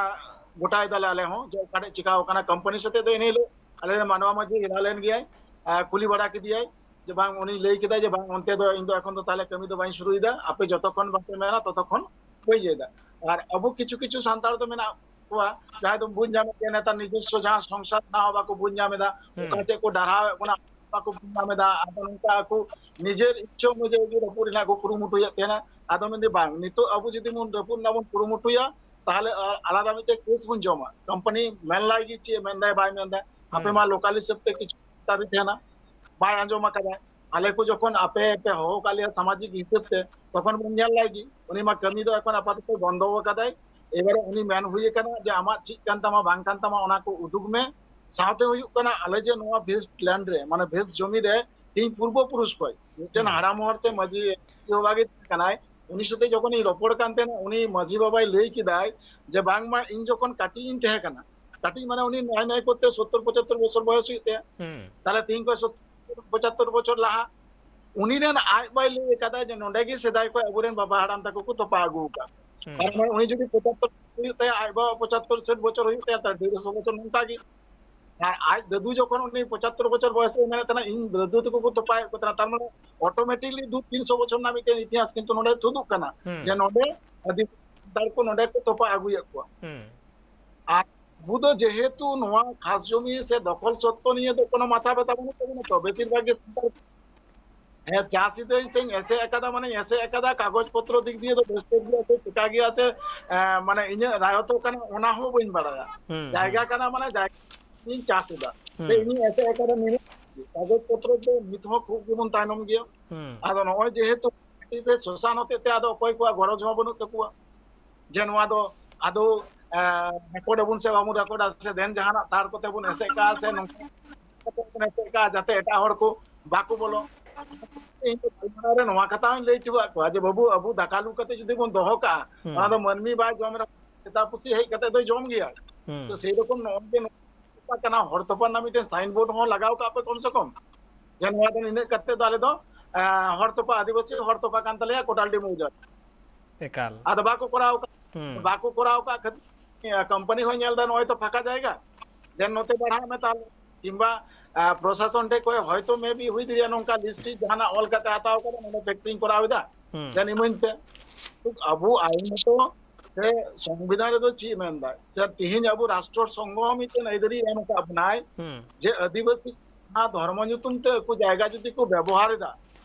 ᱜᱚᱴᱟᱭ ᱫᱟᱞᱮ ᱟᱞᱮ ᱦᱚᱸ ᱡᱮ ᱚᱠᱟᱴᱷᱮᱡ ᱪᱤᱠᱟᱣ ᱠᱟᱱᱟ᱾ ᱠᱳᱢᱯᱟᱱᱤ ᱥᱟᱛᱮ ᱫᱚ ᱤᱱᱟᱹ ᱦᱤᱞᱳᱜ ᱟᱞᱮ ᱨᱮᱱ ᱢᱟᱱᱣᱟ ᱢᱟᱹᱡᱷᱤ ᱮᱞᱟ ᱞᱮᱱ ᱜᱮᱭᱟᱭ, ᱟ, ᱠᱩᱞᱤ ᱵᱟᱲᱟ ᱠᱮᱫᱮᱭᱟᱭ ᱡᱮ ᱵᱟᱝ, ᱩᱱᱤ ᱞᱟᱹᱭ ᱠᱮᱫᱟᱭ ᱡᱮ ᱵᱟᱝ, ᱚᱱᱛᱮ ᱫᱚ ᱤᱧ ᱫᱚ ᱮᱠᱷᱚᱱ ᱫᱚ ᱛᱟᱦᱞᱮ ᱠᱟᱹᱢᱤ ᱫᱚ ᱵᱟᱹᱧ ᱥᱩᱨᱩᱭᱮᱫᱟ, ᱟᱯᱮ ᱡᱚᱛᱚᱠᱷᱚᱱ ᱵᱟᱯᱮ ᱢᱮᱱᱟ ᱛᱚᱛᱚᱠᱷᱚᱱ ᱵᱟᱹᱧ ᱤᱭᱟᱹᱭᱮᱫᱟ᱾ ᱟᱨ ᱟᱵᱚ ᱠᱤᱪᱷᱩ ᱠᱤᱪᱷᱩ ᱥᱟᱱᱛᱟᱲ ᱫᱚ ᱢᱮᱱᱟᱜ ᱠᱚᱣᱟ ᱡᱟᱦᱟᱸᱭ ᱫᱚ ᱵᱩᱡᱽ ᱧᱟᱢᱮᱫ ᱜᱮᱭᱟ ᱱᱮᱛᱟᱨ ᱱᱤᱡᱚᱥᱥᱚ ᱡᱟᱦᱟᱸ ᱥᱚᱝᱥᱟᱨ ᱚᱱᱟ ᱦᱚᱸ ᱵᱟᱠᱚ ᱵᱩᱡᱽ ᱧᱟᱢ ᱮᱫᱟ, ᱦᱩᱸ᱾ ᱚᱠᱟ ᱪᱮᱫ ᱠᱚ ᱰᱟᱨᱦᱟᱣᱮᱫ ᱵᱚᱱᱟ ᱵᱟᱠᱚ ᱵᱩᱡᱽ ᱧᱟᱢ ᱮᱫᱟ᱾ ᱟᱫᱚ ᱱᱚᱝᱠᱟ ᱟᱠᱚ ᱱᱤᱡᱮᱨ ᱤᱪᱪᱷᱟᱹ ᱚᱱᱩᱡᱟᱭᱤ ᱜᱮ ᱨᱟᱹᱯᱩᱫ ᱨᱮᱱᱟᱜ ᱠᱚ ᱠᱩᱨᱩᱢᱩᱴᱩᱭᱮᱫ ᱛᱟᱦᱮᱱᱟ᱾ ᱟᱫᱚ ᱢᱮᱱᱫᱟᱹᱧ ᱵᱟᱝ, ᱱᱤᱛᱚᱜ ᱟᱵᱚ ᱡᱩᱫᱤ ᱵᱚᱱ ᱨᱟᱹᱯᱩᱫ ᱨᱮᱱᱟᱜ ᱵᱚᱱ ᱠᱩᱨᱩᱢᱩᱴᱩᱭᱟ, ᱛᱟᱦᱞᱮ ᱟ-, ᱟᱞᱟᱫᱟ ᱢᱤᱫᱴᱮᱡ ᱠᱮᱥ ᱵᱚᱱ ᱡᱚᱢᱟ᱾ ᱠᱳᱢᱯᱟᱱᱤ ᱢᱮᱱ ᱞᱟᱭ ᱜᱮ ᱪᱮᱫ ᱮ ᱢᱮᱱᱫᱟᱭ ᱵᱟᱭ ᱢᱮᱱᱫᱟ, ᱟᱯᱮ ᱦᱩᱸ᱾ ᱢᱟ ᱞᱳᱠᱟᱞ ᱦᱤᱥᱟᱹᱵ ᱛᱮ ᱠᱤᱪᱷᱩ ᱫᱟᱹᱵᱤ ᱛᱟᱦᱮᱱᱟ, ᱵᱟᱭ ᱟᱸᱡᱚᱢ ᱟᱠᱟᱫᱟ᱾ ᱟᱞᱮ ᱠᱚ ᱡᱚᱠᱷᱚᱱ ᱟᱯᱮ ᱯᱮ ᱦᱚᱦᱚ ᱟᱠᱟᱫ ᱞᱮᱭᱟ ᱥᱟᱢᱟᱡᱤᱠ ᱦᱤᱥᱟᱹᱵ ᱛᱮ, ᱛᱚᱠᱷᱚᱱ ᱵᱚᱱ ᱧᱮᱞ ᱞᱟᱭ ᱜᱮ᱾ ᱩᱱᱤ ᱢᱟ ᱠᱟᱹᱢᱤ ᱫᱚ ᱮᱠᱷᱚᱱ ᱟᱯᱟᱛᱚᱛᱚ ᱵᱚᱱᱫᱚ ᱟᱠᱟᱫᱟᱭ᱾ ᱮᱵᱟᱨᱮ ᱩᱱᱤ ᱢᱮᱱ ᱦᱩᱭ ᱟᱠᱟᱱᱟ ᱡᱮ ᱟᱢᱟᱜ ᱪᱮᱫ ᱠᱟᱱ ᱛᱟᱢᱟ ᱵᱟᱝ ᱠᱟᱱ ᱛᱟᱢᱟ ᱚᱱᱟ ᱠᱚ ᱩᱫᱩᱜ ᱢᱮ᱾ ᱥᱟᱶᱛᱮ ᱦᱩᱭᱩᱜ ᱠᱟᱱᱟ ᱟᱞᱮ ᱡᱮ ᱱᱚᱣᱟ ᱵᱷᱮᱥᱴ ᱞᱮᱱᱰ ᱨᱮ, ᱢᱟᱱᱮ ᱵᱷᱮᱥᱴ ᱡᱚᱢᱤ ᱨᱮ ᱤᱧ ᱯᱩᱨᱵᱚ ᱯᱩᱨᱩᱥ ᱠᱷᱚᱡ ᱢᱤᱫᱴᱮᱱ ᱦᱩᱸ᱾ ᱦᱟᱲᱟᱢ ᱦᱚᱲ ᱛᱮ ᱢᱟᱹᱡᱷᱤ ᱵᱟᱵᱟ ᱜᱮ ᱛᱟᱦᱮᱸ ᱠᱟᱱᱟᱭ, ᱩᱱᱤ ᱥᱟᱛᱮ ᱡᱚᱠᱷᱚᱱ ᱤᱧ ᱨᱚᱯᱚᱲ ᱠᱟᱱ ᱛᱟᱦᱮᱱᱟ, ᱩᱱᱤ ᱢᱟᱹᱡᱷᱤ ᱵᱟᱵᱟᱭ ᱞᱟᱹᱭ ᱠᱮᱫᱟᱭ ᱡᱮ ᱵᱟᱝᱢᱟ ᱤᱧ ᱡᱚᱠᱷᱚᱱ ᱠᱟᱹᱴᱤᱡ ᱤᱧ ᱛᱟᱦᱮᱸ ᱠᱟᱱᱟ, ᱠᱟᱹᱴᱤᱡ ᱢᱟᱱᱮ ᱩᱱᱤ ᱱᱟᱭ ᱱᱟᱭ ᱠᱚᱨᱛᱮ ᱥᱚᱛᱛᱚᱨ ᱯᱚᱸᱪᱟᱛᱛᱚᱨ ᱵᱚᱪᱷᱚᱨ ᱵᱚᱭᱚᱥ ᱦᱩᱭᱩᱜ ᱛᱟᱭᱟ, ᱦᱩᱸ᱾ ᱛᱟᱦᱞᱮ ᱛᱤᱦᱤᱧ ᱠᱷᱚᱱ ᱥᱚᱛᱛᱚᱨ ᱯᱚᱸᱪᱟᱛᱛᱚᱨ ᱵᱚᱪᱷᱚᱨ ᱞᱟᱦᱟ ᱩᱱᱤ ᱨᱮᱱ ᱟᱡ ᱵᱟᱭ ᱞᱟᱹᱭ ᱟᱠᱟᱫᱟ ᱡᱮ ᱱᱚᱰᱮ ᱜᱮ ᱥᱮᱫᱟᱭ ᱠᱷᱚᱱ ᱟᱵᱚᱨᱮᱱ ᱵᱟᱵᱟ ᱦᱟᱲᱟᱢ ᱛᱟᱠᱚ ᱠᱚ ᱛᱚᱯᱟ ᱟᱹᱜᱩ ᱟᱠᱟᱫ᱾ ᱦᱩᱸ᱾ ᱛᱟᱨ ᱢᱟᱱᱮ ᱩᱱᱤ ᱡᱩᱫᱤ ᱯᱚᱸᱪᱟᱛᱛᱚᱨ ᱦᱩᱭᱩᱜ ᱛᱟᱭᱟ, ᱟᱡ ᱵᱟᱵᱟ ᱯᱚᱸᱪᱟᱛᱛᱚᱨ ᱥᱟᱴ ᱵᱚᱪᱷᱚᱨ ᱦᱩᱭᱩᱜ ᱛᱟᱭᱟ, ᱛᱟᱦᱞᱮ ᱰᱮᱲᱥᱚ ᱵᱚᱪᱷᱚᱨ ᱱᱚᱝᱠᱟ ᱜᱮ᱾ ᱟᱨ ᱟᱡ ᱫᱟᱫᱩ ᱡᱚᱠᱷᱚᱱ ᱩᱱᱤ ᱯᱚᱸᱪᱟᱛᱛᱚᱨ ᱵᱚᱪᱷᱚᱨ ᱵᱚᱭᱮᱥ ᱨᱮ ᱢᱮᱱᱮᱫ ᱛᱟᱦᱮᱱᱟ, ᱤᱧ ᱫᱟᱫᱩ ᱛᱟᱠᱚ ᱠᱚ ᱛᱚᱯᱟᱭᱮᱫ ᱠᱚ ᱛᱟᱦᱮᱱᱟ, ᱛᱟᱨ ᱢᱟᱱᱮ ᱚᱴᱳᱢᱮᱴᱤᱠᱞᱤ ᱫᱩ ᱛᱤᱱᱥᱚ ᱵᱚᱪᱷᱚᱨ ᱨᱮᱱᱟᱜ ᱢᱤᱫᱴᱮᱱ ᱤᱛᱤᱦᱟᱥ ᱠᱤᱱᱛᱩ ᱱᱚᱰᱮ ᱛᱩᱫᱩᱜ ᱠᱟᱱᱟ ᱦᱩᱸ᱾ ᱡᱮ ᱱᱚᱰᱮ ᱟᱹᱫᱤᱵᱟᱹᱥᱤ ᱥᱟᱱᱛᱟᱲ ᱠᱚ ᱱᱚᱰᱮ ᱠᱚ ᱛᱚᱯᱟ ᱟᱹᱜᱩᱭᱮᱫ ᱠᱚᱣᱟ᱾ ᱦᱩᱸ᱾ ᱟᱨ ᱟᱵᱚ ᱫᱚ ᱡᱮᱦᱮᱛᱩ ᱱᱚᱣᱟ ᱠᱷᱟᱥ ᱡᱚᱢᱤ ᱥᱮ ᱫᱚᱠᱷᱚᱞ ᱥᱚᱛᱛᱚ ᱱᱤᱭᱮ ᱫᱚ ᱠᱳᱱᱳ ᱢᱟᱛᱷᱟ ᱵᱮᱛᱷᱟ ᱵᱟᱹᱱᱩᱜ ᱛᱟᱵᱚᱱᱟ, ᱛᱚ ᱵᱮᱥᱤᱨ ᱵᱷᱟᱜᱽ ᱜᱮ ᱥᱟᱱᱛᱟᱲ, ᱦᱮᱸ, ᱪᱟᱥ ᱤᱫᱟᱹᱧ ᱥᱮᱧ ᱮᱥᱮᱫ ᱟᱠᱟᱫᱟ, ᱢᱟᱱᱮ ᱮᱥᱮᱫ ᱟᱠᱟᱫᱟ, ᱠᱟᱜᱚᱡᱽ ᱯᱚᱛᱨᱚ ᱫᱤᱠ ᱫᱤᱭᱮ ᱫᱚ ᱵᱮᱥ ᱴᱷᱤᱠ ᱜᱮᱭᱟ ᱥᱮ ᱪᱮᱠᱟ ᱜᱮᱭᱟ ᱥᱮ, ᱮ, ᱢᱟᱱᱮ ᱤᱧᱟᱹᱜ ᱨᱟᱭᱚᱛᱚ ᱠᱟᱱᱟ ᱚᱱᱟ ᱦᱚᱸ ᱵᱟᱹᱧ ᱵᱟᱲᱟᱭᱟ᱾ ᱦᱩᱸ, ᱡᱟᱭᱜᱟ ᱦᱩᱸ᱾ ᱠᱟᱱᱟ, ᱢᱟᱱᱮ ᱡᱟᱭᱜᱟ ᱤᱧ ᱪᱟᱥ ᱮᱫᱟ ᱥᱮ ᱦᱩᱸ᱾ ᱤᱧᱤᱧ ᱮᱥᱮᱫ ᱟᱠᱟᱫᱟ ᱱᱤᱱᱟᱹᱜ, ᱠᱟᱜᱚᱡᱽ ᱯᱚᱛᱨᱚ ᱫᱚ ᱱᱤᱛ ᱦᱚᱸ ᱠᱷᱩᱵ ᱜᱮᱵᱚᱱ ᱛᱟᱭᱱᱚᱢ ᱜᱮᱭᱟ᱾ ᱦᱩᱸ᱾ ᱟᱫᱚ ᱱᱚᱜᱼᱚᱭ ᱡᱮᱦᱮᱛᱩ ᱥᱚᱥᱟᱱ ᱦᱚᱛᱮᱡ ᱛᱮ ᱟᱫᱚ ᱚᱠᱚᱭ ᱠᱚᱣᱟᱜ ᱜᱚᱨᱚᱡᱽ ᱦᱚᱸ ᱵᱟᱹᱱᱩᱜ ᱛᱟᱠᱚᱣᱟ᱾ ᱡᱮ ᱱᱚᱣᱟ ᱫᱚ ᱟᱫᱚ, ᱮ, ᱨᱮᱠᱚᱨᱰ ᱟᱵᱚᱱ ᱥᱮ ᱵᱟᱵᱚᱱ ᱨᱮᱠᱚᱨᱰᱟ, ᱥᱮ ᱫᱮᱱ ᱡᱟᱦᱟᱱᱟᱜ ᱛᱟᱨ ᱠᱚᱛᱮ ᱵᱚᱱ ᱮᱥᱮᱫ ᱠᱟᱜᱼᱟ, ᱥᱮ ᱱᱚᱝᱠᱟ ᱠᱟᱛᱮ ᱵᱚᱱ ᱮᱥᱮᱫ ᱠᱟᱜᱼᱟ ᱡᱟᱛᱮ ᱮᱴᱟᱜ ᱦᱚᱲ ᱠᱚ ᱵᱟᱠᱚ ᱵᱚᱞᱚ᱾ ᱤᱧ ᱫᱚ ᱜᱟᱞᱢᱟᱨᱟᱣ ᱨᱮ ᱱᱚᱣᱟ ᱠᱟᱛᱷᱟ ᱦᱚᱸᱧ ᱞᱟᱹᱭ ᱦᱚᱪᱚ ᱟᱠᱟᱫ ᱠᱚᱣᱟ ᱡᱮ, ᱵᱟᱹᱵᱩ, ᱟᱵᱚ ᱫᱟᱠᱟ ᱞᱩ ᱠᱟᱛᱮ ᱡᱩᱫᱤ ᱵᱚᱱ ᱫᱚᱦᱚ ᱠᱟᱜᱼᱟ, ᱦᱩᱸ᱾ ᱚᱱᱟ ᱫᱚ ᱢᱟᱹᱱᱢᱤ ᱵᱟᱭ ᱡᱚᱢ ᱨᱮᱦᱚᱸ ᱥᱮᱛᱟ ᱯᱩᱥᱤ ᱦᱮᱡ ᱠᱟᱛᱮ ᱫᱚᱭ ᱡᱚᱢ ᱜᱮᱭᱟ᱾ ᱦᱩᱸ᱾ ᱛᱚ ᱥᱮᱭ ᱨᱚᱠᱚᱢ ᱱᱚᱜᱼᱚᱭ ᱡᱮ ᱛᱚᱯᱟ ᱠᱟᱱᱟ, ᱦᱚᱲ ᱛᱚᱯᱟ ᱨᱮᱱᱟᱜ ᱢᱤᱫᱴᱮᱱ ᱥᱟᱭᱤᱱ ᱵᱳᱨᱰ ᱦᱚᱸ ᱞᱟᱜᱟᱣ ᱠᱟᱜ ᱯᱮ ᱠᱚᱢ ᱥᱮ ᱠᱚᱢ, ᱡᱮ ᱱᱚᱣᱟ ᱫᱚ ᱱᱤᱱᱟᱹᱜ ᱠᱟᱛᱮ ᱫᱚ ᱟᱞᱮ ᱫᱚ, ᱮ, ᱦᱚᱲ ᱛᱚᱯᱟ, ᱟᱹᱫᱤᱵᱟᱹᱥᱤ ᱦᱚᱲ ᱛᱚᱯᱟ ᱠᱟᱱ ᱛᱟᱞᱮᱭᱟ ᱠᱳᱴᱟᱞᱰᱤ ᱢᱚᱣᱡᱟ᱾ ᱮᱠᱟᱞ᱾ ᱟᱫᱚ ᱵᱟᱠᱚ ᱠᱚᱨᱟᱣ ᱠᱟᱜ, ᱦᱩᱸ᱾ ᱵᱟᱠᱚ ᱠᱚᱨᱟᱣ ᱠᱟᱜ ᱠᱷᱟᱹᱛᱤᱨ, ᱮ, ᱠᱳᱢᱯᱟᱱᱤ ᱦᱚᱸᱭ ᱧᱮᱞ ᱮᱫᱟ ᱱᱚᱜᱼᱚᱭ ᱛᱚ ᱯᱷᱟᱸᱠᱟ ᱡᱟᱭᱜᱟ, ᱫᱮᱱ ᱱᱚᱛᱮ ᱵᱟᱲᱦᱟᱜ ᱢᱮ ᱛᱟᱦᱞᱮ, ᱠᱤᱝᱵᱟ, ᱮ, ᱯᱨᱚᱥᱟᱥᱚᱱ ᱴᱷᱮᱡ ᱠᱷᱚᱡ ᱦᱚᱭᱛᱚ maybe ᱦᱩᱭ ᱫᱟᱲᱮᱭᱟᱜᱼᱟ ᱱᱚᱝᱠᱟ ᱞᱤᱥᱴ ᱡᱟᱦᱟᱱᱟᱜ ᱚᱞ ᱠᱟᱛᱮ ᱦᱟᱛᱟᱣ ᱠᱟᱫᱟ, ᱱᱚᱰᱮ ᱯᱷᱮᱠᱴᱨᱤᱧ ᱠᱚᱨᱟᱣ ᱮᱫᱟ, ᱦᱩᱸ᱾ ᱫᱮᱱ ᱤᱢᱟᱹᱧ ᱯᱮ᱾ ᱴᱷᱤᱠ, ᱟᱵᱚ ᱟᱭᱤᱱ ᱢᱚᱛᱚ ᱥᱮ ᱥᱚᱝᱵᱤᱫᱷᱟᱱ ᱨᱮᱫᱚ ᱪᱮᱫ ᱢᱮᱱᱫᱟ? ᱥᱮ ᱛᱤᱦᱤᱧ ᱟᱵᱚ ᱨᱟᱥᱴᱨᱚ ᱥᱚᱝᱜᱷᱚ ᱦᱚᱸ ᱢᱤᱫᱴᱮᱱ ᱟᱹᱭᱫᱟᱹᱨᱤ ᱮᱢ ᱟᱠᱟᱫ ᱵᱚᱱᱟᱭ ᱦᱩᱸ᱾ ᱡᱮ ᱟᱹᱫᱤᱵᱟᱹᱥᱤ ᱚᱱᱟ ᱫᱷᱚᱨᱢᱚ ᱧᱩᱛᱩᱢ ᱛᱮ ᱟᱠᱚ ᱡᱟᱭᱜᱟ ᱡᱩᱫᱤ ᱠᱚ ᱵᱮᱵᱚᱦᱟᱨ ᱮᱫᱟ,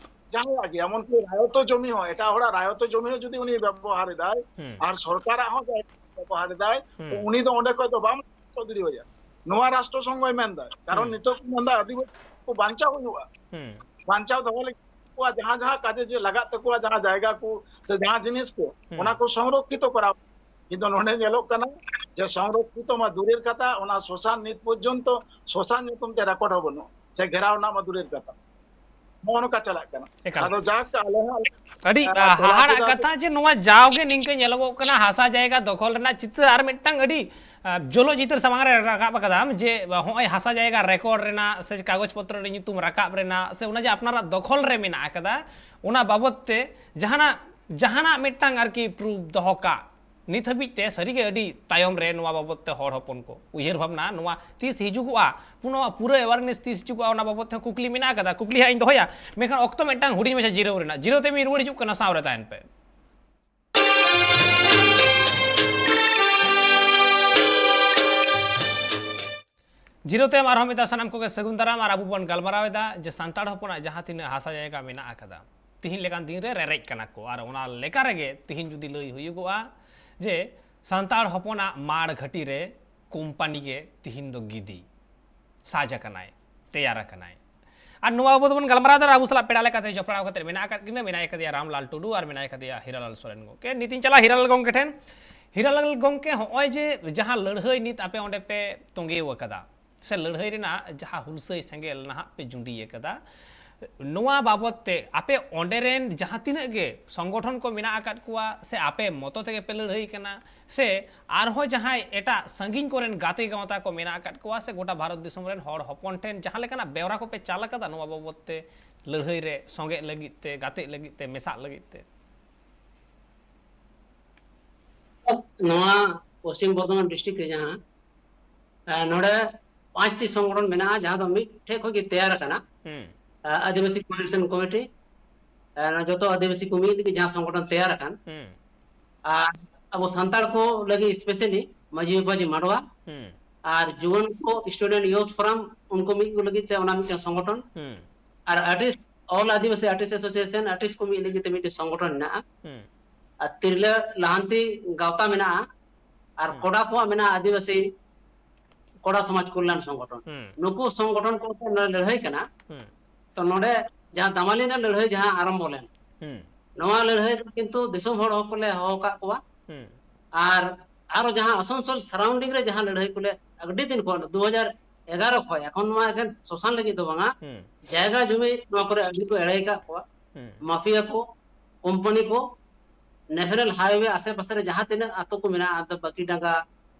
ᱡᱟᱦᱟᱸᱭᱟᱜ ᱜᱮ, ᱮᱢᱚᱱᱠᱤ ᱨᱟᱭᱚᱛᱚ ᱡᱚᱢᱤ ᱦᱚᱸ, ᱮᱴᱟᱜ ᱦᱚᱲᱟᱜ ᱨᱟᱭᱚᱛᱚ ᱡᱚᱢᱤ ᱦᱚᱸ ᱡᱩᱫᱤ ᱩᱱᱤ ᱵᱮᱵᱚᱦᱟᱨ ᱮᱫᱟᱭ ᱦᱩᱸ᱾ ᱟᱨ ᱥᱚᱨᱠᱟᱨᱟᱜ ᱦᱚᱸ ᱡᱟᱭᱜᱟ ᱵᱮᱵᱚᱦᱟᱨ ᱮᱫᱟᱭ, ᱛᱚ ᱦᱩᱸ᱾ ᱩᱱᱤ ᱫᱚ ᱚᱸᱰᱮ ᱠᱷᱚᱡ ᱫᱚ ᱵᱟᱢ ᱥᱚᱫ ᱫᱟᱲᱮᱣᱟᱭᱟ᱾ ᱱᱚᱣᱟ ᱨᱟᱥᱴᱨᱚ ᱥᱚᱝᱜᱷᱚᱭ ᱢᱮᱱᱫᱟ, ᱠᱟᱨᱚᱱ ᱦᱩᱸ᱾ ᱱᱤᱛᱚᱜ ᱠᱚ ᱢᱮᱱᱫᱟ ᱟᱹᱫᱤᱵᱟᱹᱥᱤ ᱠᱚ ᱵᱟᱧᱪᱟᱣ ᱦᱩᱭᱩᱜᱼᱟ, ᱦᱩᱸ᱾ ᱵᱟᱧᱪᱟᱣ ᱫᱚᱦᱚ ᱞᱟᱹᱜᱤᱫ ᱠᱚᱣᱟ ᱡᱟᱦᱟᱸ ᱡᱟᱦᱟᱸ ᱠᱟᱡᱮ ᱡᱮ ᱞᱟᱜᱟᱜ ᱛᱟᱠᱚᱣᱟ, ᱡᱟᱦᱟᱸ ᱡᱟᱭᱜᱟ ᱠᱚ ᱥᱮ ᱡᱟᱦᱟᱸ ᱡᱤᱱᱤᱥ ᱠᱚ, ᱦᱩᱸ᱾ ᱚᱱᱟ ᱠᱚ ᱥᱚᱝᱨᱚᱠᱠᱷᱤᱛᱚ ᱠᱚᱨᱟᱣ᱾ ᱠᱤᱱᱛᱩ ᱱᱚᱰᱮ ᱧᱮᱞᱚᱜ ᱠᱟᱱᱟ ᱡᱮ ᱥᱚᱝᱨᱚᱠᱠᱷᱤᱛᱚ ᱢᱟ ᱫᱩᱨᱮᱨ ᱠᱟᱛᱷᱟ, ᱚᱱᱟ ᱥᱚᱥᱟᱱ ᱱᱤᱛ ᱯᱚᱨᱡᱚᱱᱛᱚ ᱥᱚᱥᱟᱱ ᱧᱩᱛᱩᱢ ᱛᱮ ᱨᱮᱠᱚᱨᱰ ᱦᱚᱸ ᱵᱟᱹᱱᱩᱜᱼᱟ, ᱥᱮ ᱜᱷᱮᱨᱟᱣ ᱨᱮᱱᱟᱜ ᱢᱟ ᱫᱩᱨᱮᱨ ᱠᱟᱛᱷᱟ᱾ ᱱᱚᱜᱼᱚ ᱱᱚᱝᱠᱟ ᱪᱟᱞᱟᱜ ᱠᱟᱱᱟ᱾ ᱮᱠᱟᱞ᱾ ᱟᱫᱚ ᱡᱟᱠ ᱟᱞᱮ ᱦᱚᱸ, ᱟᱹᱰᱤ, ᱟᱸ, ᱛᱚᱞᱟ ᱦᱟᱦᱟᱲᱟᱜ ᱠᱮᱫᱟ ᱠᱟᱛᱷᱟ ᱡᱮ ᱱᱚᱣᱟ ᱡᱟᱣᱜᱮ ᱱᱤᱝᱠᱟᱹ ᱧᱮᱞᱚᱜᱚᱜ ᱠᱟᱱᱟ, ᱦᱟᱥᱟ ᱡᱟᱭᱜᱟ ᱫᱚᱠᱷᱚᱞ ᱨᱮᱱᱟᱜ ᱪᱤᱛᱟᱹᱨ ᱟᱨ ᱢᱤᱫᱴᱟᱝ ᱟᱹᱰᱤ, ᱟᱸ, ᱡᱚᱞᱚ ᱪᱤᱛᱟᱹᱨ ᱥᱟᱢᱟᱝ ᱨᱮ ᱨᱟᱠᱟᱵ ᱟᱠᱟᱫᱟᱢ ᱡᱮ ᱦᱚᱸᱜᱼᱚᱭ ᱦᱟᱥᱟ ᱡᱟᱭᱜᱟ ᱨᱮᱠᱚᱨᱰ ᱨᱮᱱᱟᱜ ᱥᱮ ᱠᱟᱜᱚᱡᱽ ᱯᱚᱛᱨᱚ ᱨᱮ ᱧᱩᱛᱩᱢ ᱨᱟᱠᱟᱵ ᱨᱮᱱᱟᱜ ᱥᱮ ᱚᱱᱟ ᱡᱮ ᱟᱯᱱᱟᱨᱟᱜ ᱫᱚᱠᱷᱚᱞ ᱨᱮ ᱢᱮᱱᱟᱜ ᱟᱠᱟᱫᱟ, ᱚᱱᱟ ᱵᱟᱵᱚᱫ ᱛᱮ ᱡᱟᱦᱟᱱᱟᱜ, ᱡᱟᱦᱟᱱᱟᱜ ᱢᱤᱫᱴᱟᱝ ᱟᱨᱠᱤ ᱯᱨᱩᱯᱷ ᱫᱚᱦᱚ ᱠᱟᱜ᱾ ᱱᱤᱛ ᱦᱟᱹᱵᱤᱡ ᱛᱮ ᱥᱟᱹᱨᱤᱜᱮ ᱟᱹᱰᱤ ᱛᱟᱭᱚᱢ ᱨᱮ ᱱᱚᱣᱟ ᱵᱟᱵᱚᱫ ᱛᱮ ᱦᱚᱲ ᱦᱚᱯᱚᱱ ᱠᱚ ᱩᱭᱦᱟᱹᱨ ᱵᱷᱟᱵᱽᱱᱟ, ᱱᱚᱣᱟ ᱛᱤᱥ ᱦᱤᱡᱩᱜᱚᱜᱼᱟ, ᱱᱚᱣᱟ ᱯᱩᱨᱟᱹ awareness ᱛᱤᱥ ᱦᱤᱡᱩᱜᱚᱜᱼᱟ, ᱚᱱᱟ ᱵᱟᱵᱚᱫ ᱛᱮᱦᱚᱸ ᱠᱩᱠᱞᱤ ᱢᱮᱱᱟᱜ ᱟᱠᱟᱫᱟ᱾ ᱠᱩᱠᱞᱤ ᱦᱟᱸᱜ ᱤᱧ ᱫᱚᱦᱚᱭᱟ, ᱢᱮᱱᱠᱷᱟᱱ ᱚᱠᱛᱚ ᱢᱤᱫᱴᱟᱝ ᱦᱩᱰᱤᱧ ᱢᱟᱪᱷᱟ ᱡᱤᱨᱟᱹᱣ ᱨᱮᱱᱟᱜ, ᱡᱤᱨᱟᱹᱣ ᱛᱮ ᱢᱤᱫ ᱨᱩᱣᱟᱹᱲ ᱦᱤᱡᱩᱜ ᱠᱟᱱᱟ, ᱥᱟᱶ ᱨᱮ ᱛᱟᱦᱮᱱ ᱯᱮ᱾ ᱡᱤᱨᱟᱹᱣ ᱛᱟᱭᱚᱢ ᱟᱨᱦᱚᱸ ᱢᱤᱫ ᱫᱷᱟᱣ ᱥᱟᱱᱟᱢ ᱠᱚᱜᱮ ᱥᱟᱹᱜᱩᱱ ᱫᱟᱨᱟᱢ᱾ ᱟᱨ ᱟᱵᱚ ᱵᱚᱱ ᱜᱟᱞᱢᱟᱨᱟᱣ ᱮᱫᱟ ᱡᱮ ᱥᱟᱱᱛᱟᱲ ᱦᱚᱯᱚᱱᱟᱜ ᱡᱟᱦᱟᱸ ᱛᱤᱱᱟᱹᱜ ᱦᱟᱥᱟ ᱡᱟᱭᱜᱟ ᱢᱮᱱᱟᱜ ᱟᱠᱟᱫᱟ, ᱛᱤᱦᱤᱧ ᱞᱮᱠᱟᱱ ᱫᱤᱱ ᱨᱮ ᱨᱮᱨᱮᱡ ᱠᱟᱱᱟ ᱠᱚ᱾ ᱟᱨ ᱚᱱᱟ ᱞᱮᱠᱟ ᱨᱮᱜᱮ ᱛᱤᱦᱤᱧ ᱡᱩᱫᱤ ᱞᱟᱹᱭ ᱦᱩᱭᱩᱜᱚᱜᱼᱟ ᱡᱮ ᱥᱟᱱᱛᱟᱲ ᱦᱚᱯᱚᱱᱟᱜ ᱢᱟᱲ ᱜᱷᱟᱹᱴᱤ ᱨᱮ ᱠᱳᱢᱯᱟᱱᱤ ᱜᱮ ᱛᱤᱦᱤᱧ ᱫᱚ ᱜᱤᱫᱤ ᱥᱟᱡᱽ ᱟᱠᱟᱱᱟᱭ, ᱛᱮᱭᱟᱨ ᱟᱠᱟᱱᱟᱭ᱾ ᱟᱨ ᱱᱚᱣᱟ ᱵᱟᱵᱚᱫ ᱵᱚᱱ ᱜᱟᱞᱢᱟᱨᱟᱣ ᱮᱫᱟ᱾ ᱟᱵᱚ ᱥᱟᱞᱟᱜ ᱯᱮᱲᱟ ᱞᱮᱠᱟᱛᱮ ᱡᱚᱯᱲᱟᱣ ᱠᱟᱛᱮ ᱢᱮᱱᱟᱜ ᱟᱠᱟᱫ ᱠᱤᱱᱟ, ᱢᱮᱱᱟᱭ ᱠᱟᱫᱮᱭᱟ ᱨᱟᱢᱞᱟᱞ ᱴᱩᱰᱩ ᱟᱨ ᱢᱮᱱᱟᱭ ᱠᱟᱫᱮᱭᱟ ᱦᱤᱨᱟᱞᱟᱞ ᱥᱚᱨᱮᱱ ᱜᱚᱢᱠᱮ᱾ ᱱᱤᱛᱤᱧ ᱪᱟᱞᱟᱜᱼᱟ ᱦᱤᱨᱟᱞᱟᱞ ᱜᱚᱢᱠᱮ ᱴᱷᱮᱱ᱾ ᱦᱤᱨᱟᱞᱟᱞ ᱜᱚᱢᱠᱮ, ᱦᱚᱸᱜᱼᱚᱭ ᱡᱮ ᱡᱟᱦᱟᱸ ᱞᱟᱹᱲᱦᱟᱹᱭ ᱱᱤᱛ ᱟᱯᱮ ᱚᱸᱰᱮ ᱯᱮ ᱛᱚᱸᱜᱮᱣ ᱟᱠᱟᱫᱟ, ᱥᱮ ᱞᱟᱹᱲᱦᱟᱹᱭ ᱨᱮᱱᱟᱜ ᱡᱟᱦᱟᱸ ᱦᱩᱞᱥᱟᱹᱭ ᱥᱮᱸᱜᱮᱞ ᱱᱟᱦᱟᱜ ᱯᱮ ᱡᱩᱸᱰᱤ ᱟᱠᱟᱫᱟ, ᱱᱚᱣᱟ ᱵᱟᱵᱚᱛ ᱛᱮ ᱟᱯᱮ ᱚᱸᱰᱮ ᱨᱮᱱ ᱡᱟᱦᱟᱸ ᱛᱤᱱᱟᱹᱜ ᱜᱮ ᱥᱚᱝᱜᱚᱴᱷᱚᱱ ᱠᱚ ᱢᱮᱱᱟᱜ ᱟᱠᱟᱫ ᱠᱚᱣᱟ, ᱥᱮ ᱟᱯᱮ ᱢᱚᱛᱚ ᱛᱮᱜᱮ ᱯᱮ ᱞᱟᱹᱲᱦᱟᱹᱭ ᱠᱟᱱᱟ, ᱥᱮ ᱟᱨᱦᱚᱸ ᱡᱟᱦᱟᱸᱭ ᱮᱴᱟᱜ ᱥᱟᱺᱜᱤᱧ ᱠᱚᱨᱮᱱ ᱜᱟᱛᱮ ᱜᱟᱶᱛᱟ ᱠᱚ ᱢᱮᱱᱟᱜ ᱟᱠᱟᱫ ᱠᱚᱣᱟ, ᱥᱮ ᱜᱚᱴᱟ ᱵᱷᱟᱨᱚᱛ ᱫᱤᱥᱚᱢ ᱨᱮᱱ ᱦᱚᱲ ᱦᱚᱯᱚᱱ ᱴᱷᱮᱱ ᱡᱟᱦᱟᱸ ᱞᱮᱠᱟᱱᱟᱜ ᱵᱮᱣᱨᱟ ᱠᱚᱯᱮ ᱪᱟᱞ ᱟᱠᱟᱫᱟ ᱱᱚᱣᱟ ᱵᱟᱵᱚᱛ ᱛᱮ, ᱞᱟᱹᱲᱦᱟᱹᱭ ᱨᱮ ᱥᱚᱸᱜᱮᱜ ᱞᱟᱹᱜᱤᱫ ᱛᱮ, ᱜᱟᱛᱮᱜ ᱞᱟᱹᱜᱤᱫ ᱛᱮ, ᱢᱮᱥᱟᱜ ᱞᱟᱹᱜᱤᱫ ᱛᱮ? ᱱᱚᱣᱟ ᱯᱚᱥᱪᱤᱢ ᱵᱚᱨᱫᱷᱚᱢᱟᱱ ᱰᱤᱥᱴᱨᱤᱠᱴ ᱨᱮ ᱡᱟᱦᱟᱸ, ᱟᱨ ᱱᱚᱰᱮ ᱯᱟᱸᱪᱴᱤ ᱥᱚᱝᱜᱚᱴᱷᱚᱱ ᱢᱮᱱᱟᱜᱼᱟ, ᱡᱟᱦᱟᱸ ᱫᱚ ᱢᱤᱫ ᱴᱷᱮᱡ ᱠᱷᱚᱱ ᱜᱮ ᱛᱮᱭᱟᱨ ᱟᱠᱟᱱᱟ᱾ ᱦᱩᱸ᱾ ᱟᱨ ᱟᱹᱫᱤᱵᱟᱹᱥᱤ ᱠᱳᱚᱨᱰᱤᱱᱮᱥᱚᱱ ᱠᱚᱢᱤᱴᱤ, ᱟᱨ ᱡᱚᱛᱚ ᱟᱹᱫᱤᱵᱟᱹᱥᱤ ᱠᱚ ᱢᱤᱫ ᱞᱟᱹᱜᱤᱫ ᱡᱟᱦᱟᱸ ᱥᱚᱝᱜᱚᱴᱷᱚᱱ ᱛᱮᱭᱟᱨ ᱟᱠᱟᱱ, ᱦᱩᱸ᱾ ᱟᱨ ᱟᱵᱚ ᱥᱟᱱᱛᱟᱲ ᱠᱚ ᱞᱟᱹᱜᱤᱫ ᱥᱯᱮᱥᱟᱞᱤ ᱢᱟᱹᱡᱷᱤ ᱵᱟᱵᱟ ᱡᱤ ᱢᱟᱰᱣᱟ, ᱦᱩᱸ᱾ ᱟᱨ ᱡᱩᱣᱟᱹᱱ ᱠᱚ, ᱥᱴᱩᱰᱮᱱᱴ ᱭᱩᱛᱷ ᱯᱷᱳᱨᱟᱢ, ᱩᱱᱠᱩ ᱢᱤᱫ ᱠᱚ ᱞᱟᱹᱜᱤᱫ ᱛᱮ ᱚᱱᱟ ᱢᱤᱫᱴᱮᱱ ᱥᱚᱝᱜᱚᱴᱷᱚᱱ, ᱦᱩᱸ᱾ ᱟᱨ ᱟᱨᱴᱤᱥᱴ, ᱚᱞ ᱟᱹᱫᱤᱵᱟᱹᱥᱤ ᱟᱨᱴᱤᱥᱴ ᱮᱥᱳᱥᱤᱭᱮᱥᱚᱱ, ᱟᱨᱴᱤᱥᱴ ᱠᱚ ᱢᱤᱫ ᱞᱟᱹᱜᱤᱫ ᱛᱮ ᱢᱤᱫᱴᱮᱱ ᱥᱚᱝᱜᱚᱴᱷᱚᱱ ᱢᱮᱱᱟᱜᱼᱟ᱾ ᱦᱩᱸ᱾ ᱟᱨ ᱛᱤᱨᱞᱟᱹ ᱞᱟᱦᱟᱱᱛᱤ ᱜᱟᱶᱛᱟ ᱢᱮᱱᱟᱜᱼᱟ, ᱟᱨ ᱦᱩᱸ᱾ ᱠᱚᱲᱟ ᱠᱚᱣᱟᱜ ᱢᱮᱱᱟᱜᱼᱟ ᱟᱹᱫᱤᱵᱟᱹᱥᱤ ᱠᱚᱲᱟ ᱥᱚᱢᱟᱡᱽ ᱠᱚᱞᱭᱟᱱ ᱥᱚᱝᱜᱚᱴᱷᱚᱱ᱾ ᱦᱩᱸ᱾ ᱱᱩᱠᱩ ᱥᱚᱝᱜᱚᱴᱷᱚᱱ ᱠᱚ ᱞᱟᱹᱲᱦᱟᱹᱭ ᱠᱟᱱᱟ᱾ ᱦᱩᱸ᱾ ᱛᱚ ᱱᱚᱰᱮ ᱡᱟᱦᱟᱸ ᱫᱟᱢᱟᱞᱤ ᱨᱮᱱᱟᱜ ᱞᱟᱹᱲᱦᱟᱹᱭ ᱡᱟᱦᱟᱸ ᱟᱨᱟᱢᱵᱷᱚ ᱞᱮᱱ, ᱦᱩᱸ᱾ ᱱᱚᱣᱟ ᱞᱟᱹᱲᱦᱟᱹᱭ ᱫᱚ ᱠᱤᱱᱛᱩ ᱫᱤᱥᱚᱢ ᱦᱚᱲ ᱦᱚᱸᱠᱚ ᱞᱮ ᱦᱚᱦᱚ ᱟᱠᱟᱫ ᱠᱚᱣᱟ᱾ ᱦᱩᱸ᱾ ᱟᱨ ᱟᱨᱚ ᱡᱟᱦᱟᱸ ᱟᱥᱟᱱᱥᱳᱞ ᱥᱟᱨᱟᱣᱩᱱᱰᱤᱝ ᱨᱮ ᱡᱟᱦᱟᱸ ᱞᱟᱹᱲᱦᱟᱹᱭ ᱠᱚᱞᱮ ᱟᱹᱰᱤ ᱫᱤᱱ ᱠᱷᱚᱱ, ᱫᱩ ᱦᱟᱡᱟᱨ ᱮᱜᱟᱨᱚ ᱠᱷᱚᱱ, ᱮᱠᱷᱚᱱ ᱱᱚᱣᱟ ᱮᱠᱷᱮᱱ ᱥᱚᱥᱟᱱ ᱞᱟᱹᱜᱤᱫ ᱫᱚ ᱵᱟᱝᱟ, ᱦᱩᱸ᱾ ᱡᱟᱭᱜᱟ ᱡᱩᱢᱤ ᱱᱚᱣᱟ ᱠᱚᱨᱮ ᱟᱹᱰᱤ ᱠᱚ ᱮᱲᱮ ᱟᱠᱟᱫ ᱠᱚᱣᱟ᱾ ᱦᱩᱸ᱾ ᱢᱟᱯᱷᱤᱭᱟ ᱠᱚ, ᱠᱳᱢᱯᱟᱱᱤ ᱠᱚ, ᱱᱮᱥᱱᱟᱞ ᱦᱟᱭᱣᱮ ᱟᱥᱮ ᱯᱟᱥᱮ ᱨᱮ ᱡᱟᱦᱟᱸ ᱛᱤᱱᱟᱹᱜ ᱟᱛᱳ ᱠᱚ ᱢᱮᱱᱟᱜᱼᱟ, ᱟᱫᱚ ᱵᱟᱹᱠᱤᱰᱟᱸᱜᱟ,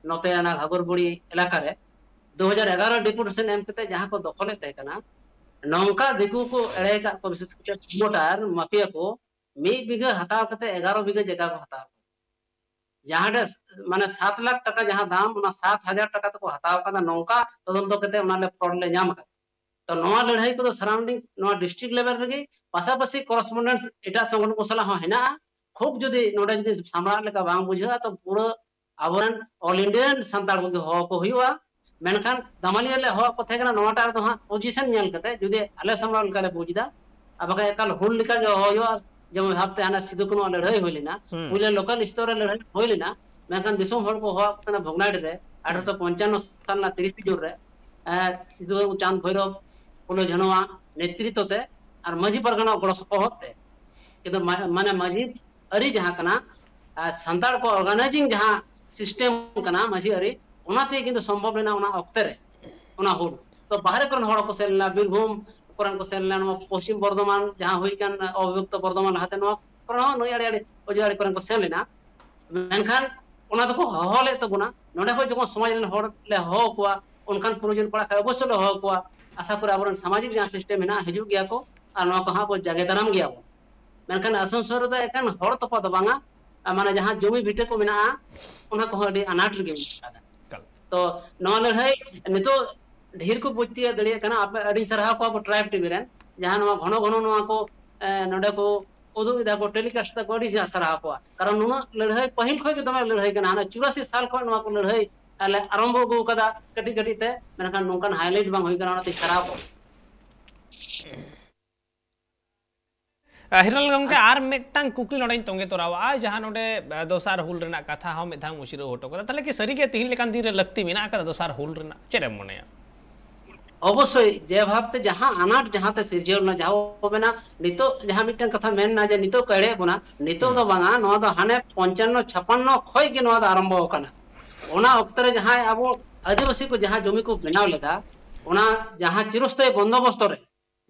ᱱᱚᱛᱮ ᱚᱱᱟ ᱜᱷᱟᱜᱚᱨᱵᱩᱲᱤ ᱮᱞᱟᱠᱟ ᱨᱮ ᱫᱩ ᱦᱟᱡᱟᱨ ᱮᱜᱟᱨᱚ ᱰᱮᱯᱩᱴᱮᱥᱚᱱ ᱮᱢ ᱠᱟᱛᱮ ᱡᱟᱦᱟᱸ ᱠᱚ ᱫᱚᱠᱷᱚᱞᱮᱫ ᱛᱟᱦᱮᱸ ᱠᱟᱱᱟ, ᱱᱚᱝᱠᱟ ᱫᱤᱠᱩ ᱠᱚ ᱮᱲᱮ ᱟᱠᱟᱫ ᱠᱚ, ᱵᱤᱥᱮᱥ ᱠᱟᱛᱮ ᱯᱨᱚᱢᱳᱴᱟᱨ ᱢᱟᱯᱷᱤᱭᱟ ᱠᱚ ᱢᱤᱫ ᱵᱤᱜᱷᱟᱹ ᱦᱟᱛᱟᱣ ᱠᱟᱛᱮ ᱮᱜᱟᱨᱚ ᱵᱤᱜᱷᱟᱹ ᱡᱟᱭᱜᱟ ᱠᱚ ᱦᱟᱛᱟᱣ ᱠᱟᱫᱟ᱾ ᱡᱟᱦᱟᱸ ᱨᱮ ᱢᱟᱱᱮ ᱥᱟᱛ ᱞᱟᱠᱷ ᱴᱟᱠᱟ ᱡᱟᱦᱟᱸ ᱫᱟᱢ, ᱚᱱᱟ ᱥᱟᱛ ᱦᱟᱡᱟᱨ ᱴᱟᱠᱟ ᱛᱮᱠᱚ ᱦᱟᱛᱟᱣ ᱠᱟᱫᱟ, ᱱᱚᱝᱠᱟ ᱛᱚᱫᱚᱱᱛᱚ ᱠᱟᱛᱮ ᱚᱱᱟ ᱞᱮ ᱯᱷᱨᱚᱰ ᱞᱮ ᱧᱟᱢ ᱟᱠᱟᱫᱟ᱾ ᱛᱚ ᱱᱚᱣᱟ ᱞᱟᱹᱲᱦᱟᱹᱭ ᱠᱚᱫᱚ ᱥᱟᱨᱟᱣᱩᱱᱰᱤᱝ ᱱᱚᱣᱟ ᱰᱤᱥᱴᱨᱤᱠᱴ ᱞᱮᱵᱮᱞ ᱨᱮᱜᱮ, ᱯᱟᱥᱟᱯᱟᱥᱤ ᱠᱚᱨᱮᱥᱯᱚᱱᱰᱮᱱᱥ ᱮᱴᱟᱜ ᱥᱚᱝᱜᱚᱴᱷᱚᱱ ᱠᱚ ᱥᱟᱞᱟᱜ ᱦᱚᱸ ᱦᱮᱱᱟᱜᱼᱟ᱾ ᱠᱷᱩᱵ ᱡᱩᱫᱤ ᱱᱚᱰᱮ ᱡᱩᱫᱤ ᱥᱟᱢᱵᱲᱟᱜ ᱞᱮᱠᱟ ᱵᱟᱝ ᱵᱩᱡᱷᱟᱹᱜᱼᱟ, ᱛᱚ ᱯᱩᱨᱟᱹ ᱟᱵᱚᱨᱮᱱ ᱚᱞ ᱤᱱᱰᱤᱭᱟᱱ ᱥᱟᱱᱛᱟᱲ ᱠᱚᱜᱮ ᱦᱚᱦᱚ ᱠᱚ ᱦᱩᱭᱩᱜᱼᱟ᱾ ᱢᱮᱱᱠᱷᱟᱱ ᱫᱟᱢᱟᱞᱤᱭᱟ ᱞᱮ ᱦᱚᱦᱚ ᱠᱚ ᱛᱟᱦᱮᱸ ᱠᱟᱱᱟ, ᱱᱚᱣᱟᱴᱟᱜ ᱨᱮᱫᱚ ᱦᱟᱸᱜ ᱯᱚᱡᱤᱥᱚᱱ ᱧᱮᱞ ᱠᱟᱛᱮ ᱡᱩᱫᱤ ᱟᱞᱮ ᱥᱟᱢᱵᱲᱟᱣ ᱞᱮᱠᱟ ᱞᱮ ᱵᱩᱡᱽ ᱮᱫᱟ, ᱟᱨ ᱵᱟᱠᱷᱟᱱ ᱮᱠᱟᱞ ᱦᱩᱞ ᱞᱮᱠᱟ ᱜᱮ ᱦᱚᱦᱚ ᱦᱩᱭᱩᱜᱼᱟ᱾ ᱡᱮᱢᱚᱱ ᱵᱷᱟᱵᱛᱮ ᱦᱟᱱᱟ ᱥᱤᱫᱩ ᱠᱟᱹᱱᱩ ᱞᱟᱹᱲᱦᱟᱹᱭ ᱦᱩᱭ ᱞᱮᱱᱟ, ᱦᱩᱸ᱾ ᱯᱩᱭᱞᱟᱹ ᱞᱳᱠᱟᱞ ᱥᱛᱚᱨ ᱨᱮ ᱞᱟᱹᱲᱦᱟᱹᱭ ᱦᱩᱭ ᱞᱮᱱᱟ, ᱢᱮᱱᱠᱷᱟᱱ ᱫᱤᱥᱚᱢ ᱦᱚᱲ ᱠᱚ ᱦᱚᱦᱚ ᱠᱚ ᱛᱟᱦᱮᱸ ᱠᱟᱱᱟ ᱵᱷᱚᱜᱽᱱᱟᱰᱤ ᱨᱮ, ᱟᱴᱷᱨᱚᱥᱚ ᱯᱚᱧᱪᱟᱱᱱᱚ ᱥᱟᱞ ᱨᱮᱱᱟᱜ ᱛᱤᱨᱤᱥᱮ ᱡᱩᱱ ᱨᱮ, ᱮ, ᱥᱤᱫᱩ, ᱪᱟᱸᱫᱽ, ᱵᱷᱳᱭᱨᱚᱵ, ᱯᱷᱩᱞᱳ, ᱡᱷᱟᱱᱚᱣᱟᱜ ᱱᱮᱛᱨᱤᱛᱛᱚ ᱛᱮ ᱟᱨ ᱢᱟᱹᱡᱷᱤ ᱯᱟᱨᱜᱟᱱᱟ ᱜᱚᱲᱚ ᱥᱚᱯᱚᱦᱚᱫ ᱛᱮ᱾ ᱠᱤᱱᱛᱩ ᱢᱟ-, ᱢᱟᱱᱮ ᱢᱟᱹᱡᱷᱤ ᱟᱹᱨᱤ ᱡᱟᱦᱟᱸ ᱠᱟᱱᱟ, ᱟᱨ ᱥᱟᱱᱛᱟᱲ ᱠᱚ ᱚᱨᱜᱟᱱᱟᱭᱡᱤᱝ ᱡᱟᱦᱟᱸ ᱥᱤᱥᱴᱮᱢ ᱠᱟᱱᱟ ᱢᱟᱹᱡᱷᱤ ᱟᱹᱨᱤ, ᱚᱱᱟ ᱛᱮᱜᱮ ᱠᱤᱱᱛᱩ ᱥᱚᱢᱵᱷᱚᱵ ᱞᱮᱱᱟ ᱚᱱᱟ ᱚᱠᱛᱮ ᱨᱮ᱾ ᱚᱱᱟ ᱦᱩᱞ ᱛᱚ ᱵᱟᱦᱨᱮ ᱠᱚᱨᱮᱱ ᱦᱚᱲ ᱠᱚ ᱥᱮᱱ ᱞᱮᱱᱟ, ᱵᱤᱨᱵᱷᱩᱢ, ᱠᱚᱨᱮᱱ ᱠᱚ ᱥᱮᱱ ᱞᱮᱱᱟ, ᱱᱚᱣᱟ ᱯᱚᱥᱪᱤᱢ ᱵᱚᱨᱫᱷᱚᱢᱟᱱ ᱡᱟᱦᱟᱸ ᱦᱩᱭ ᱠᱟᱱ ᱚᱵᱤᱵᱷᱚᱠᱛᱚ ᱵᱚᱨᱫᱷᱚᱢᱟᱱ ᱞᱟᱦᱟᱛᱮ, ᱱᱚᱣᱟ ᱠᱚᱨᱮ ᱦᱚᱸ ᱱᱩᱭ ᱟᱲᱮ ᱟᱲᱮ, ᱚᱡᱚᱭ ᱟᱲᱮ ᱠᱚᱨᱮᱱ ᱠᱚ ᱥᱮᱱ ᱞᱮᱱᱟ᱾ ᱢᱮᱱᱠᱷᱟᱱ ᱚᱱᱟ ᱫᱚᱠᱚ ᱦᱚᱦᱚ ᱞᱮᱫ ᱛᱟᱵᱚᱱᱟ᱾ ᱱᱚᱰᱮ ᱠᱷᱚᱱ ᱡᱚᱠᱷᱚᱱ ᱥᱚᱢᱟᱡᱽ ᱨᱮᱱ ᱦᱚᱲ ᱞᱮ ᱦᱚᱦᱚ ᱠᱚᱣᱟ, ᱚᱱᱠᱟᱱ ᱯᱨᱚᱭᱳᱡᱚᱱ ᱯᱟᱲᱟᱜ ᱠᱷᱟᱱ ᱚᱵᱚᱥᱥᱳᱭ ᱞᱮ ᱦᱚᱦᱚ ᱠᱚᱣᱟ᱾ ᱟᱥᱟ ᱠᱚᱨᱮ ᱟᱵᱚᱨᱮᱱ ᱥᱟᱢᱟᱡᱤᱠ ᱡᱟᱦᱟᱸ ᱥᱤᱥᱴᱮᱢ ᱢᱮᱱᱟᱜᱼᱟ, ᱦᱤᱡᱩᱜ ᱜᱮᱭᱟ ᱠᱚ, ᱟᱨ ᱱᱚᱣᱟ ᱠᱚ ᱦᱟᱸᱜ ᱵᱚ ᱡᱟᱜᱮ ᱫᱟᱨᱟᱢ ᱜᱮᱭᱟ ᱵᱚᱱ᱾ ᱢᱮᱱᱠᱷᱟᱱ ᱟᱥᱟᱱᱥᱳᱞ ᱨᱮᱫᱚ ᱮᱠᱮᱱ ᱦᱚᱲ ᱛᱚᱯᱟ ᱫᱚ ᱵᱟᱝᱟ, ᱟᱨ ᱢᱟᱱᱮ ᱡᱟᱦᱟᱸ ᱡᱚᱢᱤ ᱵᱷᱤᱴᱟᱹ ᱠᱚ ᱢᱮᱱᱟᱜᱼᱟ, ᱚᱱᱟ ᱠᱚᱦᱚᱸ ᱟᱹᱰᱤ ᱟᱱᱟᱴ ᱨᱮᱜᱮ ᱢᱮᱱᱟᱜ ᱟᱠᱟᱫᱟ᱾ ᱮᱠᱟᱞ᱾ ᱛᱚ ᱱᱚᱣᱟ ᱞᱟᱹᱲᱦᱟᱹᱭ ᱱᱤᱛᱚᱜ ᱰᱷᱮᱨ ᱠᱚ ᱵᱩᱡᱽ ᱛᱤᱭᱳᱜ ᱫᱟᱲᱮᱭᱟᱜ ᱠᱟᱱᱟ᱾ ᱟᱯᱮ ᱟᱹᱰᱤ ᱥᱟᱨᱦᱟᱣ ᱠᱚᱣᱟ ᱟᱵᱚ ᱴᱨᱟᱭᱤᱵᱽ ᱴᱤᱵᱷᱤ ᱨᱮᱱ, ᱡᱟᱦᱟᱸ ᱱᱚᱣᱟ ᱜᱷᱚᱱᱚ ᱜᱷᱚᱱᱚ ᱱᱚᱣᱟ ᱠᱚ, ᱮ, ᱱᱚᱰᱮ ᱠᱚ ᱩᱫᱩᱜ ᱮᱫᱟ ᱠᱚ, ᱴᱮᱞᱤᱠᱟᱥᱴ ᱮᱫᱟ ᱠᱚ, ᱟᱹᱰᱤ ᱥᱟᱨᱦᱟᱣ ᱠᱚᱣᱟ᱾ ᱠᱟᱨᱚᱱ ᱱᱩᱱᱟᱹᱜ ᱞᱟᱹᱲᱦᱟᱹᱭ ᱯᱟᱹᱦᱤᱞ ᱠᱷᱚᱱ ᱜᱮ ᱫᱚᱢᱮ ᱞᱟᱹᱲᱦᱟᱹᱭ ᱠᱟᱱᱟ, ᱦᱟᱱᱟ ᱪᱩᱨᱟᱥᱤ ᱥᱟᱞ ᱠᱷᱚᱱ ᱱᱚᱣᱟ ᱠᱚ ᱞᱟᱹᱲᱦᱟᱹᱭ ᱞᱮ ᱟᱨᱟᱢᱵᱷᱚ ᱟᱹᱜᱩ ᱟᱠᱟᱫᱟ ᱠᱟᱹᱴᱤᱡ ᱠᱟᱹᱴᱤᱡ ᱛᱮ, ᱢᱮᱱᱠᱷᱟᱱ ᱱᱚᱝᱠᱟᱱ ᱦᱟᱭᱞᱟᱭᱤᱴ ᱵᱟᱝ ᱦᱩᱭ ᱠᱟᱱᱟ, ᱚᱱᱟᱛᱮ ᱥᱟᱨᱦᱟᱣ ᱠᱚᱣᱟ᱾ ᱟᱨ ᱦᱤᱨᱟᱞᱟᱞ ᱜᱚᱢᱠᱮ, ᱟᱨ ᱢᱤᱫᱴᱟᱝ ᱠᱩᱠᱞᱤ ᱱᱚᱰᱮᱧ ᱛᱚᱸᱜᱮ ᱛᱚᱨᱟᱣᱟᱜᱼᱟ, ᱡᱟᱦᱟᱸ ᱱᱚᱰᱮ, ᱟ, ᱫᱚᱥᱟᱨ ᱦᱩᱞ ᱨᱮᱱᱟᱜ ᱠᱟᱛᱷᱟ ᱦᱚᱸ ᱢᱤᱫ ᱫᱷᱟᱣ ᱩᱪᱷᱟᱹᱨᱟᱹᱣ ᱦᱚᱴᱚ ᱠᱟᱫᱟ᱾ ᱛᱟᱦᱚᱞᱮ ᱠᱤ ᱥᱟᱹᱨᱤᱜᱮ ᱛᱤᱦᱤᱧ ᱞᱮᱠᱟᱱ ᱫᱤᱱ ᱨᱮ ᱞᱟᱹᱠᱛᱤ ᱢᱮᱱᱟᱜ ᱟᱠᱟᱫᱟ ᱫᱚᱥᱟᱨ ᱦᱩᱞ ᱨᱮᱱᱟᱜ? ᱪᱮᱫ ᱮᱢ ᱢᱚᱱᱮᱭᱟ? ᱚᱵᱚᱥᱥᱳᱭ, ᱡᱮ ᱵᱷᱟᱵᱛᱮ ᱡᱟᱦᱟᱸ ᱟᱱᱟᱴ ᱡᱟᱦᱟᱸᱛᱮ ᱥᱤᱨᱡᱟᱹᱣ ᱞᱮᱱᱟ, ᱡᱟᱦᱟᱸ ᱵᱚ ᱢᱮᱱᱟ, ᱱᱤᱛᱚᱜ ᱡᱟᱦᱟᱸ ᱢᱤᱫᱴᱟᱝ ᱠᱟᱛᱷᱟ ᱢᱮᱱ ᱮᱱᱟ ᱡᱮ ᱱᱤᱛᱚᱜ ᱠᱚ ᱮᱲᱮᱭᱮᱫ ᱵᱚᱱᱟ, ᱱᱤᱛᱚᱜ ᱫᱚ ᱵᱟᱝᱟ, ᱱᱚᱣᱟ ᱫᱚ ᱦᱟᱱᱮ ᱯᱚᱧᱪᱟᱱᱱᱚ ᱪᱷᱟᱯᱟᱱᱱᱚ ᱠᱷᱚᱱ ᱜᱮ ᱱᱚᱣᱟ ᱫᱚ ᱟᱨᱟᱢᱵᱷᱚ ᱟᱠᱟᱱᱟ᱾ ᱚᱱᱟ ᱚᱠᱛᱚ ᱨᱮ ᱡᱟᱦᱟᱸᱭ ᱟᱵᱚ ᱟᱹᱫᱤᱵᱟᱹᱥᱤ ᱠᱚ ᱡᱟᱦᱟᱸ ᱡᱚᱢᱤ ᱠᱚ ᱵᱮᱱᱟᱣ ᱞᱮᱫᱟ, ᱚᱱᱟ ᱡᱟᱦᱟᱸ ᱪᱤᱨᱚᱥᱛᱷᱟᱭᱤ ᱵᱚᱱᱫᱳᱵᱚᱥᱛᱚ ᱨᱮ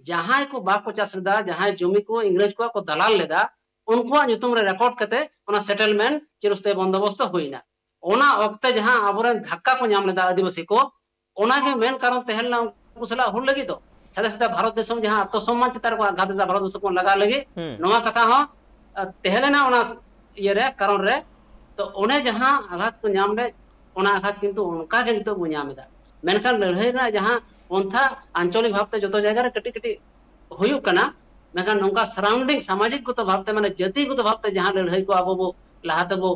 ᱡᱟᱦᱟᱸᱭ ᱠᱚ ᱵᱟᱠᱚ ᱪᱟᱥ ᱞᱮᱫᱟ, ᱡᱟᱦᱟᱸᱭ ᱡᱚᱢᱤ ᱠᱚ ᱤᱝᱨᱮᱡᱽ ᱠᱚᱣᱟᱜ ᱠᱚ ᱫᱟᱞᱟᱞ ᱞᱮᱫᱟ, ᱩᱱᱠᱩᱣᱟᱜ ᱧᱩᱛᱩᱢ ᱨᱮ ᱨᱮᱠᱚᱨᱰ ᱠᱟᱛᱮ ᱚᱱᱟ ᱥᱮᱴᱮᱞᱢᱮᱱᱴ ᱪᱤᱨᱚᱥᱛᱷᱟᱭᱤ ᱵᱚᱱᱫᱳᱵᱚᱥᱛᱚ ᱦᱩᱭᱱᱟ᱾ ᱚᱱᱟ ᱚᱠᱛᱮ ᱡᱟᱦᱟᱸ ᱟᱵᱚᱨᱮᱱ ᱫᱷᱟᱠᱠᱟ ᱠᱚ ᱧᱟᱢ ᱞᱮᱫᱟ ᱟᱹᱫᱤᱵᱟᱹᱥᱤ ᱠᱚ, ᱚᱱᱟᱜᱮ ᱢᱮᱱ ᱠᱟᱨᱚᱱ ᱛᱟᱦᱮᱸ ᱞᱮᱱᱟ ᱩᱱᱠᱩ ᱥᱟᱞᱟᱜ ᱦᱩᱞ ᱞᱟᱹᱜᱤᱫ ᱫᱚ᱾ ᱥᱟᱫᱟ ᱥᱟᱫᱟ ᱵᱷᱟᱨᱚᱛ ᱫᱤᱥᱚᱢ ᱡᱟᱦᱟᱸ ᱟᱛᱢᱚᱥᱚᱢᱢᱟᱱ ᱪᱮᱛᱟᱱ ᱨᱮᱠᱚ ᱟᱜᱷᱟᱛ ᱞᱮᱫᱟ, ᱵᱷᱟᱨᱚᱛ ᱫᱤᱥᱚᱢ ᱠᱚ ᱞᱟᱜᱟ ᱞᱟᱹᱜᱤᱫ, ᱦᱩᱸ᱾ ᱱᱚᱣᱟ ᱠᱟᱛᱷᱟ ᱦᱚᱸ, ᱟ, ᱛᱟᱦᱮᱸ ᱞᱮᱱᱟ ᱚᱱᱟ ᱤᱭᱟᱹᱨᱮ, ᱠᱟᱨᱚᱱ ᱨᱮ᱾ ᱛᱚ ᱚᱱᱮ ᱡᱟᱦᱟᱸ ᱟᱜᱷᱟᱛ ᱠᱚ ᱧᱟᱢ ᱞᱮᱫ, ᱚᱱᱟ ᱟᱜᱷᱟᱛ ᱠᱤᱱᱛᱩ ᱚᱱᱠᱟ ᱜᱮ ᱱᱤᱛᱚᱜ ᱵᱚ ᱧᱟᱢ ᱮᱫᱟ᱾ ᱢᱮᱱᱠᱷᱟᱱ ᱞᱟᱹᱲᱦᱟᱹᱭ ᱨᱮᱱᱟᱜ ᱡᱟᱦᱟᱸ ᱯᱚᱱᱛᱷᱟ ᱟᱧᱪᱚᱞᱤᱠ ᱵᱷᱟᱵᱛᱮ ᱡᱚᱛᱚ ᱡᱟᱭᱜᱟ ᱨᱮ ᱠᱟᱹᱴᱤᱡ ᱠᱟᱹᱴᱤᱡ ᱦᱩᱭᱩᱜ ᱠᱟᱱᱟ, ᱢᱮᱱᱠᱷᱟᱱ ᱱᱚᱝᱠᱟ ᱥᱟᱨᱟᱣᱩᱱᱰᱤᱝ ᱥᱟᱢᱟᱡᱤᱠ ᱜᱚᱛᱚ ᱵᱷᱟᱵᱛᱮ, ᱢᱟᱱᱮ ᱡᱟᱹᱛᱤ ᱜᱚᱛᱚ ᱵᱷᱟᱵᱛᱮ ᱡᱟᱦᱟᱸ ᱞᱟᱹᱲᱦᱟᱹᱭ ᱠᱚ ᱟᱵᱚ ᱵᱚ ᱞᱟᱦᱟ ᱛᱮᱵᱚ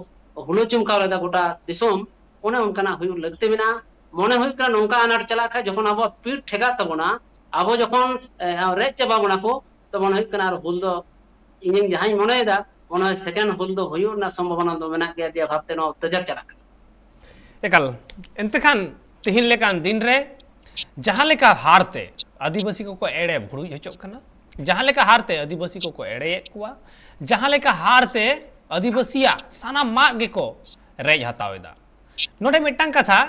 ᱦᱩᱞᱟᱹ ᱪᱩᱢᱠᱟᱣ ᱞᱮᱫᱟ ᱜᱚᱴᱟ ᱫᱤᱥᱚᱢ, ᱚᱱᱮ ᱚᱱᱠᱟᱱᱟᱜ ᱦᱩᱭᱩᱜ ᱞᱟᱹᱠᱛᱤ ᱢᱮᱱᱟᱜᱼᱟ᱾ ᱢᱚᱱᱮ ᱦᱩᱭᱩᱜ ᱠᱟᱱᱟ ᱱᱚᱝᱠᱟ ᱟᱱᱟᱴ ᱪᱟᱞᱟᱜ ᱠᱷᱟᱱ ᱡᱚᱠᱷᱚᱱ ᱟᱵᱚᱣᱟᱜ ᱯᱤᱲ ᱴᱷᱮᱠᱟᱜ ᱛᱟᱵᱚᱱᱟ, ᱟᱵᱚ ᱡᱚᱠᱷᱚᱱ, ᱮ, ᱨᱮᱡ ᱪᱟᱵᱟ ᱵᱚᱱᱟ ᱠᱚ, ᱛᱚ ᱢᱚᱱᱮ ᱦᱩᱭᱩᱜ ᱠᱟᱱᱟ ᱟᱨ ᱦᱩᱞ ᱫᱚ, ᱤᱧᱤᱧ ᱡᱟᱦᱟᱸᱧ ᱢᱚᱱᱮᱭᱮᱫᱟ, ᱢᱚᱱᱮ ᱦᱚᱭ ᱥᱮᱠᱮᱱᱰ ᱦᱩᱞ ᱫᱚ ᱦᱩᱭᱩᱜ ᱨᱮᱱᱟᱜ ᱥᱚᱢᱵᱷᱚᱵᱚᱱᱟ ᱫᱚ ᱢᱮᱱᱟᱜ ᱜᱮᱭᱟ, ᱡᱮ ᱵᱷᱟᱵᱛᱮ ᱱᱚᱣᱟ ᱚᱛᱛᱟᱪᱟᱨ ᱪᱟᱞᱟᱜ ᱠᱟᱱᱟ᱾ ᱮᱠᱟᱞ᱾ ᱮᱱᱛᱮ ᱠᱷᱟᱱ ᱛᱤᱦᱤᱧ ᱞᱮᱠᱟᱱ ᱫᱤᱱ ᱨᱮ ᱡᱟᱦᱟᱸ ᱞᱮᱠᱟ ᱦᱟᱨᱛᱮ ᱟᱹᱫᱤᱵᱟᱹᱥᱤ ᱠᱚᱠᱚ ᱮᱲᱮ ᱵᱷᱩᱲᱩᱡ ᱦᱚᱪᱚᱜ ᱠᱟᱱᱟ, ᱡᱟᱦᱟᱸ ᱞᱮᱠᱟ ᱦᱟᱨᱛᱮ ᱟᱹᱫᱤᱵᱟᱹᱥᱤ ᱠᱚᱠᱚ ᱮᱲᱮᱭᱮᱫ ᱠᱚᱣᱟ, ᱡᱟᱦᱟᱸ ᱞᱮᱠᱟ ᱦᱟᱨᱛᱮ ᱟᱹᱫᱤᱵᱟᱹᱥᱤᱭᱟᱜ ᱥᱟᱱᱟᱢᱟᱜ ᱜᱮᱠᱚ ᱨᱮᱡ ᱦᱟᱛᱟᱣ ᱮᱫᱟ, ᱱᱚᱰᱮ ᱢᱤᱫᱴᱟᱝ ᱠᱟᱛᱷᱟ,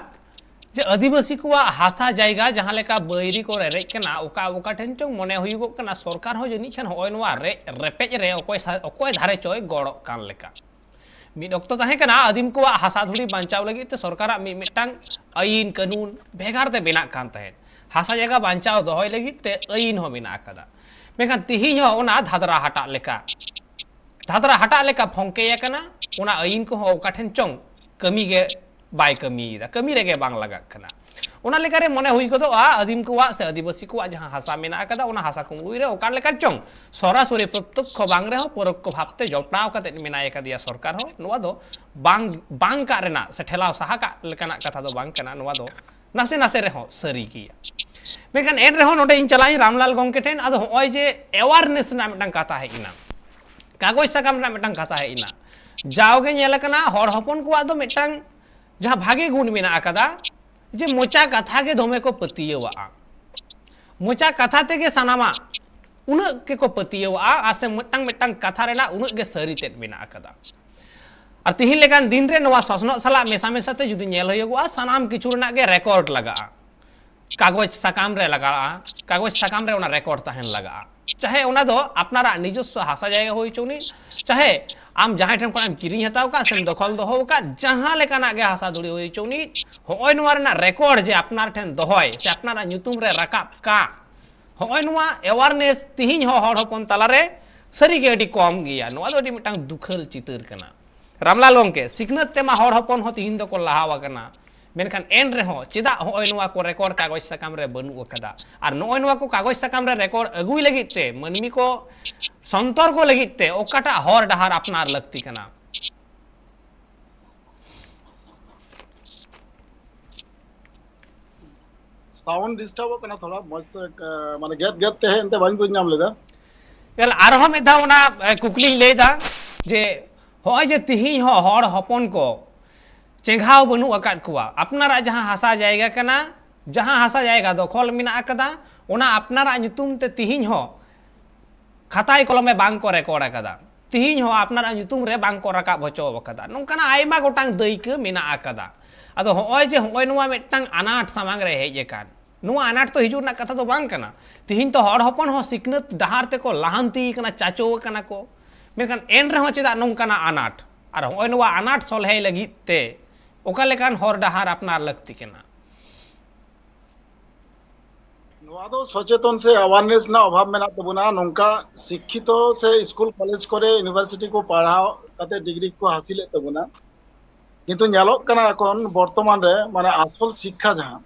ᱡᱮ ᱟᱹᱫᱤᱵᱟᱹᱥᱤ ᱠᱚᱣᱟᱜ ᱦᱟᱥᱟ ᱡᱟᱭᱜᱟ ᱡᱟᱦᱟᱸ ᱞᱮᱠᱟ ᱵᱟᱹᱭᱨᱤ ᱠᱚ ᱨᱮᱨᱮᱡ ᱠᱟᱱᱟ, ᱚᱠᱟ ᱚᱠᱟ ᱴᱷᱮᱱ ᱪᱚᱝ ᱢᱚᱱᱮ ᱦᱩᱭᱩᱜᱚᱜ ᱠᱟᱱᱟ ᱥᱚᱨᱠᱟᱨ ᱦᱚᱸ ᱡᱟᱹᱱᱤᱡ ᱠᱷᱟᱱ ᱦᱚᱸᱜᱼᱚᱭ ᱱᱚᱣᱟ ᱨᱮᱡ ᱨᱮᱯᱮᱡ ᱨᱮ ᱚᱠᱚᱭ ᱥᱟ-, ᱚᱠᱚᱭ ᱫᱷᱟᱨᱮ ᱪᱚᱭ ᱜᱚᱲᱚᱜ ᱠᱟᱱ ᱞᱮᱠᱟ᱾ ᱢᱤᱫ ᱚᱠᱛᱚ ᱛᱟᱦᱮᱸ ᱠᱟᱱᱟ ᱟᱹᱫᱤᱢ ᱠᱚᱣᱟᱜ ᱦᱟᱥᱟ ᱫᱷᱩᱲᱤ ᱵᱟᱧᱪᱟᱣ ᱞᱟᱹᱜᱤᱫ ᱛᱮ ᱥᱚᱨᱠᱟᱨᱟᱜ ᱢᱤᱫ ᱢᱤᱫᱴᱟᱝ ᱟᱹᱭᱤᱱ ᱠᱟᱹᱱᱩᱱ ᱵᱷᱮᱜᱟᱨ ᱛᱮ ᱵᱮᱱᱟᱜ ᱠᱟᱱ ᱛᱟᱦᱮᱸᱫ᱾ ᱦᱟᱥᱟ ᱡᱟᱭᱜᱟ ᱵᱟᱧᱪᱟᱣ ᱫᱚᱦᱚᱭ ᱞᱟᱹᱜᱤᱫ ᱛᱮ ᱟᱹᱭᱤᱱ ᱦᱚᱸ ᱢᱮᱱᱟᱜ ᱟᱠᱟᱫᱟ᱾ ᱢᱮᱱᱠᱷᱟᱱ ᱛᱤᱦᱤᱧ ᱦᱚᱸ ᱚᱱᱟ ᱫᱷᱟᱫᱨᱟ ᱦᱟᱴᱟᱜ ᱞᱮᱠᱟ, ᱫᱷᱟᱫᱨᱟ ᱦᱟᱴᱟᱜ ᱞᱮᱠᱟ ᱯᱷᱚᱝᱠᱮ ᱟᱠᱟᱱᱟ᱾ ᱚᱱᱟ ᱟᱹᱭᱤᱱ ᱠᱚᱦᱚᱸ ᱚᱠᱟ ᱴᱷᱮᱱ ᱪᱚᱝ ᱠᱟᱹᱢᱤ ᱜᱮ ᱵᱟᱭ ᱠᱟᱹᱢᱤᱭᱮᱫᱟ, ᱠᱟᱹᱢᱤ ᱨᱮᱜᱮ ᱵᱟᱝ ᱞᱟᱜᱟᱜ ᱠᱟᱱᱟ᱾ ᱚᱱᱟ ᱞᱮᱠᱟᱨᱮ ᱢᱚᱱᱮ ᱦᱩᱭ ᱜᱚᱫᱚᱜᱼᱟ, ᱟᱹᱫᱤᱢ ᱠᱚᱣᱟᱜ ᱥᱮ ᱟᱹᱫᱤᱵᱟᱹᱥᱤ ᱠᱚᱣᱟᱜ ᱡᱟᱦᱟᱸ ᱦᱟᱥᱟ ᱢᱮᱱᱟᱜ ᱟᱠᱟᱫᱟ, ᱚᱱᱟ ᱦᱟᱥᱟ ᱠᱩᱢᱵᱽᱲᱩᱭ ᱨᱮ ᱚᱠᱟ ᱞᱮᱠᱟ ᱪᱚᱝ ᱥᱚᱨᱟᱥᱚᱨᱤ ᱯᱨᱚᱛᱛᱚᱠᱠᱷᱚ ᱵᱟᱝ ᱨᱮᱦᱚᱸ ᱯᱚᱨᱳᱠᱠᱷᱚ ᱵᱷᱟᱵᱽᱛᱮ ᱡᱚᱯᱲᱟᱣ ᱠᱟᱛᱮ ᱢᱮᱱᱟᱭ ᱟᱠᱟᱫᱮᱭᱟ ᱥᱚᱨᱠᱟᱨ ᱦᱚᱸ᱾ ᱱᱚᱣᱟ ᱫᱚ ᱵᱟᱝ, ᱵᱟᱝ ᱠᱟᱜ ᱨᱮᱱᱟᱜ ᱥᱮ ᱴᱷᱮᱞᱟᱣ ᱥᱟᱦᱟ ᱠᱟᱜ ᱞᱮᱠᱟᱱᱟᱜ ᱠᱟᱛᱷᱟ ᱫᱚ ᱵᱟᱝ ᱠᱟᱱᱟ᱾ ᱱᱚᱣᱟ ᱫᱚ ᱱᱟᱥᱮ ᱱᱟᱥᱮ ᱨᱮᱦᱚᱸ ᱥᱟᱹᱨᱤ ᱜᱮᱭᱟ᱾ ᱢᱮᱱᱠᱷᱟᱱ ᱮᱱ ᱨᱮᱦᱚᱸ ᱱᱚᱰᱮ ᱤᱧ ᱪᱟᱞᱟᱜ ᱟᱹᱧ ᱨᱟᱢᱞᱟᱞ ᱜᱚᱢᱠᱮ ᱴᱷᱮᱱ᱾ ᱟᱫᱚ ᱦᱚᱸᱜᱼᱚᱭ ᱡᱮ awareness ᱨᱮᱱᱟᱜ ᱢᱤᱫᱴᱟᱝ ᱠᱟᱛᱷᱟ ᱦᱮᱡ ᱮᱱᱟ, ᱠᱟᱜᱚᱡᱽ ᱥᱟᱠᱟᱢ ᱨᱮᱱᱟᱜ ᱢᱤᱫᱴᱟᱝ ᱠᱟᱛᱷᱟ ᱦᱮᱡ ᱮᱱᱟ, ᱡᱟᱣᱜᱮ ᱧᱮᱞ ᱟᱠᱟᱱᱟ ᱦᱚᱲ ᱦᱚᱯᱚᱱ ᱠᱚᱣᱟᱜ ᱫᱚ ᱢᱤᱫᱴᱟᱝ ᱡᱟᱦᱟᱸ ᱵᱷᱟᱜᱮ ᱜᱩᱱ ᱢᱮᱱᱟᱜ ᱟᱠᱟᱫᱟ, ᱡᱮ ᱢᱚᱪᱟ ᱠᱟᱛᱷᱟ ᱜᱮ ᱫᱚᱢᱮ ᱠᱚ ᱯᱟᱹᱛᱭᱟᱹᱣᱟᱜᱼᱟ᱾ ᱢᱚᱪᱟ ᱠᱟᱛᱷᱟ ᱛᱮᱜᱮ ᱥᱟᱱᱟᱢᱟᱜ ᱩᱱᱟᱹᱜ ᱜᱮᱠᱚ ᱯᱟᱹᱛᱭᱟᱹᱣᱟᱜᱼᱟ, ᱟᱨ ᱥᱮ ᱢᱤᱫᱴᱟᱝ ᱢᱤᱫᱴᱟᱝ ᱠᱟᱛᱷᱟ ᱨᱮᱱᱟᱜ ᱩᱱᱟᱹᱜ ᱜᱮ ᱥᱟᱹᱨᱤ ᱛᱮᱫ ᱢᱮᱱᱟᱜ ᱟᱠᱟᱫᱟ᱾ ᱟᱨ ᱛᱤᱦᱤᱧ ᱞᱮᱠᱟᱱ ᱫᱤᱱ ᱨᱮ ᱱᱚᱣᱟ ᱥᱚᱥᱱᱚᱜ ᱥᱟᱞᱟᱜ ᱢᱮᱥᱟ ᱢᱮᱥᱟ ᱛᱮ ᱡᱩᱫᱤ ᱧᱮᱞ ᱦᱩᱭᱩᱜᱚᱜᱼᱟ, ᱥᱟᱱᱟᱢ ᱠᱤᱪᱷᱩ ᱨᱮᱱᱟᱜ ᱜᱮ ᱨᱮᱠᱚᱨᱰ ᱞᱟᱜᱟᱜᱼᱟ, ᱠᱟᱜᱚᱡᱽ ᱥᱟᱠᱟᱢ ᱨᱮ ᱞᱟᱜᱟᱜᱼᱟ, ᱠᱟᱜᱚᱡᱽ ᱥᱟᱠᱟᱢ ᱨᱮ ᱚᱱᱟ ᱨᱮᱠᱚᱨᱰ ᱛᱟᱦᱮᱱ ᱞᱟᱜᱟᱜᱼᱟ᱾ ᱪᱟᱦᱮ ᱚᱱᱟ ᱫᱚ ᱟᱯᱱᱟᱨᱟᱜ ᱱᱤᱡᱚᱥᱥᱚ ᱦᱟᱥᱟ ᱡᱟᱭᱜᱟ ᱦᱩᱭ ᱦᱚᱪᱚ ᱱᱤᱡ, ᱪᱟᱦᱮ ᱟᱢ ᱡᱟᱦᱟᱸᱭ ᱴᱷᱮᱱ ᱠᱷᱚᱱ ᱮᱢ ᱠᱤᱨᱤᱧ ᱦᱟᱛᱟᱣ ᱠᱟᱜ ᱥᱮᱢ ᱫᱚᱠᱷᱚᱞ ᱫᱚᱦᱚ ᱟᱠᱟᱫ, ᱡᱟᱦᱟᱸ ᱞᱮᱠᱟᱱᱟᱜ ᱜᱮ ᱦᱟᱥᱟ ᱫᱷᱩᱲᱤ ᱦᱩᱭ ᱦᱚᱪᱚ ᱱᱤᱡ, ᱦᱚᱸᱜᱼᱚᱭ ᱱᱚᱣᱟ ᱨᱮᱱᱟᱜ ᱨᱮᱠᱚᱨᱰ ᱡᱮ ᱟᱯᱱᱟᱨ ᱴᱷᱮᱱ ᱫᱚᱦᱚᱭ ᱥᱮ ᱟᱯᱱᱟᱨᱟᱜ ᱧᱩᱛᱩᱢ ᱨᱮ ᱨᱟᱠᱟᱵ ᱠᱟᱜ, ᱦᱚᱸᱜᱼᱚᱭ ᱱᱚᱣᱟ awareness ᱛᱤᱦᱤᱧ ᱦᱚᱸ ᱦᱚᱲ ᱦᱚᱯᱚᱱ ᱛᱟᱞᱟᱨᱮ ᱥᱟᱹᱨᱤᱜᱮ ᱟᱹᱰᱤ ᱠᱚᱢ ᱜᱮᱭᱟ᱾ ᱱᱚᱣᱟ ᱫᱚ ᱟᱹᱰᱤ ᱢᱤᱫᱴᱟᱝ ᱫᱩᱠᱷᱟᱹᱞ ᱪᱤᱛᱟᱹᱨ ᱠᱟᱱᱟ᱾ ᱨᱟᱢᱞᱟᱞ ᱜᱚᱢᱠᱮ, ᱥᱤᱠᱷᱱᱟᱹᱛ ᱛᱮᱢᱟ ᱦᱚᱲ ᱦᱚᱯᱚᱱ ᱦᱚᱸ ᱛᱤᱦᱤᱧ ᱫᱚᱠᱚ ᱞᱟᱦᱟᱣ ᱟᱠᱟᱱᱟ, ᱢᱮᱱᱠᱷᱟᱱ ᱮᱱ ᱨᱮᱦᱚᱸ ᱪᱮᱫᱟᱜ ᱦᱚᱸᱜᱼᱚᱭ ᱱᱚᱣᱟ ᱠᱚ ᱨᱮᱠᱚᱨᱰ ᱠᱟᱜᱚᱡᱽ ᱥᱟᱠᱟᱢ ᱨᱮ ᱵᱟᱹᱱᱩᱜ ᱟᱠᱟᱫᱟ? ᱟᱨ ᱱᱚᱜᱼᱚᱭ ᱱᱚᱣᱟ ᱠᱚ ᱠᱟᱜᱚᱡᱽ ᱥᱟᱠᱟᱢ ᱨᱮ ᱨᱮᱠᱚᱨᱰ ᱟᱹᱜᱩᱭ ᱞᱟᱹᱜᱤᱫ ᱛᱮ, ᱢᱟᱹᱱᱢᱤ ᱠᱚ ᱥᱚᱱᱛᱚᱨ ᱠᱚ ᱞᱟᱹᱜᱤᱫ ᱛᱮ ᱚᱠᱟᱴᱟᱜ ᱦᱚᱨ ᱰᱟᱦᱟᱨ ᱟᱯᱱᱟᱨ ᱞᱟᱹᱠᱛᱤ ᱠᱟᱱᱟ? ᱥᱟᱣᱩᱱᱰ ᱰᱤᱥᱴᱟᱨᱵᱚᱜ ᱠᱟᱱᱟ ᱛᱷᱚᱲᱟ, ᱢᱚᱡᱽ ᱛᱮ, ᱮ, ᱢᱟᱱᱮ ᱜᱮᱫ ᱜᱮᱫ ᱛᱮ ᱦᱮᱡ ᱮᱱᱛᱮ ᱵᱟᱹᱧ ᱵᱩᱡᱽ ᱧᱟᱢ ᱞᱮᱫᱟ᱾ ᱧᱮᱞ, ᱟᱨᱦᱚᱸ ᱢᱤᱫ ᱫᱷᱟᱣ ᱚᱱᱟ, ᱮ, ᱠᱩᱠᱞᱤᱧ ᱞᱟᱹᱭᱫᱟ ᱡᱮ ᱦᱚᱸᱜᱼᱚᱭ ᱡᱮ ᱛᱤᱦᱤᱧ ᱦᱚᱸ ᱦᱚᱲ ᱦᱚᱯᱚᱱ ᱠᱚ ᱪᱮᱸᱜᱷᱟᱣ ᱵᱟᱹᱱᱩᱜ ᱟᱠᱟᱫ ᱠᱚᱣᱟ, ᱟᱯᱱᱟᱨᱟᱜ ᱡᱟᱦᱟᱸ ᱦᱟᱥᱟ ᱡᱟᱭᱜᱟ ᱠᱟᱱᱟ, ᱡᱟᱦᱟᱸ ᱦᱟᱥᱟ ᱡᱟᱭᱜᱟ ᱫᱚᱠᱷᱚᱞ ᱢᱮᱱᱟᱜ ᱟᱠᱟᱫᱟ, ᱚᱱᱟ ᱟᱯᱱᱟᱨᱟᱜ ᱧᱩᱛᱩᱢ ᱛᱮ ᱛᱤᱦᱤᱧ ᱦᱚᱸ ᱠᱷᱟᱛᱟᱭ ᱠᱚᱞᱚᱢᱮ ᱵᱟᱝ ᱠᱚ ᱨᱮᱠᱚᱨᱰ ᱟᱠᱟᱫᱟ, ᱛᱤᱦᱤᱧ ᱦᱚᱸ ᱟᱯᱱᱟᱨᱟᱜ ᱧᱩᱛᱩᱢ ᱨᱮ ᱵᱟᱝ ᱠᱚ ᱨᱟᱠᱟᱵ ᱦᱚᱪᱚ ᱟᱠᱟᱫᱟ᱾ ᱱᱚᱝᱠᱟᱱᱟᱜ ᱟᱭᱢᱟ ᱜᱚᱴᱟᱝ ᱫᱟᱹᱭᱠᱟᱹ ᱢᱮᱱᱟᱜ ᱟᱠᱟᱫᱟ᱾ ᱟᱫᱚ ᱦᱚᱸᱜᱼᱚᱭ ᱡᱮ ᱦᱚᱸᱜᱼᱚᱭ ᱱᱚᱣᱟ ᱢᱤᱫᱴᱟᱝ ᱟᱱᱟᱴ ᱥᱟᱢᱟᱝ ᱨᱮ ᱦᱮᱡ ᱟᱠᱟᱱ, ᱱᱚᱣᱟ ᱟᱱᱟᱴ ᱛᱚ ᱦᱤᱡᱩᱜ ᱨᱮᱱᱟᱜ ᱠᱟᱛᱷᱟ ᱫᱚ ᱵᱟᱝ ᱠᱟᱱᱟ᱾ ᱛᱤᱦᱤᱧ ᱛᱚ ᱦᱚᱲ ᱦᱚᱯᱚᱱ ᱦᱚᱸ ᱥᱤᱠᱷᱱᱟᱹᱛ ᱰᱟᱦᱟᱨ ᱛᱮᱠᱚ ᱞᱟᱦᱟᱱᱛᱤ ᱠᱟᱱᱟ, ᱪᱟᱪᱚ ᱟᱠᱟᱱᱟ ᱠᱚ, ᱢᱮᱱᱠᱷᱟᱱ ᱮᱱ ᱨᱮᱦᱚᱸ ᱪᱮᱫᱟᱜ ᱱᱚᱝᱠᱟᱱᱟᱜ ᱟᱱᱟᱴ? ᱟᱨ ᱦᱚᱸᱜᱼᱚᱭ ᱱᱚᱣᱟ ᱟᱱᱟᱴ ᱥᱚᱞᱦᱮᱭ ᱞᱟᱹᱜᱤᱫ ᱛᱮ ᱚᱠᱟ ᱞᱮᱠᱟᱱ ᱦᱚᱨ ᱰᱟᱦᱟᱨ ᱟᱯᱱᱟᱨ ᱞᱟᱹᱠᱛᱤ ᱠᱟᱱᱟ? ᱱᱚᱣᱟ ᱫᱚ ᱥᱚᱪᱮᱛᱚᱱ ᱥᱮ awareness ᱨᱮᱱᱟᱜ ᱚᱵᱷᱟᱵ ᱢᱮᱱᱟᱜ ᱛᱟᱵᱚᱱᱟ᱾ ᱱᱚᱝᱠᱟ ᱥᱤᱠᱠᱷᱤᱛᱚ ᱥᱮ ᱥᱠᱩᱞ ᱠᱚᱞᱮᱡᱽ ᱠᱚᱨᱮ ᱤᱭᱩᱱᱤᱵᱷᱟᱨᱥᱤᱴᱤ ᱠᱚ ᱯᱟᱲᱦᱟᱣ ᱠᱟᱛᱮ ᱰᱤᱜᱽᱨᱤ ᱠᱚ ᱦᱟᱹᱥᱤᱞᱮᱫ ᱛᱟᱵᱚᱱᱟ, ᱠᱤᱱᱛᱩ ᱧᱮᱞᱚᱜ ᱠᱟᱱᱟ ᱮᱠᱷᱚᱱ ᱵᱚᱨᱛᱚᱢᱟᱱ ᱨᱮ, ᱢᱟᱱᱮ ᱟᱥᱚᱞ ᱥᱤᱠᱠᱷᱟ ᱡᱟᱦᱟᱸ,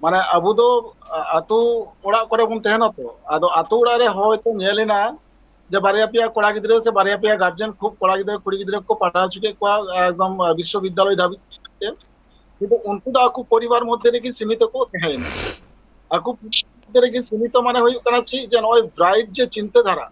ᱢᱟᱱᱮ ᱟᱵᱚ ᱫᱚ ᱟ-, ᱟᱛᱳ ᱚᱲᱟᱜ ᱠᱚᱨᱮ ᱵᱚᱱ ᱛᱟᱦᱮᱱᱟ ᱛᱚ, ᱟᱫᱚ ᱟᱛᱳ ᱚᱲᱟᱜ ᱨᱮ ᱦᱚᱭᱛᱚ ᱧᱮᱞ ᱮᱱᱟ ᱡᱮ ᱵᱟᱨᱭᱟ ᱯᱮᱭᱟ ᱠᱚᱲᱟ ᱜᱤᱫᱽᱨᱟᱹ ᱥᱮ ᱵᱟᱨᱭᱟ ᱯᱮᱭᱟ ᱜᱟᱨᱡᱮᱱ ᱠᱷᱩᱵ ᱠᱚᱲᱟ ᱜᱤᱫᱽᱨᱟᱹ ᱠᱩᱲᱤ ᱜᱤᱫᱽᱨᱟᱹ ᱠᱚ ᱯᱟᱲᱦᱟᱣ ᱦᱚᱪᱚ ᱠᱮᱫ ᱠᱚᱣᱟ ᱮᱠᱫᱚᱢ ᱵᱤᱥᱥᱚᱵᱤᱫᱽᱫᱟᱞᱚᱭ ᱫᱷᱟᱹᱵᱤᱡ ᱛᱮ, ᱠᱤᱱᱛᱩ ᱩᱱᱠᱩ ᱫᱚ ᱟᱠᱚ ᱯᱚᱨᱤᱵᱟᱨ ᱢᱚᱫᱽᱫᱷᱮ ᱨᱮᱜᱮ ᱥᱤᱢᱤᱛᱚ ᱠᱚ ᱛᱟᱦᱮᱸᱭᱮᱱᱟ᱾ ᱟᱠᱚ ᱢᱚᱫᱽᱫᱷᱮ ᱨᱮᱜᱮ ᱥᱤᱢᱤᱛᱚ ᱢᱟᱱᱮ ᱦᱩᱭᱩᱜ ᱠᱟᱱᱟ ᱪᱮᱫ, ᱡᱮ ᱱᱚᱜᱼᱚᱭ ᱵᱨᱟᱭᱤᱴ ᱡᱮ ᱪᱤᱱᱛᱟᱹ ᱫᱷᱟᱨᱟ,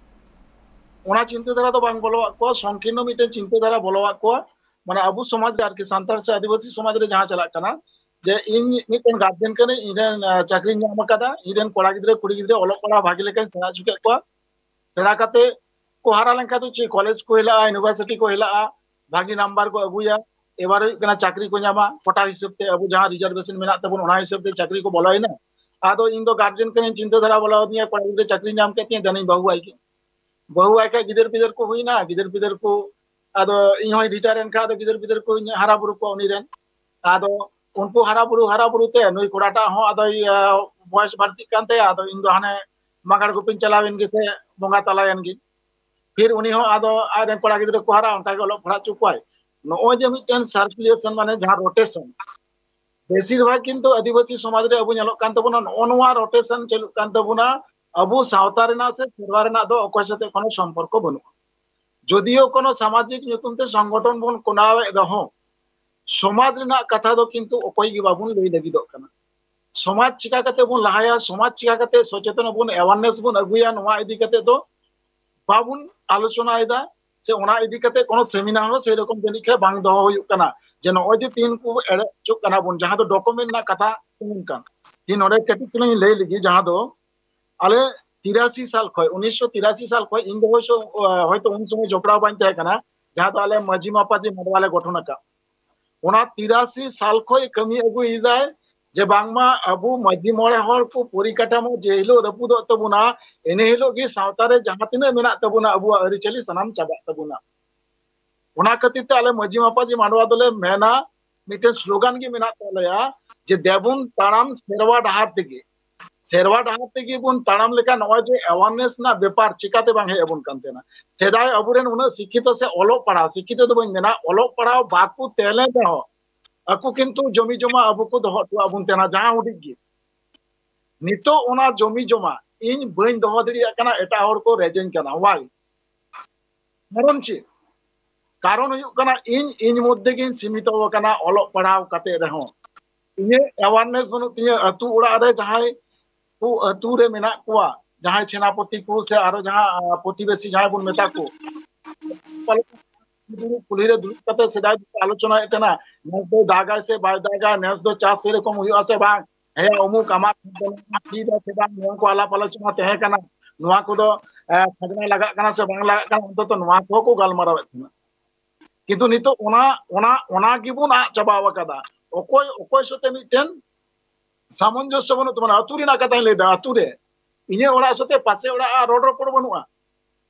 ᱚᱱᱟ ᱪᱤᱱᱛᱟᱹ ᱫᱷᱟᱨᱟ ᱫᱚ ᱵᱟᱝ ᱵᱚᱞᱚᱣᱟᱜ ᱠᱚᱣᱟ, ᱥᱚᱝᱠᱤᱨᱱᱚ ᱢᱤᱫᱴᱮᱱ ᱪᱤᱱᱛᱟᱹ ᱫᱷᱟᱨᱟ ᱵᱚᱞᱚᱣᱟᱜ ᱠᱚᱣᱟ᱾ ᱢᱟᱱᱮ ᱟᱵᱚ ᱥᱚᱢᱟᱡᱽ ᱨᱮ ᱟᱨᱠᱤ ᱥᱟᱱᱛᱟᱲ ᱥᱮ ᱟᱹᱫᱤᱵᱟᱹᱥᱤ ᱥᱚᱢᱟᱡᱽ ᱨᱮ ᱡᱟᱦᱟᱸ ᱪᱟᱞᱟᱜ ᱠᱟᱱᱟ, ᱡᱮ ᱤᱧ ᱢᱤᱫᱴᱮᱱ ᱜᱟᱨᱡᱮᱱ ᱠᱟᱹᱱᱟᱹᱧ, ᱤᱧ ᱨᱮᱱ ᱟᱸ, ᱪᱟᱹᱠᱨᱤᱧ ᱧᱟᱢ ᱟᱠᱟᱫᱟ, ᱤᱧ ᱨᱮᱱ ᱠᱚᱲᱟ ᱜᱤᱫᱽᱨᱟᱹ ᱠᱩᱲᱤ ᱜᱤᱫᱽᱨᱟᱹ ᱚᱞᱚᱜ ᱯᱟᱲᱦᱟᱜ ᱵᱷᱟᱜᱮ ᱞᱮᱠᱟᱧ ᱥᱮᱬᱟ ᱦᱚᱪᱚ ᱠᱮᱫ ᱠᱚᱣᱟ, ᱥᱮᱬᱟ ᱠᱟᱛᱮ ᱠᱚ ᱦᱟᱨᱟ ᱞᱮᱱᱠᱷᱟᱱ ᱫᱚ ᱪᱮᱫ ᱠᱚᱞᱮᱡᱽ ᱠᱚ ᱦᱮᱞᱟᱜᱼᱟ, ᱤᱭᱩᱱᱤᱵᱷᱟᱨᱥᱤᱴᱤ ᱠᱚ ᱦᱮᱞᱟᱜᱼᱟ, ᱵᱷᱟᱜᱤ ᱱᱟᱢᱵᱟᱨ ᱠᱚ ᱟᱹᱜᱩᱭᱟ, ᱮᱵᱟᱨ ᱦᱩᱭᱩᱜ ᱠᱟᱱᱟ ᱪᱟᱹᱠᱨᱤ ᱠᱚ ᱧᱟᱢᱟ, ᱠᱳᱴᱟ ᱦᱤᱥᱟᱹᱵ ᱛᱮ ᱟᱵᱚ ᱡᱟᱦᱟᱸ ᱨᱤᱡᱟᱨᱵᱷᱮᱥᱚᱱ ᱢᱮᱱᱟᱜ ᱛᱟᱵᱚᱱ ᱚᱱᱟ ᱦᱤᱥᱟᱹᱵ ᱛᱮ ᱪᱟᱹᱠᱨᱤ ᱠᱚ ᱵᱚᱞᱚᱭᱮᱱᱟ᱾ ᱟᱫᱚ ᱤᱧ ᱫᱚ ᱜᱟᱨᱡᱮᱱ ᱠᱟᱹᱱᱟᱹᱧ, ᱪᱤᱱᱛᱟᱹ ᱫᱷᱟᱨᱟ ᱵᱚᱞᱚ ᱟᱹᱫᱤᱧᱟ, ᱠᱚᱲᱟ ᱜᱤᱫᱽᱨᱟᱹ ᱪᱟᱹᱠᱨᱤ ᱧᱟᱢ ᱠᱮᱫ ᱛᱤᱧᱟ, ᱫᱮᱱᱤᱧ ᱵᱟᱹᱦᱩ ᱟᱭ ᱜᱮ᱾ ᱵᱟᱹᱦᱩ ᱟᱭ ᱠᱷᱟᱡ ᱜᱤᱫᱟᱹᱨ ᱯᱤᱫᱟᱹᱨ ᱠᱚ ᱦᱩᱭᱱᱟ, ᱜᱤᱫᱟᱹᱨ ᱯᱤᱫᱟᱹᱨ ᱠᱚ, ᱟᱫᱚ ᱤᱧ ᱦᱚᱸᱧ ᱨᱤᱴᱟᱭᱟᱨ ᱮᱱ ᱠᱷᱟᱡ ᱟᱫᱚ ᱜᱤᱫᱟᱹᱨ ᱯᱤᱫᱟᱹᱨ ᱠᱚᱧ ᱦᱟᱨᱟ ᱵᱩᱨᱩ ᱠᱚᱣᱟ ᱩᱱᱤ ᱨᱮᱱ᱾ ᱟᱫᱚ ᱩᱱᱠᱩ ᱦᱟᱨᱟ ᱵᱩᱨᱩ ᱦᱟᱨᱟ ᱵᱩᱨᱩ ᱛᱮ ᱱᱩᱭ ᱠᱚᱲᱟᱴᱟᱜ ᱦᱚᱸ ᱟᱫᱚᱭ, ᱟ, ᱵᱚᱭᱮᱥ ᱵᱟᱹᱲᱛᱤᱜ ᱠᱟᱱ ᱛᱟᱭᱟ, ᱟᱫᱚ ᱤᱧ ᱫᱚ ᱦᱟᱱᱮ ᱢᱟᱜᱟᱲ ᱜᱩᱯᱤᱧ ᱪᱟᱞᱟᱣ ᱮᱱ ᱜᱮ ᱥᱮ ᱵᱚᱸᱜᱟ ᱛᱟᱞᱟᱭᱮᱱ ᱜᱮ᱾ ᱯᱷᱤᱨ ᱩᱱᱤ ᱦᱚᱸ ᱟᱫᱚ ᱟᱡ ᱨᱮᱱ ᱠᱚᱲᱟ ᱜᱤᱫᱽᱨᱟᱹ ᱠᱚ ᱦᱟᱨᱟ, ᱚᱱᱠᱟ ᱜᱮ ᱚᱞᱚᱜ ᱯᱟᱲᱦᱟᱜ ᱦᱚᱪᱚ ᱠᱚᱣᱟᱭ᱾ ᱱᱚᱜᱼᱚᱭ ᱡᱮ ᱢᱤᱫᱴᱮᱱ ᱥᱟᱨᱠᱩᱞᱮᱥᱚᱱ, ᱢᱟᱱᱮ ᱡᱟᱦᱟᱸ ᱨᱳᱴᱮᱥᱚᱱ, ᱵᱮᱥᱤᱨ ᱵᱷᱟᱜᱽ ᱠᱤᱱᱛᱩ ᱟᱹᱫᱤᱵᱟᱹᱥᱤ ᱥᱚᱢᱟᱡᱽ ᱨᱮ ᱟᱵᱚ ᱧᱮᱞᱚᱜ ᱠᱟᱱ ᱛᱟᱵᱚᱱᱟ, ᱱᱚᱜᱼᱚ ᱱᱚᱣᱟ ᱨᱳᱴᱮᱥᱚᱱ ᱪᱟᱹᱞᱩᱜ ᱠᱟᱱ ᱛᱟᱵᱚᱱᱟ᱾ ᱟᱵᱚ ᱥᱟᱶᱛᱟ ᱨᱮᱱᱟᱜ ᱥᱮ ᱥᱮᱨᱣᱟ ᱨᱮᱱᱟᱜ ᱫᱚ ᱚᱠᱚᱭ ᱥᱟᱛᱮ ᱠᱳᱱᱳ ᱥᱚᱢᱯᱚᱨᱠᱚ ᱵᱟᱹᱱᱩᱜᱼᱟ᱾ ᱡᱚᱫᱤᱭᱳ ᱠᱳᱱᱳ ᱥᱟᱢᱟᱡᱤᱠ ᱧᱩᱛᱩᱢ ᱛᱮ ᱥᱚᱝᱜᱚᱴᱷᱚᱱ ᱵᱚᱱ ᱠᱚᱨᱟᱣᱮᱫ ᱨᱮᱦᱚᱸ, ᱥᱚᱢᱟᱡᱽ ᱨᱮᱱᱟᱜ ᱠᱟᱛᱷᱟ ᱫᱚ ᱠᱤᱱᱛᱩ ᱚᱠᱚᱭ ᱜᱮ ᱵᱟᱵᱚᱱ ᱞᱟᱹᱭ ᱞᱟᱹᱜᱤᱫᱚᱜ ᱠᱟᱱᱟ᱾ ᱥᱚᱢᱟᱡᱽ ᱪᱤᱠᱟ ᱠᱟᱛᱮ ᱵᱚᱱ ᱞᱟᱦᱟᱭᱟ, ᱥᱚᱢᱟᱡᱽ ᱪᱤᱠᱟ ᱠᱟᱛᱮ ᱥᱚᱪᱮᱛᱚᱱ ᱵᱚᱱ, awareness ᱵᱚᱱ ᱟᱹᱜᱩᱭᱟ, ᱱᱚᱣᱟ ᱤᱫᱤ ᱠᱟᱛᱮ ᱫᱚ ᱵᱟᱵᱚᱱ ᱟᱞᱳᱪᱚᱱᱟᱭᱮᱫᱟ, ᱥᱮ ᱚᱱᱟ ᱤᱫᱤ ᱠᱟᱛᱮ ᱠᱳᱱᱳ ᱥᱮᱢᱤᱱᱟᱨ ᱦᱚᱸ ᱥᱮᱨᱚᱠᱚᱢ ᱡᱟᱹᱱᱤᱡ ᱠᱷᱟᱱ ᱵᱟᱝ ᱫᱚᱦᱚ ᱦᱩᱭᱩᱜ ᱠᱟᱱᱟ, ᱡᱮ ᱱᱚᱜᱼᱚᱭ ᱡᱮ ᱛᱤᱦᱤᱧ ᱠᱚ ᱮᱲᱮ ᱦᱚᱪᱚᱜ ᱠᱟᱱᱟ ᱵᱚᱱ, ᱡᱟᱦᱟᱸ ᱫᱚ ᱰᱚᱠᱩᱢᱮᱱᱴ ᱨᱮᱱᱟᱜ ᱠᱟᱛᱷᱟ ᱛᱤᱸᱜᱩᱱ ᱠᱟᱱ᱾ ᱤᱧ ᱱᱚᱰᱮ ᱠᱟᱹᱴᱤᱡ ᱪᱩᱞᱩᱝ ᱤᱧ ᱞᱟᱹᱭ ᱞᱮᱜᱮ, ᱡᱟᱦᱟᱸ ᱫᱚ ᱟᱞᱮ ᱛᱤᱨᱟᱥᱤ ᱥᱟᱞ ᱠᱷᱚᱱ, ᱩᱱᱤᱥᱥᱚ ᱛᱤᱨᱟᱥᱤ ᱥᱟᱞ ᱠᱷᱚᱱ, ᱤᱧ ᱫᱚ ᱦᱚᱭᱛᱳ, ᱦᱚᱭᱛᱳ ᱩᱱ ᱥᱚᱢᱚᱭ ᱡᱚᱯᱲᱟᱣ ᱵᱟᱹᱧ ᱛᱟᱦᱮᱸ ᱠᱟᱱᱟ, ᱡᱟᱦᱟᱸ ᱫᱚ ᱟᱞᱮ ᱢᱟᱹᱡᱷᱤ ᱢᱟᱯᱟᱡᱤ ᱢᱟᱰᱣᱟ ᱞᱮ ᱜᱚᱴᱷᱚᱱ ᱟᱠᱟᱫ᱾ ᱚᱱᱟ ᱛᱤᱨᱟᱥᱤ ᱥᱟᱞ ᱠᱷᱚᱱ ᱠᱟᱹᱢᱤ ᱟᱹᱜᱩᱭᱮᱫᱟᱭ ᱡᱮ ᱵᱟᱝᱢᱟ ᱟᱵᱚ ᱢᱟᱹᱡᱷᱤ ᱢᱚᱬᱮ ᱦᱚᱲ ᱠᱚ ᱯᱚᱨᱤᱠᱟᱴᱷᱟᱢᱳ ᱡᱮ ᱦᱤᱞᱳᱜ ᱨᱟᱹᱯᱩᱫᱚᱜ ᱛᱟᱵᱚᱱᱟ, ᱤᱱᱟᱹ ᱦᱤᱞᱳᱜ ᱜᱮ ᱥᱟᱶᱛᱟ ᱨᱮ ᱡᱟᱦᱟᱸ ᱛᱤᱱᱟᱹᱜ ᱢᱮᱱᱟᱜ ᱛᱟᱵᱚᱱᱟ ᱟᱵᱚᱣᱟᱜ ᱟᱹᱨᱤᱪᱟᱹᱞᱤ ᱥᱟᱱᱟᱢ ᱪᱟᱵᱟᱜ ᱛᱟᱵᱚᱱᱟ᱾ ᱚᱱᱟ ᱠᱷᱟᱹᱛᱤᱨ ᱛᱮ ᱟᱞᱮ ᱢᱟᱹᱡᱷᱤ ᱢᱟᱯᱟᱡᱷᱤ ᱢᱟᱰᱣᱟ ᱫᱚᱞᱮ ᱢᱮᱱᱟ, ᱢᱤᱫᱴᱮᱱ ᱥᱞᱳᱜᱟᱱ ᱜᱮ ᱢᱮᱱᱟᱜ ᱛᱟᱞᱮᱭᱟ ᱡᱮ ᱫᱮᱵᱚᱱ ᱛᱟᱲᱟᱢ ᱥᱮᱨᱣᱟ ᱰᱟᱦᱟᱨ ᱛᱮᱜᱮ᱾ ᱥᱮᱨᱣᱟ ᱰᱟᱦᱟᱨ ᱛᱮᱜᱮ ᱵᱚᱱ ᱛᱟᱲᱟᱢ ᱞᱮᱠᱷᱟᱱ ᱱᱚᱜᱼᱚᱭ ᱡᱮ awareness ᱨᱮᱱᱟᱜ ᱵᱮᱯᱟᱨ ᱪᱤᱠᱟᱛᱮ ᱵᱟᱝ ᱦᱮᱡ ᱟᱵᱚᱱ ᱠᱟᱱ ᱛᱟᱦᱮᱱᱟ᱾ ᱥᱮᱫᱟᱭ ᱟᱵᱚᱨᱮᱱ ᱩᱱᱟᱹᱜ ᱥᱤᱠᱠᱷᱤᱛᱚ ᱥᱮ ᱚᱞᱚᱜ ᱯᱟᱲᱦᱟᱣ, ᱥᱤᱠᱠᱷᱤᱛᱚ ᱫᱚ ᱵᱟᱹᱧ ᱢᱮᱱᱟ, ᱚᱞᱚᱜ ᱯᱟᱲᱦᱟᱣ ᱵᱟᱠᱚ ᱛᱟᱦᱮᱸ ᱞᱮᱱ ᱨᱮᱦᱚᱸ ᱟᱠᱚ ᱠᱤᱱᱛᱩ ᱡᱚᱢᱤ ᱡᱚᱢᱟ ᱟᱵᱚ ᱠᱚ ᱫᱚᱦᱚ ᱦᱚᱴᱚᱣᱟᱜ ᱵᱚᱱ ᱛᱟᱦᱮᱱᱟ ᱡᱟᱦᱟᱸ ᱦᱩᱰᱤᱧ ᱜᱮ᱾ ᱱᱤᱛᱚᱜ ᱚᱱᱟ ᱡᱚᱢᱤ ᱡᱚᱢᱟ ᱤᱧ ᱵᱟᱹᱧ ᱫᱚᱦᱚ ᱫᱟᱲᱮᱭᱟᱜ ᱠᱟᱱᱟ, ᱮᱴᱟᱜ ᱦᱚᱲ ᱠᱚ ᱨᱮᱡᱮᱧ ᱠᱟᱱᱟ᱾ Why? ᱠᱟᱨᱚᱱ ᱪᱮᱫ? ᱠᱟᱨᱚᱱ ᱦᱩᱭᱩᱜ ᱠᱟᱱᱟ ᱤᱧ, ᱤᱧ ᱢᱚᱫᱽᱫᱷᱮ ᱜᱤᱧ ᱥᱤᱢᱤᱛᱚ ᱟᱠᱟᱱᱟ ᱚᱞᱚᱜ ᱯᱟᱲᱦᱟᱣ ᱠᱟᱛᱮ ᱨᱮᱦᱚᱸ᱾ ᱤᱧᱟᱹᱜ awareness ᱵᱟᱹᱱᱩᱜ ᱛᱤᱧᱟᱹ᱾ ᱟᱹᱛᱩ ᱚᱲᱟᱜ ᱨᱮ ᱡᱟᱦᱟᱸᱭ ᱠᱚ ᱟᱹᱛᱩ ᱨᱮ ᱢᱮᱱᱟᱜ ᱠᱚᱣᱟ, ᱡᱟᱦᱟᱸᱭ ᱥᱮᱱᱟᱯᱚᱛᱤ ᱠᱚ ᱥᱮ ᱟᱨᱚ ᱡᱟᱦᱟᱸ, ᱟᱸ, ᱯᱨᱚᱛᱤᱵᱮᱥᱤ ᱡᱟᱦᱟᱸᱭ ᱵᱚᱱ ᱢᱮᱛᱟ ᱠᱚ, ᱫᱩᱲᱩᱵ, ᱠᱩᱞᱦᱤ ᱨᱮ ᱫᱩᱲᱩᱵ ᱠᱟᱛᱮ ᱥᱮᱫᱟᱭ ᱫᱚᱠᱚ ᱟᱞᱳᱪᱚᱱᱟᱭᱮᱫ ᱛᱟᱦᱮᱱᱟ, ᱱᱮᱥ ᱫᱚ ᱫᱟᱜᱟᱭ ᱥᱮ ᱵᱟᱭ ᱫᱟᱜᱟ, ᱱᱮᱥ ᱫᱚ ᱪᱟᱥ ᱥᱮᱨᱚᱠᱚᱢ ᱦᱩᱭᱩᱜᱼᱟ ᱥᱮ ᱵᱟᱝ, ᱦᱮᱸ, ᱚᱢᱩᱠ ᱟᱢᱟᱜ ᱠᱷᱮᱛ ᱫᱚ ᱥᱤ ᱫᱟ ᱥᱮ ᱵᱟᱝ, ᱱᱚᱣᱟ ᱠᱚ ᱟᱞᱟᱯ ᱟᱞᱳᱪᱚᱱᱟ ᱛᱟᱦᱮᱸ ᱠᱟᱱᱟ᱾ ᱱᱚᱣᱟ ᱠᱚᱫᱚ, ᱮ, ᱠᱷᱟᱡᱽᱱᱟ ᱞᱟᱜᱟᱜ ᱠᱟᱱᱟ ᱥᱮ ᱵᱟᱝ ᱞᱟᱜᱟᱜ ᱠᱟᱱᱟ, ᱚᱱᱛᱚᱛᱚ ᱱᱚᱣᱟ ᱠᱚᱦᱚᱸ ᱠᱚ ᱜᱟᱞᱢᱟᱨᱟᱣᱮᱫ ᱛᱟᱦᱮᱱᱟ᱾ ᱠᱤᱱᱛᱩ ᱱᱤᱛᱚᱜ ᱚᱱᱟ, ᱚᱱᱟ, ᱚᱱᱟ ᱜᱮᱵᱚᱱ ᱟᱫ ᱪᱟᱵᱟᱣ ᱟᱠᱟᱫᱟ᱾ ᱚᱠᱚᱭ, ᱚᱠᱚᱭ ᱥᱟᱛᱮ ᱢᱤᱫᱴᱮᱱ ᱥᱟᱢᱚᱧᱡᱚᱥᱥᱚ ᱵᱟᱹᱱᱩᱜ ᱛᱟᱵᱚᱱᱟ᱾ ᱟᱹᱛᱩ ᱨᱮᱱᱟᱜ ᱠᱟᱛᱷᱟᱧ ᱞᱟᱹᱭᱫᱟ, ᱟᱹᱛᱩ ᱨᱮ ᱤᱧᱟᱹᱜ ᱚᱲᱟᱜ ᱥᱟᱛᱮ ᱯᱟᱥᱮ ᱚᱲᱟᱜ ᱟᱜ ᱨᱚᱲ ᱨᱚᱯᱚᱲ ᱵᱟᱹᱱᱩᱜᱼᱟ᱾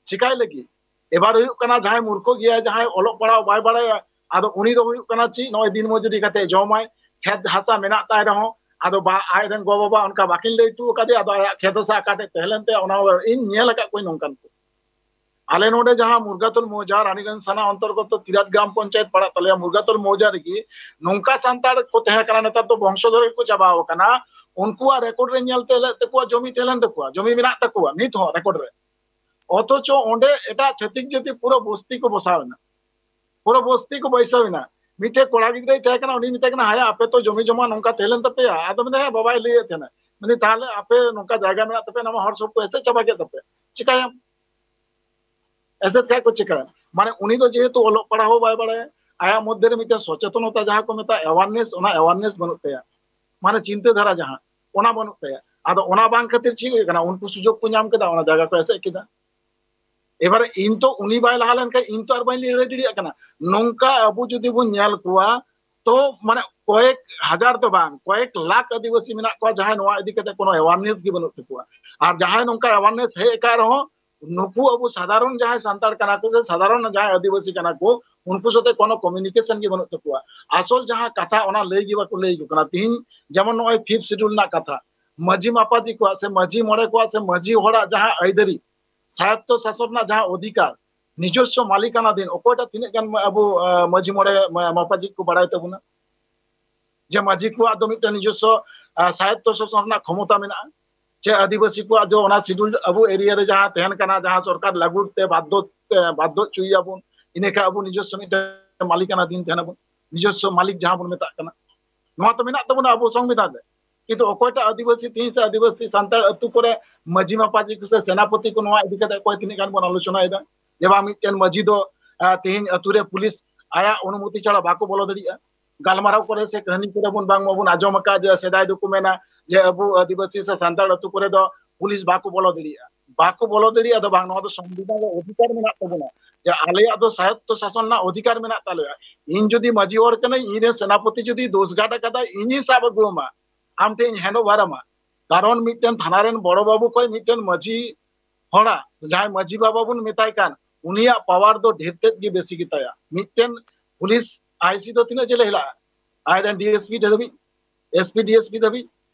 ᱪᱤᱠᱟᱭ ᱞᱟᱹᱜᱤᱫ? ᱮᱵᱟᱨ ᱦᱩᱭᱩᱜ ᱠᱟᱱᱟ, ᱡᱟᱦᱟᱸᱭ ᱢᱩᱨᱠᱷᱚ ᱜᱮᱭᱟᱭ, ᱡᱟᱦᱟᱸᱭ ᱚᱞᱚᱜ ᱯᱟᱲᱦᱟᱣ ᱵᱟᱭ ᱵᱟᱲᱟᱭᱟ, ᱟᱫᱚ ᱩᱱᱤ ᱫᱚ ᱦᱩᱭᱩᱜ ᱠᱟᱱᱟ ᱪᱮᱫ, ᱱᱚᱜᱼᱚᱭ ᱫᱤᱱ ᱢᱚᱡᱩᱨᱤ ᱠᱟᱛᱮ ᱡᱚᱢᱟᱭ, ᱠᱷᱮᱛ ᱦᱟᱥᱟ ᱢᱮᱱᱟᱜ ᱛᱟᱭ ᱨᱮᱦᱚᱸ, ᱟᱫᱚ ᱵᱟ-, ᱟᱡ ᱨᱮᱱ ᱜᱚ ᱵᱟᱵᱟ ᱚᱱᱠᱟ ᱵᱟᱹᱠᱤᱱ ᱞᱟᱹᱭ ᱦᱚᱴᱚ ᱟᱠᱟᱫᱮᱭᱟ, ᱟᱫᱚ ᱟᱭᱟᱜ ᱠᱷᱮᱛ ᱦᱟᱥᱟ ᱟᱠᱟᱛᱮ ᱛᱟᱦᱮᱸ ᱞᱮᱱ ᱛᱟᱭᱟ, ᱚᱱᱟ ᱤᱧ ᱧᱮᱞ ᱟᱠᱟᱫ ᱠᱚᱣᱟᱧ ᱱᱚᱝᱠᱟᱱ ᱠᱚ᱾ ᱟᱞᱮ ᱱᱚᱰᱮ ᱡᱟᱦᱟᱸ ᱢᱩᱨᱜᱟᱛᱚᱞ ᱢᱚᱣᱡᱟ, ᱨᱟᱱᱤᱜᱚᱸᱡᱽ ᱛᱷᱟᱱᱟ ᱚᱱᱛᱚᱨᱜᱚᱛᱚ ᱛᱤᱨᱟᱴ ᱜᱨᱟᱢ ᱯᱚᱧᱪᱟᱭᱮᱛ ᱯᱟᱲᱟᱜ ᱛᱟᱞᱮᱭᱟ, ᱢᱩᱨᱜᱟᱛᱚᱞ ᱢᱚᱣᱡᱟ ᱨᱮᱜᱮ ᱱᱚᱝᱠᱟ ᱥᱟᱱᱛᱟᱲ ᱠᱚ ᱛᱟᱦᱮᱸ ᱠᱟᱱᱟ, ᱱᱮᱛᱟᱨ ᱫᱚ ᱵᱚᱝᱥᱚᱫᱷᱚᱨ ᱜᱮᱠᱚ ᱪᱟᱵᱟᱣ ᱟᱠᱟᱱᱟ᱾ ᱩᱱᱠᱩᱣᱟᱜ ᱨᱮᱠᱚᱨᱰ ᱨᱮ ᱧᱮᱞ ᱛᱮ ᱦᱮᱡ ᱛᱟᱠᱚᱣᱟ, ᱡᱚᱢᱤ ᱛᱟᱦᱮᱸ ᱞᱮᱱ ᱛᱟᱠᱚᱣᱟ, ᱡᱚᱢᱤ ᱢᱮᱱᱟᱜ ᱛᱟᱠᱚᱣᱟ ᱱᱤᱛ ᱦᱚᱸ ᱨᱮᱠᱚᱨᱰ ᱨᱮ᱾ ᱚᱛᱷᱚᱪᱚ ᱚᱸᱰᱮ ᱮᱴᱟᱜ ᱪᱷᱟᱹᱛᱤᱠ ᱡᱟᱹᱛᱤ ᱯᱩᱨᱟᱹ ᱵᱚᱥᱛᱤ ᱠᱚ ᱵᱚᱥᱟᱣ ᱮᱱᱟ, ᱯᱩᱨᱟᱹ ᱵᱚᱥᱛᱤ ᱠᱚ ᱵᱟᱹᱭᱥᱟᱹᱣ ᱮᱱᱟ᱾ ᱢᱤᱫᱴᱮᱡ ᱠᱚᱲᱟ ᱜᱤᱫᱽᱨᱟᱹᱭ ᱛᱟᱦᱮᱸ ᱠᱟᱱᱟ, ᱩᱱᱤ ᱢᱮᱛᱟᱭ ᱠᱟᱱᱟ, "ᱦᱟᱭᱟ, ᱟᱯᱮ ᱛᱚ ᱡᱚᱢᱤ ᱡᱚᱢᱟ ᱱᱚᱝᱠᱟ ᱛᱟᱦᱮᱸ ᱞᱮᱱ ᱛᱟᱯᱮᱭᱟ?" ᱟᱫᱚ ᱢᱮᱱᱫᱟ, "ᱦᱮᱸ, ᱵᱟᱵᱟᱭ ᱞᱟᱹᱭᱮᱫ ᱛᱟᱦᱮᱱᱟ, ᱢᱮᱱᱫᱟᱹᱧ, ᱛᱟᱦᱞᱮ ᱟᱯᱮ ᱱᱚᱝᱠᱟ ᱡᱟᱭᱜᱟ ᱢᱮᱱᱟᱜ ᱛᱟᱯᱮᱭᱟ, ᱱᱚᱣᱟ ᱦᱚᱲ ᱥᱚᱵ ᱠᱚ ᱮᱥᱮᱫ ᱪᱟᱵᱟ ᱠᱮᱫ ᱛᱟᱯᱮᱭᱟ, ᱪᱤᱠᱟᱭᱟᱢ?" ᱮᱥᱮᱫ ᱠᱷᱟᱡ ᱠᱚ ᱪᱤᱠᱟᱭᱟ? ᱢᱟᱱᱮ ᱩᱱᱤ ᱫᱚ ᱡᱮᱦᱮᱛᱩ ᱚᱞᱚᱜ ᱯᱟᱲᱦᱟᱣ ᱦᱚᱸ ᱵᱟᱭ ᱵᱟᱲᱟᱭᱟ, ᱟᱭᱟᱜ ᱢᱚᱫᱽᱫᱷᱮ ᱨᱮ ᱢᱤᱫᱴᱮᱱ ᱥᱚᱪᱮᱛᱚᱱᱚᱛᱟ ᱡᱟᱦᱟᱸ ᱠᱚ ᱢᱮᱛᱟᱜᱼᱟ awareness, ᱚᱱᱟ awareness ᱵᱟᱹᱱᱩᱜ ᱛᱟᱭᱟ᱾ ᱢᱟᱱᱮ ᱪᱤᱱᱛᱟᱹ ᱫᱷᱟᱨᱟ ᱡᱟᱦᱟᱸ, ᱚᱱᱟ ᱵᱟᱹᱱᱩᱜ ᱛᱟᱭᱟ᱾ ᱟᱫᱚ ᱚᱱᱟ ᱵᱟᱝ ᱠᱷᱟᱹᱛᱤᱨ ᱪᱮᱫ ᱦᱩᱭᱩᱜ ᱠᱟᱱᱟ? ᱩᱱᱠᱩ ᱥᱩᱡᱳᱜᱽ ᱠᱚ ᱧᱟᱢ ᱠᱮᱫᱟ, ᱚᱱᱟ ᱡᱟᱭᱜᱟ ᱠᱚ ᱮᱥᱮᱫ ᱠᱮᱫᱟ᱾ ᱮᱵᱟᱨᱮ ᱤᱧ ᱛᱚ ᱩᱱᱤ ᱵᱟᱭ ᱞᱟᱦᱟ ᱞᱮᱱᱠᱷᱟᱱ ᱤᱧ ᱛᱚ ᱟᱨ ᱵᱟᱹᱧ ᱞᱟᱹᱲᱦᱟᱹᱭ ᱫᱟᱲᱮᱭᱟᱜ ᱠᱟᱱᱟ᱾ ᱱᱚᱝᱠᱟ ᱟᱵᱚ ᱡᱩᱫᱤ ᱵᱚᱱ ᱧᱮᱞ ᱠᱚᱣᱟ, ᱛᱚ ᱢᱟᱱᱮ ᱠᱚᱭᱮᱠ ᱦᱟᱡᱟᱨ ᱫᱚ ᱵᱟᱝ, ᱠᱚᱭᱮᱠ ᱞᱟᱠᱷ ᱟᱹᱫᱤᱵᱟᱹᱥᱤ ᱢᱮᱱᱟᱜ ᱠᱚᱣᱟ ᱡᱟᱦᱟᱸᱭ ᱱᱚᱣᱟ ᱤᱫᱤ ᱠᱟᱛᱮ ᱠᱳᱱᱳ awareness ᱜᱮ ᱵᱟᱹᱱᱩᱜ ᱛᱟᱠᱚᱣᱟ᱾ ᱟᱨ ᱡᱟᱦᱟᱸᱭ ᱱᱚᱝᱠᱟ awareness ᱦᱮᱡ ᱟᱠᱟᱱ ᱨᱮᱦᱚᱸ, ᱱᱩᱠᱩ ᱟᱵᱚ ᱥᱟᱫᱷᱟᱨᱚᱱ ᱡᱟᱦᱟᱸᱭ ᱥᱟᱱᱛᱟᱲ ᱠᱟᱱᱟ ᱠᱚ ᱥᱮ ᱥᱟᱫᱷᱟᱨᱚᱱ ᱡᱟᱦᱟᱸᱭ ᱟᱹᱫᱤᱵᱟᱹᱥᱤ ᱠᱟᱱᱟ ᱠᱚ, ᱩᱱᱠᱩ ᱥᱟᱛᱮ ᱠᱳᱱᱳ communication ᱜᱮ ᱵᱟᱹᱱᱩᱜ ᱛᱟᱠᱚᱣᱟ᱾ ᱟᱥᱚᱞ ᱡᱟᱦᱟᱸ ᱠᱟᱛᱷᱟ, ᱚᱱᱟ ᱞᱟᱹᱭ ᱜᱮ ᱵᱟᱠᱚ ᱞᱟᱹᱭ ᱟᱠᱚ ᱠᱟᱱᱟ᱾ ᱛᱤᱦᱤᱧ ᱡᱮᱢᱚᱱ ᱱᱚᱜᱼᱚᱭ fifth schedule ᱨᱮᱱᱟᱜ ᱠᱟᱛᱷᱟ, ᱢᱟᱹᱡᱷᱤ ᱢᱟᱯᱟᱡᱤ ᱠᱚᱣᱟᱜ ᱥᱮ ᱢᱟᱹᱡᱷᱤ ᱢᱚᱬᱮ ᱠᱚᱣᱟᱜ ᱥᱮ ᱢᱟᱹᱡᱷᱤ ᱦᱚᱲᱟᱜ ᱡᱟᱦᱟᱸ ᱟᱹᱭᱫᱟᱹᱨᱤ, ᱥᱟᱭᱚᱛᱛᱚ ᱥᱟᱥᱚᱱ ᱨᱮᱱᱟᱜ ᱡᱟᱦᱟᱸ ᱚᱫᱷᱤᱠᱟᱨ, ᱱᱤᱡᱚᱥᱥᱚ ᱢᱟᱞᱤᱠᱟᱱᱟᱫᱷᱤᱱ, ᱚᱠᱚᱭᱴᱟᱜ ᱛᱤᱱᱟᱹᱜ ᱜᱟᱱ ᱟᱵᱚ, ᱟᱸ, ᱢᱟᱹᱡᱷᱤ ᱢᱚᱬᱮ ᱢᱟ-, ᱢᱟᱯᱟᱡᱤ ᱠᱚ ᱵᱟᱲᱟᱭ ᱛᱟᱵᱚᱱᱟ ᱡᱮ ᱢᱟᱹᱡᱷᱤ ᱠᱚᱣᱟᱜ ᱫᱚ ᱢᱤᱫᱴᱮᱱ ᱱᱤᱡᱚᱥᱥᱚ, ᱟᱸ, ᱥᱟᱭᱚᱛᱛᱚ ᱥᱟᱥᱚᱱ ᱨᱮᱱᱟᱜ ᱠᱷᱚᱢᱚᱛᱟ ᱢᱮᱱᱟᱜᱼᱟ, ᱪᱮ ᱟᱹᱫᱤᱵᱟᱹᱥᱤ ᱠᱚᱣᱟᱜ ᱫᱚ ᱚᱱᱟ schedule ᱟᱵᱚ area ᱨᱮ ᱡᱟᱦᱟᱸ ᱛᱟᱦᱮᱱ ᱠᱟᱱᱟ, ᱡᱟᱦᱟᱸ ᱥᱚᱨᱠᱟᱨ ᱞᱟᱹᱜᱩ ᱛᱮ ᱵᱟᱫᱽᱫᱷᱚ, ᱛᱮ ᱵᱟᱫᱽᱫᱷᱚ ᱦᱚᱪᱚᱭᱮᱭᱟᱵᱚᱱ, ᱤᱱᱟᱹᱠᱷᱟᱱ ᱟᱵᱚ ᱱᱤᱡᱚᱥᱥᱚ ᱢᱤᱫᱴᱮᱱ ᱢᱟᱞᱤᱠᱟᱱᱟᱫᱷᱤᱱ ᱛᱟᱦᱮᱱᱟᱵᱚᱱ, ᱱᱤᱡᱚᱥᱥᱚ ᱢᱟᱞᱤᱠ ᱡᱟᱦᱟᱸ ᱵᱚᱱ ᱢᱮᱛᱟᱜ ᱠᱟᱱᱟ᱾ ᱱᱚᱣᱟ ᱛᱚ ᱢᱮᱱᱟᱜ ᱛᱟᱵᱚᱱᱟ ᱟᱵᱚ ᱥᱚᱝᱵᱤᱫᱷᱟᱱ ᱨᱮ, ᱠᱤᱱᱛᱩ ᱚᱠᱚᱭᱴᱟᱜ ᱟᱹᱫᱤᱵᱟᱹᱥᱤ ᱛᱮᱦᱤᱧ ᱥᱮ ᱟᱹᱫᱤᱵᱟᱹᱥᱤ ᱥᱟᱱᱛᱟᱲ ᱟᱹᱛᱩ ᱠᱚᱨᱮ ᱢᱟᱹᱡᱷᱤ ᱢᱟᱯᱟᱡᱤ ᱠᱚ ᱥᱮ ᱥᱮᱱᱟᱯᱚᱛᱤ ᱠᱚ ᱱᱚᱣᱟ ᱤᱫᱤ ᱠᱟᱛᱮ ᱚᱠᱚᱭ ᱛᱤᱱᱟᱹᱜ ᱜᱟᱱ ᱵᱚᱱ ᱟᱞᱳᱪᱚᱱᱟᱭᱮᱫᱟ? ᱡᱮ ᱵᱟᱝ ᱢᱤᱫᱴᱮᱱ ᱢᱟᱹᱡᱷᱤ ᱫᱚ, ᱟᱸ, ᱛᱮᱦᱤᱧ ᱟᱹᱛᱩ ᱨᱮ ᱯᱩᱞᱤᱥ ᱟᱭᱟᱜ ᱚᱱᱩᱢᱚᱛᱤ ᱪᱷᱟᱲᱟ ᱵᱟᱠᱚ ᱵᱚᱞᱚ ᱫᱟᱲᱮᱭᱟᱜᱼᱟ᱾ ᱜᱟᱞᱢᱟᱨᱟᱣ ᱠᱚᱨᱮ ᱥᱮ ᱠᱟᱹᱦᱱᱤ ᱠᱚᱨᱮ ᱵᱚᱱ ᱵᱟᱝ ᱢᱟᱵᱚᱱ ᱟᱸᱡᱚᱢ ᱟᱠᱟᱫ ᱡᱮ ᱥᱮᱫᱟᱭ ᱫᱚᱠᱚ ᱢᱮᱱᱟ ᱡᱮ ᱟᱵᱚ ᱟᱹᱫᱤᱵᱟᱹᱥᱤ ᱥᱮ ᱥᱟᱱᱛᱟᱲ ᱟᱹᱛᱩ ᱠᱚᱨᱮ ᱫᱚ ᱯᱩᱞᱤᱥ ᱵᱟᱠᱚ ᱵᱚᱞᱚ ᱫᱟᱲᱮᱭᱟᱜᱼᱟ᱾ ᱵᱟᱠᱚ ᱵᱚᱞᱚ ᱫᱟᱲᱮᱭᱟᱜᱼᱟ ᱫᱚ ᱵᱟᱝ, ᱱᱚᱣᱟ ᱫᱚ ᱥᱚᱝᱵᱤᱫᱷᱟᱱ ᱨᱮ ᱚᱫᱷᱤᱠᱟᱨ ᱢᱮᱱᱟᱜ ᱛᱟᱵᱚᱱᱟ ᱡᱮ ᱟᱞᱮᱭᱟᱜ ᱫᱚ ᱥᱟᱭᱚᱛᱛᱚ ᱥᱟᱥᱚᱱ ᱨᱮᱱᱟᱜ ᱚᱫᱷᱤᱠᱟᱨ ᱢᱮᱱᱟᱜ ᱛᱟᱞᱮᱭᱟ᱾ ᱤᱧ ᱡᱩᱫᱤ ᱢᱟᱹᱡᱷᱤ ᱦᱚᱲ ᱠᱟᱹᱱᱟᱹᱧ, ᱤᱧ ᱨᱮᱱ ᱥᱮᱱᱟᱯᱚᱛᱤ ᱡᱩᱫᱤ ᱫᱳᱥ ᱜᱷᱟᱴ ᱟᱠᱟᱫᱟᱭ, ᱤᱧᱤᱧ ᱥᱟᱵ ᱟᱹᱜᱩ ᱟᱢᱟ, ᱟᱢ ᱴᱷᱮᱱ ᱤᱧ hand over ᱟᱢᱟ᱾ ᱠᱟᱨᱚᱱ ᱢᱤᱫᱴᱮᱱ ᱛᱷᱟᱱᱟ ᱨᱮᱱ ᱵᱚᱲᱚ ᱵᱟᱹᱵᱩ ᱠᱷᱚᱱ ᱢᱤᱫᱴᱮᱱ ᱢᱟᱹᱡᱷᱤ ᱦᱚᱲᱟᱜ, ᱡᱟᱦᱟᱸᱭ ᱢᱟᱹᱡᱷᱤ ᱵᱟᱵᱟ ᱵᱚᱱ ᱢᱮᱛᱟᱭ ᱠᱟᱱ, ᱩᱱᱤᱭᱟᱜ power ᱫᱚ ᱰᱷᱮᱨ ᱛᱮᱫ ᱜᱮ ᱵᱮᱥᱤ ᱜᱮᱛᱟᱭᱟ᱾ ᱢᱤᱫᱴᱮᱱ ᱯᱩᱞᱤᱥ IC ᱫᱚ ᱛᱤᱱᱟᱹᱜ ᱡᱷᱟᱹᱞᱮ ᱦᱮᱞᱟᱜᱼᱟ? ᱟᱡ ᱨᱮᱱ DSP ᱫᱷᱟᱹᱵᱤᱡ, SP, DSP ᱫᱷᱟᱹᱵᱤᱡ᱾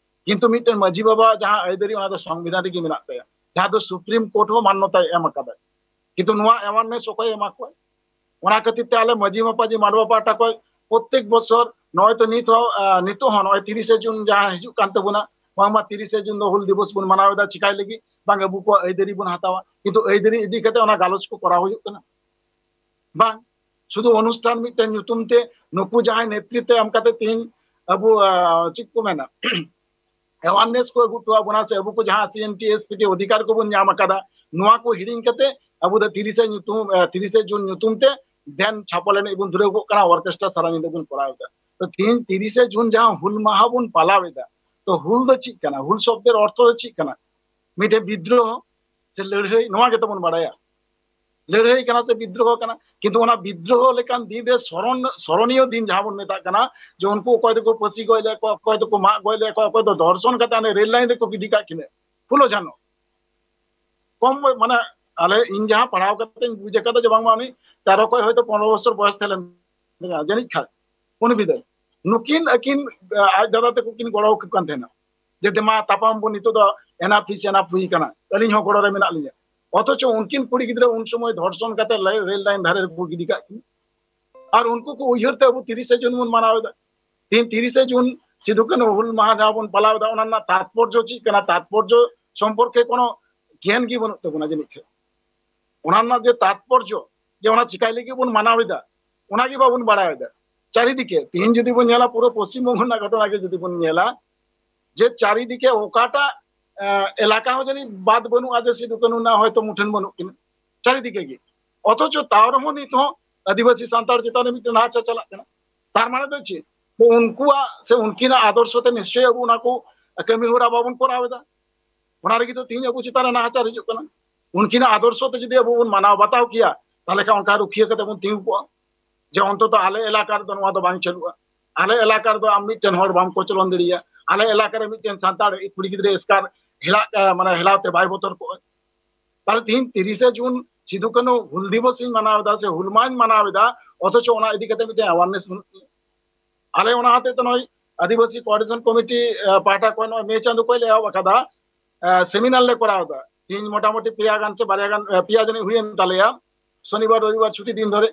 ᱠᱤᱱᱛᱩ ᱢᱤᱫᱴᱮᱱ ᱢᱟᱹᱡᱷᱤ ᱵᱟᱵᱟ ᱡᱟᱦᱟᱸ ᱟᱹᱭᱫᱟᱹᱨᱤ, ᱚᱱᱟ ᱫᱚ ᱥᱚᱝᱵᱤᱫᱷᱟᱱ ᱨᱮᱜᱮ ᱢᱮᱱᱟᱜ ᱛᱟᱭᱟ, ᱡᱟᱦᱟᱸ ᱫᱚ Supreme Court ᱦᱚᱸ ᱢᱟᱱᱱᱚᱛᱟᱭ ᱮᱢ ᱟᱠᱟᱫᱟ᱾ ᱠᱤᱱᱛᱩ ᱱᱚᱣᱟ awareness ᱚᱠᱚᱭ ᱮᱢᱟ ᱠᱚᱣᱟ? ᱚᱱᱟ ᱠᱷᱟᱹᱛᱤᱨ ᱛᱮ ᱟᱞᱮ ᱢᱟᱹᱡᱷᱤ ᱢᱟᱯᱟᱡᱷᱤ ᱢᱟᱰᱣᱟ ᱯᱟᱦᱴᱟ ᱠᱷᱚᱱ ᱯᱨᱚᱛᱮᱠ ᱵᱚᱪᱷᱚᱨ, ᱱᱚᱜᱼᱚᱭ ᱛᱚ ᱱᱤᱛ ᱦᱚᱸ, ᱟᱸ, ᱱᱤᱛᱚᱜ ᱦᱚᱸ ᱱᱚᱜᱼᱚᱭ ᱛᱤᱨᱤᱥᱮ ᱡᱩᱱ ᱡᱟᱦᱟᱸ ᱦᱤᱡᱩᱜ ᱠᱟᱱ ᱛᱟᱵᱚᱱᱟ, ᱵᱟᱝᱢᱟ ᱛᱤᱨᱤᱥᱮ ᱡᱩᱱ ᱫᱚ ᱦᱩᱞ ᱫᱤᱵᱚᱥ ᱵᱚᱱ ᱢᱟᱱᱟᱣ ᱮᱫᱟ, ᱪᱤᱠᱟᱭ ᱞᱟᱹᱜᱤᱫ? ᱵᱟᱝ, ᱟᱵᱚ ᱠᱚᱣᱟᱜ ᱟᱹᱭᱫᱟᱹᱨᱤ ᱵᱚᱱ ᱦᱟᱛᱟᱣᱟ, ᱠᱤᱱᱛᱩ ᱟᱹᱭᱫᱟᱹᱨᱤ ᱤᱫᱤ ᱠᱟᱛᱮ ᱚᱱᱟ ᱜᱟᱞᱚᱪ ᱠᱚ ᱠᱚᱨᱟᱣ ᱦᱩᱭᱩᱜ ᱠᱟᱱᱟ᱾ ᱵᱟᱝ, ᱥᱩᱫᱷᱩ ᱚᱱᱩᱥᱴᱷᱟᱱ ᱢᱤᱫᱴᱮᱱ ᱧᱩᱛᱩᱢ ᱛᱮ ᱱᱩᱠᱩ ᱡᱟᱦᱟᱸᱭ ᱱᱮᱛᱨᱤᱛᱵ ᱮᱢ ᱠᱟᱛᱮ ᱛᱮᱦᱮᱧ ᱟᱵᱚ, ᱟᱸ, ᱪᱮᱫ ᱠᱚ ᱢᱮᱱᱟ, awareness ᱠᱚ ᱟᱹᱜᱩ ᱦᱚᱴᱚ ᱟᱵᱚᱱᱟ, ᱥᱮ ᱟᱵᱚ ᱠᱚ ᱡᱟᱦᱟᱸ CNT ST ᱚᱫᱷᱤᱠᱟᱨ ᱠᱚᱵᱚᱱ ᱧᱟᱢ ᱟᱠᱟᱫᱟ, ᱱᱚᱣᱟ ᱠᱚ ᱦᱤᱲᱤᱧ ᱠᱟᱛᱮ ᱟᱵᱚ ᱫᱚ ᱛᱤᱨᱤᱥᱮ ᱧᱩᱛᱩᱢ, ᱟᱸ, ᱛᱤᱨᱤᱥᱮ ᱡᱩᱱ ᱧᱩᱛᱩᱢ ᱛᱮ ᱫᱮᱱ ᱪᱷᱟᱯᱚᱞ ᱮᱱᱮᱡ ᱵᱚᱱ ᱫᱷᱩᱨᱟᱹᱣ ᱠᱚᱜ ᱠᱟᱱᱟ, orchestra ᱥᱟᱨᱟ ᱧᱤᱫᱟᱹ ᱵᱚᱱ ᱠᱚᱨᱟᱣ ᱮᱫᱟ᱾ ᱛᱚ ᱛᱤᱦᱤᱧ ᱛᱤᱨᱤᱥᱮ ᱡᱩᱱ ᱡᱟᱦᱟᱸ ᱦᱩᱞ ᱢᱟᱦᱟ ᱵᱚᱱ ᱯᱟᱞᱟᱣ ᱮᱫᱟ, ᱛᱚ ᱦᱩᱞ ᱫᱚ ᱪᱮᱫ ᱠᱟᱱᱟ? ᱦᱩᱞ ᱥᱚᱵᱫᱮᱨ ᱚᱨᱛᱷᱚ ᱫᱚ ᱪᱮᱫ ᱠᱟᱱᱟ? ᱢᱤᱫᱴᱮᱱ ᱵᱤᱫᱽᱨᱳᱦᱚ ᱥᱮ ᱞᱟᱹᱲᱦᱟᱹᱭ, ᱱᱚᱣᱟ ᱜᱮᱛᱚ ᱵᱚᱱ ᱵᱟᱲᱟᱭᱟ᱾ ᱞᱟᱹᱲᱦᱟᱹᱭ ᱠᱟᱱᱟ ᱥᱮ ᱵᱤᱫᱽᱨᱳᱦᱚ ᱠᱟᱱᱟ, ᱠᱤᱱᱛᱩ ᱚᱱᱟ ᱵᱤᱫᱽᱨᱳᱦᱚ ᱞᱮᱠᱟᱱ ᱫᱤᱱ ᱨᱮ ᱥᱚᱨᱚᱱ ᱥᱚᱨᱚᱱᱤᱭᱚ ᱫᱤᱱ ᱡᱟᱦᱟᱸ ᱵᱚᱱ ᱢᱮᱛᱟᱜ ᱠᱟᱱᱟ, ᱡᱮ ᱩᱱᱠᱩ ᱚᱠᱚᱭ ᱫᱚᱠᱚ ᱯᱟᱹᱥᱤ ᱜᱚᱡ ᱞᱮᱫ ᱠᱚᱣᱟ, ᱚᱠᱚᱭ ᱫᱚᱠᱚ ᱢᱟᱜ ᱜᱚᱡ ᱞᱮᱫ ᱠᱚᱣᱟ, ᱚᱠᱚᱭ ᱫᱚ ᱫᱷᱚᱨᱥᱚᱱ ᱠᱟᱛᱮ ᱦᱟᱱᱮ ᱨᱮᱞ ᱞᱟᱭᱤᱱ ᱨᱮᱠᱚ ᱜᱤᱰᱤ ᱠᱟᱜ ᱠᱤᱱᱟ ᱯᱷᱩᱞᱳ ᱡᱷᱟᱱᱚ᱾ ᱠᱚᱢ ᱵᱚᱭ-, ᱢᱟᱱᱮ ᱟᱞᱮ, ᱤᱧ ᱡᱟᱦᱟᱸ ᱯᱟᱲᱦᱟᱣ ᱠᱟᱛᱮᱧ ᱵᱩᱡᱽ ᱟᱠᱟᱫᱟ ᱡᱮ ᱵᱟᱝᱢᱟ ᱩᱱᱤ ᱛᱮᱨᱚ ᱠᱷᱚᱱ ᱦᱚᱭᱛᱳ ᱯᱚᱱᱨᱚ ᱵᱚᱪᱷᱚᱨ ᱵᱚᱭᱚᱥ ᱛᱟᱦᱮᱸ ᱞᱮᱱ ᱛᱟᱭᱟ ᱡᱟᱹᱱᱤᱡ ᱠᱷᱟᱱ ᱩᱱ ᱵᱤᱫᱟᱹᱞ᱾ ᱱᱩᱠᱤᱱ ᱟᱹᱠᱤᱱ, ᱟᱡ ᱫᱟᱫᱟ ᱛᱟᱠᱚ ᱠᱤᱱ ᱜᱚᱲᱚ ᱟᱠᱚ ᱠᱟᱱ ᱛᱟᱦᱮᱱᱟ ᱡᱮ ᱫᱮᱢᱟ ᱛᱟᱯᱟᱢ ᱵᱚᱱ, ᱱᱤᱛᱚᱜ ᱫᱚ enough is enough ᱦᱩᱭ ᱠᱟᱱᱟ, ᱟᱹᱞᱤᱧ ᱦᱚᱸ ᱜᱚᱲᱚ ᱨᱮ ᱢᱮᱱᱟᱜ ᱞᱤᱧᱟ᱾ ᱚᱛᱷᱚᱪᱚ ᱩᱱᱠᱤᱱ ᱠᱩᱲᱤ ᱜᱤᱫᱽᱨᱟᱹ ᱩᱱ ᱥᱚᱢᱚᱭ ᱫᱷᱚᱨᱥᱚᱱ ᱠᱟᱛᱮ ᱞᱟᱭ-, ᱨᱮᱞ ᱞᱟᱭᱤᱱ ᱫᱷᱟᱨᱮ ᱨᱮᱠᱚ ᱜᱤᱰᱤ ᱠᱟᱜ ᱠᱤᱱᱟ᱾ ᱟᱨ ᱩᱱᱠᱩ ᱠᱚ ᱩᱭᱦᱟᱹᱨ ᱛᱮ ᱟᱵᱚ ᱛᱤᱨᱤᱥᱮ ᱡᱩᱱ ᱵᱚᱱ ᱢᱟᱱᱟᱣ ᱮᱫᱟ᱾ ᱛᱤᱦᱤᱧ ᱛᱤᱨᱤᱥᱮ ᱡᱩᱱ ᱥᱤᱫᱩ ᱠᱟᱹᱱᱦᱩ ᱦᱩᱞ ᱢᱟᱦᱟ ᱡᱟᱦᱟᱸ ᱵᱚᱱ ᱯᱟᱞᱟᱣ ᱮᱫᱟ, ᱚᱱᱟ ᱨᱮᱱᱟᱜ ᱛᱟᱛᱯᱚᱨᱡᱚ ᱪᱮᱫ ᱠᱟᱱᱟ, ᱛᱟᱛᱯᱚᱨᱡᱚ ᱥᱚᱢᱯᱚᱨᱠᱮ ᱠᱳᱱᱳ ᱜᱮᱭᱟᱱ ᱜᱮ ᱵᱟᱹᱱᱩᱜ ᱛᱟᱵᱚᱱᱟ ᱡᱟᱹᱱᱤᱡ ᱠᱷᱟᱱ᱾ ᱚᱱᱟ ᱨᱮᱱᱟᱜ ᱡᱮ ᱛᱟᱛᱯᱚᱨᱡᱚ, ᱡᱮ ᱚᱱᱟ ᱪᱤᱠᱟᱭ ᱞᱟᱹᱜᱤᱫ ᱵᱚᱱ ᱢᱟᱱᱟᱣ ᱮᱫᱟ, ᱚᱱᱟ ᱜᱮ ᱵᱟᱵᱚᱱ ᱵᱟᱲᱟᱭ ᱮᱫᱟ᱾ ᱪᱟᱨᱤᱫᱤᱠᱮ ᱛᱤᱦᱤᱧ ᱡᱩᱫᱤ ᱵᱚᱱ ᱧᱮᱞᱟ, ᱯᱩᱨᱟᱹ ᱯᱚᱥᱪᱤᱢ ᱵᱚᱝᱜᱚ ᱨᱮᱱᱟᱜ ᱜᱷᱚᱴᱚᱱᱟ ᱜᱮ ᱡᱩᱫᱤ ᱵᱚᱱ ᱧᱮᱞᱟ, ᱡᱮ ᱪᱟᱨᱤᱫᱤᱠᱮ ᱚᱠᱟᱴᱟᱜ, ᱮ, ᱮᱞᱟᱠᱟ ᱦᱚᱸ ᱡᱟᱹᱱᱤᱡ ᱵᱟᱫ ᱵᱟᱹᱱᱩᱜᱼᱟ ᱡᱮ ᱥᱤᱫᱩ ᱠᱟᱹᱱᱦᱩ ᱨᱮᱱᱟᱜ ᱦᱚᱭᱛᱳ ᱢᱩᱴᱷᱟᱹᱱ ᱵᱟᱹᱱᱩᱜ ᱠᱤᱱᱟ, ᱪᱟᱨᱤᱫᱤᱠᱮ ᱜᱮ᱾ ᱚᱛᱷᱚᱪᱚ ᱛᱟᱣ ᱨᱮᱦᱚᱸ ᱱᱤᱛ ᱦᱚᱸ ᱟᱹᱫᱤᱵᱟᱹᱥᱤ ᱥᱟᱱᱛᱟᱲ ᱪᱮᱛᱟᱱ ᱨᱮ ᱢᱤᱫᱴᱮᱱ ᱱᱟᱦᱟᱪᱟᱨ ᱪᱟᱞᱟᱜ ᱠᱟᱱᱟ᱾ ᱛᱟᱨ ᱢᱟᱱᱮ ᱫᱚ ᱪᱮᱫ? ᱛᱚ ᱩᱱᱠᱩᱣᱟᱜ ᱥᱮ ᱩᱱᱠᱤᱱᱟᱜ ᱟᱫᱚᱨᱥᱚ ᱛᱮ ᱱᱤᱥᱪᱚᱭ ᱟᱵᱚ ᱚᱱᱟ ᱠᱚ ᱠᱟᱹᱢᱤ ᱦᱚᱨᱟ ᱵᱟᱵᱚᱱ ᱠᱚᱨᱟᱣ ᱮᱫᱟ᱾ ᱚᱱᱟ ᱨᱮᱜᱮ ᱛᱚ ᱛᱤᱦᱤᱧ ᱟᱵᱚ ᱪᱮᱛᱟᱱ ᱨᱮ ᱱᱟᱦᱟᱪᱟᱨ ᱦᱤᱡᱩᱜ ᱠᱟᱱᱟ᱾ ᱩᱱᱠᱤᱱᱟᱜ ᱟᱫᱚᱨᱥᱚ ᱛᱮ ᱡᱩᱫᱤ ᱟᱵᱚ ᱵᱚᱱ ᱢᱟᱱᱟᱣ ᱵᱟᱛᱟᱣ ᱠᱮᱭᱟ, ᱛᱟᱦᱚᱞᱮ ᱠᱷᱟᱱ ᱚᱱᱠᱟ ᱨᱩᱠᱷᱤᱭᱟᱹ ᱠᱟᱛᱮ ᱵᱚᱱ ᱛᱤᱸᱜᱩ ᱠᱚᱜᱼᱟ ᱡᱮ ᱚᱱᱛᱚᱛᱚ ᱟᱞᱮ ᱮᱞᱟᱠᱟ ᱨᱮᱫᱚ ᱱᱚᱣᱟ ᱫᱚ ᱵᱟᱝ ᱪᱟᱹᱞᱩᱜᱼᱟ, ᱟᱞᱮ ᱮᱞᱟᱠᱟ ᱨᱮᱫᱚ ᱟᱢ ᱢᱤᱫᱴᱮᱱ ᱦᱚᱲ ᱵᱟᱢ ᱠᱚᱪᱞᱚᱱ ᱫᱟᱲᱮᱭᱟᱜᱼᱟ, ᱟᱞᱮ ᱮᱞᱟᱠᱟ ᱨᱮ ᱢᱤᱫᱴᱮᱱ ᱥᱟᱱᱛᱟᱲ ᱠᱩᱲᱤ ᱜᱤᱫᱽᱨᱟᱹ ᱮᱥᱠᱟᱨ ᱦᱮᱞᱟᱜ, ᱢᱟᱱᱮ ᱦᱮᱞᱟᱣ ᱛᱮ ᱵᱟᱭ ᱵᱚᱛᱚᱨ ᱠᱚᱜᱼᱟ᱾ ᱛᱟᱦᱚᱞᱮ ᱛᱤᱦᱤᱧ ᱛᱤᱨᱤᱥᱮ ᱡᱩᱱ ᱥᱤᱫᱩ ᱠᱟᱹᱱᱦᱩ ᱦᱩᱞ ᱫᱤᱵᱚᱥ ᱤᱧ ᱢᱟᱱᱟᱣ ᱮᱫᱟ ᱥᱮ ᱦᱩᱞ ᱢᱟᱦᱟᱧ ᱢᱟᱱᱟᱣ ᱮᱫᱟ, ᱚᱛᱷᱚᱪᱚ ᱚᱱᱟ ᱤᱫᱤ ᱠᱟᱛᱮ ᱢᱤᱫᱴᱮᱱ awareness ᱵᱟᱹᱱᱩᱜ ᱛᱤᱧᱟ᱾ ᱟᱞᱮ ᱚᱱᱟ ᱦᱚᱛᱮᱡ ᱛᱮ ᱱᱚᱜᱼᱚᱭ ᱟᱹᱫᱤᱵᱟᱹᱥᱤ ᱠᱳᱚᱨᱰᱤᱱᱮᱥᱚᱱ ᱠᱚᱢᱤᱴᱤ, ᱮ, ᱯᱟᱦᱴᱟ ᱠᱷᱚᱱ ᱱᱚᱜᱼᱚᱭ ᱢᱮ ᱪᱟᱸᱫᱳ ᱠᱷᱚᱱ ᱞᱮ ᱮᱦᱚᱵ ᱟᱠᱟᱫᱟ, ᱮ, ᱥᱮᱢᱤᱱᱟᱨ ᱞᱮ ᱠᱚᱨᱟᱣ ᱮᱫᱟ᱾ ᱛᱤᱦᱤᱧ ᱢᱚᱴᱟᱢᱩᱴᱤ ᱯᱮᱭᱟ ᱜᱟᱱ ᱥᱮ ᱵᱟᱨᱭᱟ ᱜᱟᱱ, ᱮ, ᱯᱮᱭᱟ ᱡᱟᱹᱱᱤᱡ ᱦᱩᱭᱮᱱ ᱛᱟᱞᱮᱭᱟ, ᱥᱚᱱᱤᱵᱟᱨ ᱨᱚᱵᱤᱵᱟᱨ ᱪᱷᱩᱴᱤ ᱫᱤᱱ ᱫᱷᱚᱨᱮ᱾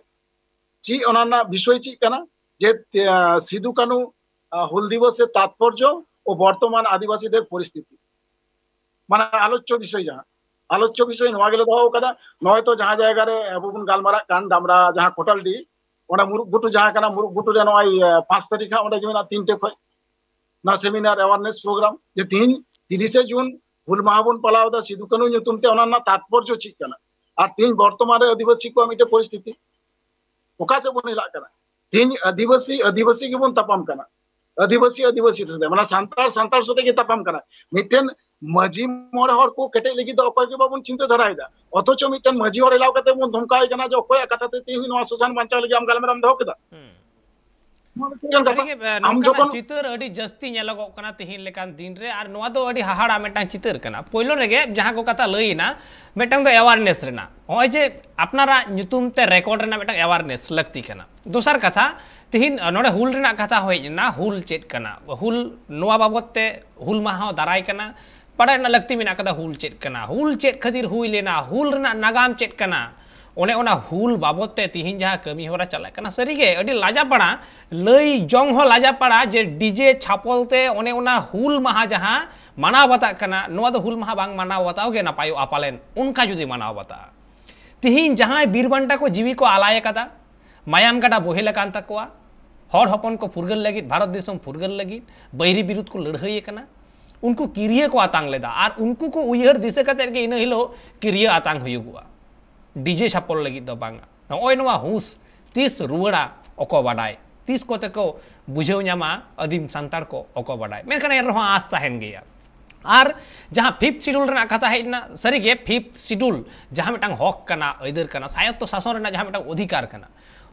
ᱪᱮᱫ ᱚᱱᱟ ᱨᱮᱱᱟᱜ ᱵᱤᱥᱚᱭ ᱪᱮᱫ ᱠᱟᱱᱟ? ᱡᱮ, ᱮ, ᱥᱤᱫᱩ ᱠᱟᱹᱱᱦᱩ, ᱟ, ᱦᱩᱞ ᱫᱤᱵᱚᱥ ᱨᱮ ᱛᱟᱛᱯᱚᱨᱡᱚ ᱳ ᱵᱚᱨᱛᱚᱢᱟᱱ ᱟᱹᱫᱤᱵᱟᱹᱥᱤ ᱫᱮᱨ ᱯᱚᱨᱤᱥᱛᱷᱤᱛᱤ᱾ ᱢᱟᱱᱮ ᱟᱞᱳᱪᱚ ᱵᱤᱥᱚᱭ ᱡᱟᱦᱟᱸ, ᱟᱞᱳᱪᱚ ᱵᱤᱥᱚᱭ ᱱᱚᱣᱟ ᱜᱮᱞᱮ ᱫᱚᱦᱚ ᱟᱠᱟᱫᱟ᱾ ᱱᱚᱜᱼᱚᱭ ᱛᱚ ᱡᱟᱦᱟᱸ ᱡᱟᱭᱜᱟ ᱨᱮ ᱟᱵᱚ ᱵᱚᱱ ᱜᱟᱞᱢᱟᱨᱟᱜ ᱠᱟᱱ ᱰᱟᱢᱨᱟ ᱡᱟᱦᱟᱸ ᱠᱚᱴᱟᱞᱰᱤ, ᱚᱸᱰᱮ ᱢᱩᱨᱩᱠ ᱜᱷᱩᱴᱩ ᱡᱟᱦᱟᱸ ᱠᱟᱱᱟ, ᱢᱩᱨᱩᱠ ᱜᱷᱩᱴᱩ ᱨᱮ ᱱᱚᱜᱼᱚᱭ, ᱮ, ᱯᱟᱸᱪ ᱛᱟᱹᱨᱤᱠᱷ ᱦᱟᱸᱜ ᱚᱸᱰᱮ ᱜᱮ ᱢᱮᱱᱟᱜᱼᱟ ᱛᱤᱱᱴᱮ ᱠᱷᱚᱱ᱾ ᱚᱱᱟ ᱥᱮᱢᱤᱱᱟᱨ awareness program ᱡᱮ ᱛᱤᱦᱤᱧ ᱛᱤᱨᱤᱥᱮ ᱡᱩᱱ ᱦᱩᱞ ᱢᱟᱦᱟ ᱵᱚᱱ ᱯᱟᱞᱟᱣ ᱮᱫᱟ ᱥᱤᱫᱩ ᱠᱟᱹᱱᱦᱩ ᱧᱩᱛᱩᱢ ᱛᱮ, ᱚᱱᱟ ᱨᱮᱱᱟᱜ ᱛᱟᱛᱯᱚᱨᱡᱚ ᱪᱮᱫ ᱠᱟᱱᱟ? ᱟᱨ ᱛᱤᱦᱤᱧ ᱵᱚᱨᱛᱚᱢᱟᱱ ᱨᱮ ᱟᱹᱫᱤᱵᱟᱹᱥᱤ ᱠᱚᱣᱟᱜ ᱢᱤᱫᱴᱮᱱ ᱯᱚᱨᱤᱥᱛᱷᱤᱛᱤ ᱚᱠᱟ ᱥᱮᱫ ᱵᱚᱱ ᱦᱮᱞᱟᱜ ᱠᱟᱱᱟ? ᱛᱤᱦᱤᱧ ᱟᱹᱫᱤᱵᱟᱹᱥᱤ ᱟᱹᱫᱤᱵᱟᱹᱥᱤ ᱜᱮᱵᱚᱱ ᱛᱟᱯᱟᱢ ᱠᱟᱱᱟ, ᱟᱹᱫᱤᱵᱟᱹᱥᱤ ᱟᱹᱫᱤᱵᱟᱹᱥᱤ ᱥᱟᱛᱮ, ᱢᱟᱱᱮ ᱥᱟᱱᱛᱟᱲ ᱥᱟᱱᱛᱟᱲ ᱥᱟᱛᱮ ᱜᱮ ᱛᱟᱯᱟᱢ ᱠᱟᱱᱟ᱾ ᱢᱤᱫᱴᱮᱱ ᱢᱟᱹᱡᱷᱤ ᱢᱚᱬᱮ ᱦᱚᱲ ᱠᱚ ᱠᱮᱴᱮᱡ ᱞᱟᱹᱜᱤᱫ ᱫᱚ ᱚᱠᱚᱭ ᱜᱮ ᱵᱟᱵᱚᱱ ᱪᱤᱱᱛᱟᱹ ᱫᱷᱟᱨᱟᱭᱮᱫᱟ᱾ ᱚᱛᱷᱚᱪᱚ ᱢᱤᱫᱴᱮᱱ ᱢᱟᱹᱡᱷᱤ ᱦᱚᱲ ᱮᱞᱟᱣ ᱠᱟᱛᱮ ᱵᱚᱱ ᱫᱷᱚᱢᱠᱟᱣ ᱠᱟᱱᱟ ᱡᱮ ᱚᱠᱚᱭᱟᱜ ᱠᱟᱛᱷᱟ ᱛᱮ ᱛᱮᱦᱮᱧ ᱱᱚᱣᱟ ᱥᱚᱥᱟᱱ ᱵᱟᱧᱪᱟᱣ ᱞᱟᱹᱜᱤᱫ ᱟᱢ ᱜᱟᱞᱢᱟᱨᱟᱣ ᱮᱢ ᱫᱚᱦᱚ ᱠᱮᱫᱟ᱾ ᱦᱩᱸ᱾ ᱱᱚᱣᱟ ᱫᱚ ᱪᱮᱫ ᱞᱮᱠᱟᱱ ᱠᱟᱛᱷᱟ? ᱥᱟᱹᱨᱤᱜᱮ, ᱮ, ᱟᱢ ᱱᱚᱝᱠᱟᱱᱟᱜ ᱡᱚᱠᱷᱚᱱ ᱪᱤᱛᱟᱹᱨ ᱟᱹᱰᱤ ᱡᱟᱹᱥᱛᱤ ᱧᱮᱞᱚᱜᱚᱜ ᱠᱟᱱᱟ ᱛᱤᱦᱤᱧ ᱞᱮᱠᱟᱱ ᱫᱤᱱ ᱨᱮ, ᱟᱨ ᱱᱚᱣᱟ ᱫᱚ ᱟᱹᱰᱤ ᱦᱟᱦᱟᱲᱟ ᱢᱤᱫᱴᱟᱝ ᱪᱤᱛᱟᱹᱨ ᱠᱟᱱᱟ᱾ ᱯᱳᱭᱞᱳ ᱨᱮᱜᱮ ᱡᱟᱦᱟᱸ ᱠᱚ ᱠᱟᱛᱷᱟ ᱞᱟᱹᱭ ᱮᱱᱟ, ᱢᱤᱫᱴᱟᱝ ᱫᱚ awareness ᱨᱮᱱᱟᱜ, ᱱᱚᱜᱼᱚᱭ ᱡᱮ ᱟᱯᱱᱟᱨᱟᱜ ᱧᱩᱛᱩᱢ ᱛᱮ record ᱨᱮᱱᱟᱜ ᱢᱤᱫᱴᱟᱝ awareness ᱞᱟᱹᱠᱛᱤ ᱠᱟᱱᱟ᱾ ᱫᱚᱥᱟᱨ ᱠᱟᱛᱷᱟ, ᱛᱤᱦᱤᱧ, ᱟ, ᱱᱚᱰᱮ ᱦᱩᱞ ᱨᱮᱱᱟᱜ ᱠᱟᱛᱷᱟ ᱦᱮᱡ ᱮᱱᱟ, ᱦᱩᱞ ᱪᱮᱫ ᱠᱟᱱᱟ, ᱦᱩᱞ ᱱᱚᱣᱟ ᱵᱟᱵᱚᱛ ᱛᱮ ᱦᱩᱞ ᱢᱟᱦᱟ ᱦᱚᱸ ᱫᱟᱨᱟᱭ ᱠᱟᱱᱟ, ᱵᱟᱰᱟᱭ ᱨᱮᱱᱟᱜ ᱞᱟᱹᱠᱛᱤ ᱢᱮᱱᱟᱜ ᱠᱟᱫᱟ ᱦᱩᱞ ᱪᱮᱫ ᱠᱟᱱᱟ, ᱦᱩᱞ ᱪᱮᱫ ᱠᱷᱟᱹᱛᱤᱨ ᱦᱩᱭ ᱞᱮᱱᱟ, ᱦᱩᱞ ᱨᱮᱱᱟᱜ ᱱᱟᱜᱟᱢ ᱪᱮᱫ ᱠᱟᱱᱟ᱾ ᱚᱱᱮ ᱚᱱᱟ ᱦᱩᱞ ᱵᱟᱵᱚᱛ ᱛᱮ ᱛᱤᱦᱤᱧ ᱡᱟᱦᱟᱸ ᱠᱟᱹᱢᱤ ᱦᱚᱨᱟ ᱪᱟᱞᱟᱜ ᱠᱟᱱᱟ, ᱥᱟᱹᱨᱤᱜᱮ ᱟᱹᱰᱤ ᱞᱟᱡᱟᱯᱟᱲᱟ, ᱞᱟᱹᱭ ᱡᱚᱝ ᱦᱚᱸ ᱞᱟᱡᱟᱯᱟᱲᱟ ᱡᱮ ᱰᱤᱡᱮ ᱪᱷᱟᱯᱚᱞ ᱛᱮ ᱚᱱᱮ ᱚᱱᱟ ᱦᱩᱞ ᱢᱟᱦᱟ ᱡᱟᱦᱟᱸ ᱢᱟᱱᱟᱣ ᱵᱟᱛᱟᱜ ᱠᱟᱱᱟ, ᱱᱚᱣᱟ ᱫᱚ ᱦᱩᱞ ᱢᱟᱦᱟ ᱵᱟᱝ ᱢᱟᱱᱟᱣ ᱵᱟᱛᱟᱣ ᱜᱮ ᱱᱟᱯᱟᱭᱚᱜᱼᱟ ᱯᱟᱞᱮᱱ, ᱚᱱᱠᱟ ᱡᱩᱫᱤ ᱢᱟᱱᱟᱣ ᱵᱟᱛᱟᱜᱼᱟ᱾ ᱛᱤᱦᱤᱧ ᱡᱟᱦᱟᱸᱭ ᱵᱤᱨ ᱵᱟᱱᱴᱟ ᱠᱚ ᱡᱤᱣᱤ ᱠᱚ ᱟᱞᱟᱭ ᱟᱠᱟᱫᱟ, ᱢᱟᱭᱟᱢ ᱜᱟᱰᱟ ᱵᱚᱦᱮᱞ ᱟᱠᱟᱱ ᱛᱟᱠᱚᱣᱟ, ᱦᱚᱲ ᱦᱚᱯᱚᱱ ᱠᱚ ᱯᱷᱩᱨᱜᱟᱹᱞ ᱞᱟᱹᱜᱤᱫ, ᱵᱷᱟᱨᱚᱛ ᱫᱤᱥᱚᱢ ᱯᱷᱩᱨᱜᱟᱹᱞ ᱞᱟᱹᱜᱤᱫ ᱵᱟᱹᱭᱨᱤ ᱵᱤᱨᱩᱫᱷ ᱠᱚ ᱞᱟᱹᱲᱦᱟᱹᱭ ᱟᱠᱟᱱᱟ, ᱩᱱᱠᱩ ᱠᱤᱨᱭᱟᱹ ᱠᱚ ᱟᱛᱟᱝ ᱞᱮᱫᱟ, ᱟᱨ ᱩᱱᱠᱩ ᱠᱚ ᱩᱭᱦᱟᱹᱨ ᱫᱤᱥᱟᱹ ᱠᱟᱛᱮᱫ ᱜᱮ ᱤᱱᱟᱹ ᱦᱤᱞᱳᱜ ᱠᱤᱨᱭᱟᱹ ᱟᱛᱟᱝ ᱦᱩᱭᱩᱜᱚᱜᱼᱟ᱾ ᱰᱤᱡᱮ ᱪᱷᱟᱯᱚᱞ ᱞᱟᱹᱜᱤᱫ ᱫᱚ ᱵᱟᱝᱟ᱾ ᱱᱚᱜᱼᱚᱭ ᱱᱚᱣᱟ ᱦᱩᱸᱥ ᱛᱤᱥ ᱨᱩᱣᱟᱹᱲᱟ, ᱚᱠᱚ ᱵᱟᱰᱟᱭ᱾ ᱛᱤᱥ ᱠᱚᱛᱮ ᱠᱚ ᱵᱩᱡᱷᱟᱹᱣ ᱧᱟᱢᱟ ᱟᱹᱫᱤᱢ ᱥᱟᱱᱛᱟᱲ ᱠᱚ, ᱚᱠᱚ ᱵᱟᱰᱟᱭ᱾ ᱢᱮᱱᱠᱷᱟᱱ ᱮᱱ ᱨᱮᱦᱚᱸ ᱟᱸᱥ ᱛᱟᱦᱮᱱ ᱜᱮᱭᱟ᱾ ᱟᱨ ᱡᱟᱦᱟᱸ fifth schedule ᱨᱮᱱᱟᱜ ᱠᱟᱛᱷᱟ ᱦᱮᱡ ᱮᱱᱟ, ᱥᱟᱹᱨᱤᱜᱮ fifth schedule ᱡᱟᱦᱟᱸ ᱢᱤᱫᱴᱟᱝ ᱦᱚᱠ ᱠᱟᱱᱟ, ᱟᱹᱭᱫᱟᱹᱨ ᱠᱟᱱᱟ, ᱥᱟᱭᱚᱛᱛᱚ ᱥᱟᱥᱚᱱ ᱨᱮᱱᱟᱜ ᱡᱟᱦᱟᱸ ᱢᱤᱫᱴᱟᱝ ᱚᱫᱷᱤᱠᱟᱨ ᱠᱟᱱᱟ,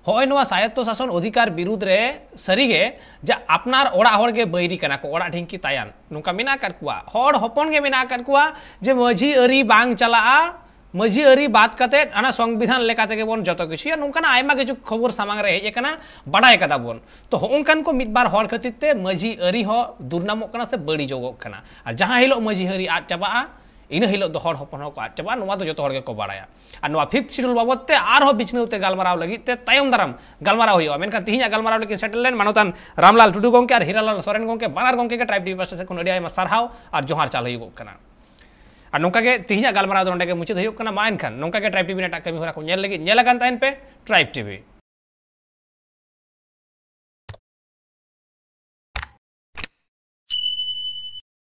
ᱦᱚᱸᱜᱼᱚᱭ ᱱᱚᱣᱟ ᱥᱟᱭᱚᱛᱛᱚ ᱥᱟᱥᱚᱱ ᱚᱫᱷᱤᱠᱟᱨ ᱵᱤᱨᱩᱫᱽ ᱨᱮ ᱥᱟᱹᱨᱤᱜᱮ ᱡᱟ ᱟᱯᱱᱟᱨ ᱚᱲᱟᱜ ᱦᱚᱲ ᱜᱮ ᱵᱟᱹᱭᱨᱤ ᱠᱟᱱᱟ ᱠᱚ, ᱚᱲᱟᱜ ᱰᱷᱤᱝᱠᱤ ᱛᱟᱭᱟᱱ ᱱᱚᱝᱠᱟ ᱢᱮᱱᱟᱜ ᱟᱠᱟᱫ ᱠᱚᱣᱟ᱾ ᱦᱚᱲ ᱦᱚᱯᱚᱱ ᱜᱮ ᱢᱮᱱᱟᱜ ᱟᱠᱟᱫ ᱠᱚᱣᱟ ᱡᱮ ᱢᱟᱹᱡᱷᱤ ᱟᱹᱨᱤ ᱵᱟᱝ ᱪᱟᱞᱟᱜᱼᱟ, ᱢᱟᱹᱡᱷᱤ ᱟᱹᱨᱤ ᱵᱟᱫ ᱠᱟᱛᱮᱫ ᱦᱟᱱᱟ ᱥᱚᱝᱵᱤᱫᱷᱟᱱ ᱞᱮᱠᱟ ᱛᱮᱜᱮ ᱵᱚᱱ ᱡᱚᱛᱚ ᱠᱤᱪᱷᱩᱭᱟ, ᱱᱚᱝᱠᱟᱱᱟᱜ ᱟᱭᱢᱟ ᱠᱤᱪᱷᱩ ᱠᱷᱚᱵᱚᱨ ᱥᱟᱢᱟᱝ ᱨᱮ ᱦᱮᱡ ᱟᱠᱟᱱᱟ, ᱵᱟᱰᱟᱭ ᱠᱟᱫᱟ ᱵᱚᱱ᱾ ᱛᱚ ᱦᱚᱸᱜᱼᱚ ᱱᱚᱝᱠᱟᱱ ᱠᱚ ᱢᱤᱫ ᱵᱟᱨ ᱦᱚᱲ ᱠᱷᱟᱹᱛᱤᱨ ᱛᱮ ᱢᱟᱹᱡᱷᱤ ᱟᱹᱨᱤ ᱦᱚᱸ ᱫᱩᱨᱱᱟᱢᱚᱜ ᱠᱟᱱᱟ ᱥᱮ ᱵᱟᱹᱲᱤᱡᱚᱜᱚᱜ ᱠᱟᱱᱟ᱾ ᱟᱨ ᱡᱟᱦᱟᱸ ᱦᱤᱞᱳᱜ ᱢᱟᱹᱡᱷᱤ ᱟᱹᱨᱤ ᱟᱫ ᱪᱟᱵᱟᱜᱼᱟ, ᱤᱱᱟᱹ ᱦᱤᱞᱳᱜ ᱫᱚ ᱦᱚᱲ ᱦᱚᱯᱚᱱ ᱦᱚᱸᱠᱚ ᱟᱫ ᱪᱟᱵᱟᱜᱼᱟ, ᱱᱚᱣᱟ ᱫᱚ ᱡᱚᱛᱚ ᱦᱚᱲ ᱜᱮᱠᱚ ᱵᱟᱲᱟᱭᱟ᱾ ᱟᱨ ᱱᱚᱣᱟ fifth schedule ᱵᱟᱵᱚᱫ ᱛᱮ ᱟᱨᱦᱚᱸ ᱵᱤᱪᱷᱱᱟᱹᱣ ᱛᱮ ᱜᱟᱞᱢᱟᱨᱟᱣ ᱞᱟᱹᱜᱤᱫ ᱛᱮ ᱛᱟᱭᱚᱢ ᱫᱟᱨᱟᱢ ᱜᱟᱞᱢᱟᱨᱟᱣ ᱦᱩᱭᱩᱜᱼᱟ᱾ ᱢᱮᱱᱠᱷᱟᱱ ᱛᱤᱦᱤᱧᱟᱜ ᱜᱟᱞᱢᱟᱨᱟᱣ ᱞᱟᱹᱜᱤᱫ ᱥᱮᱴᱮᱨ ᱞᱮᱱ ᱢᱟᱱᱚᱛᱟᱱ ᱨᱟᱢᱞᱟᱞ ᱴᱩᱰᱩ ᱜᱚᱢᱠᱮ ᱟᱨ ᱦᱤᱨᱟᱞᱟᱞ ᱥᱚᱨᱮᱱ ᱜᱚᱢᱠᱮ, ᱵᱟᱱᱟᱨ ᱜᱚᱢᱠᱮ ᱜᱮ Tribe TV ᱯᱟᱦᱴᱟ ᱥᱮᱫ ᱠᱷᱚᱱ ᱟᱹᱰᱤ ᱟᱭᱢᱟ ᱥᱟᱨᱦᱟᱣ ᱟᱨ ᱡᱚᱦᱟᱨ ᱪᱟᱞ ᱦᱩᱭᱩᱜᱚᱜ ᱠᱟᱱᱟ᱾ ᱟᱨ ᱱᱚᱝᱠᱟ ᱜᱮ ᱛᱤᱦᱤᱧᱟᱜ ᱜᱟᱞᱢᱟᱨᱟᱣ ᱫᱚ ᱱᱚᱸᱰᱮ ᱜᱮ ᱢᱩᱪᱟᱹᱫ ᱦᱩᱭᱩᱜ ᱠᱟᱱᱟ᱾ ᱢᱟ ᱮᱱᱠᱷᱟᱱ ᱱᱚᱝᱠᱟ ᱜᱮ Tribe TV ᱨᱮᱱᱟᱜ ᱮᱴᱟᱜ ᱠᱟᱹᱢᱤ ᱦᱚᱨᱟ ᱠᱚ ᱧᱮᱞ ᱞᱟᱹᱜᱤᱫ ᱧᱮᱞ ᱟᱠᱟᱱ ᱛᱟᱦᱮᱱ ᱯᱮ Tribe TV᱾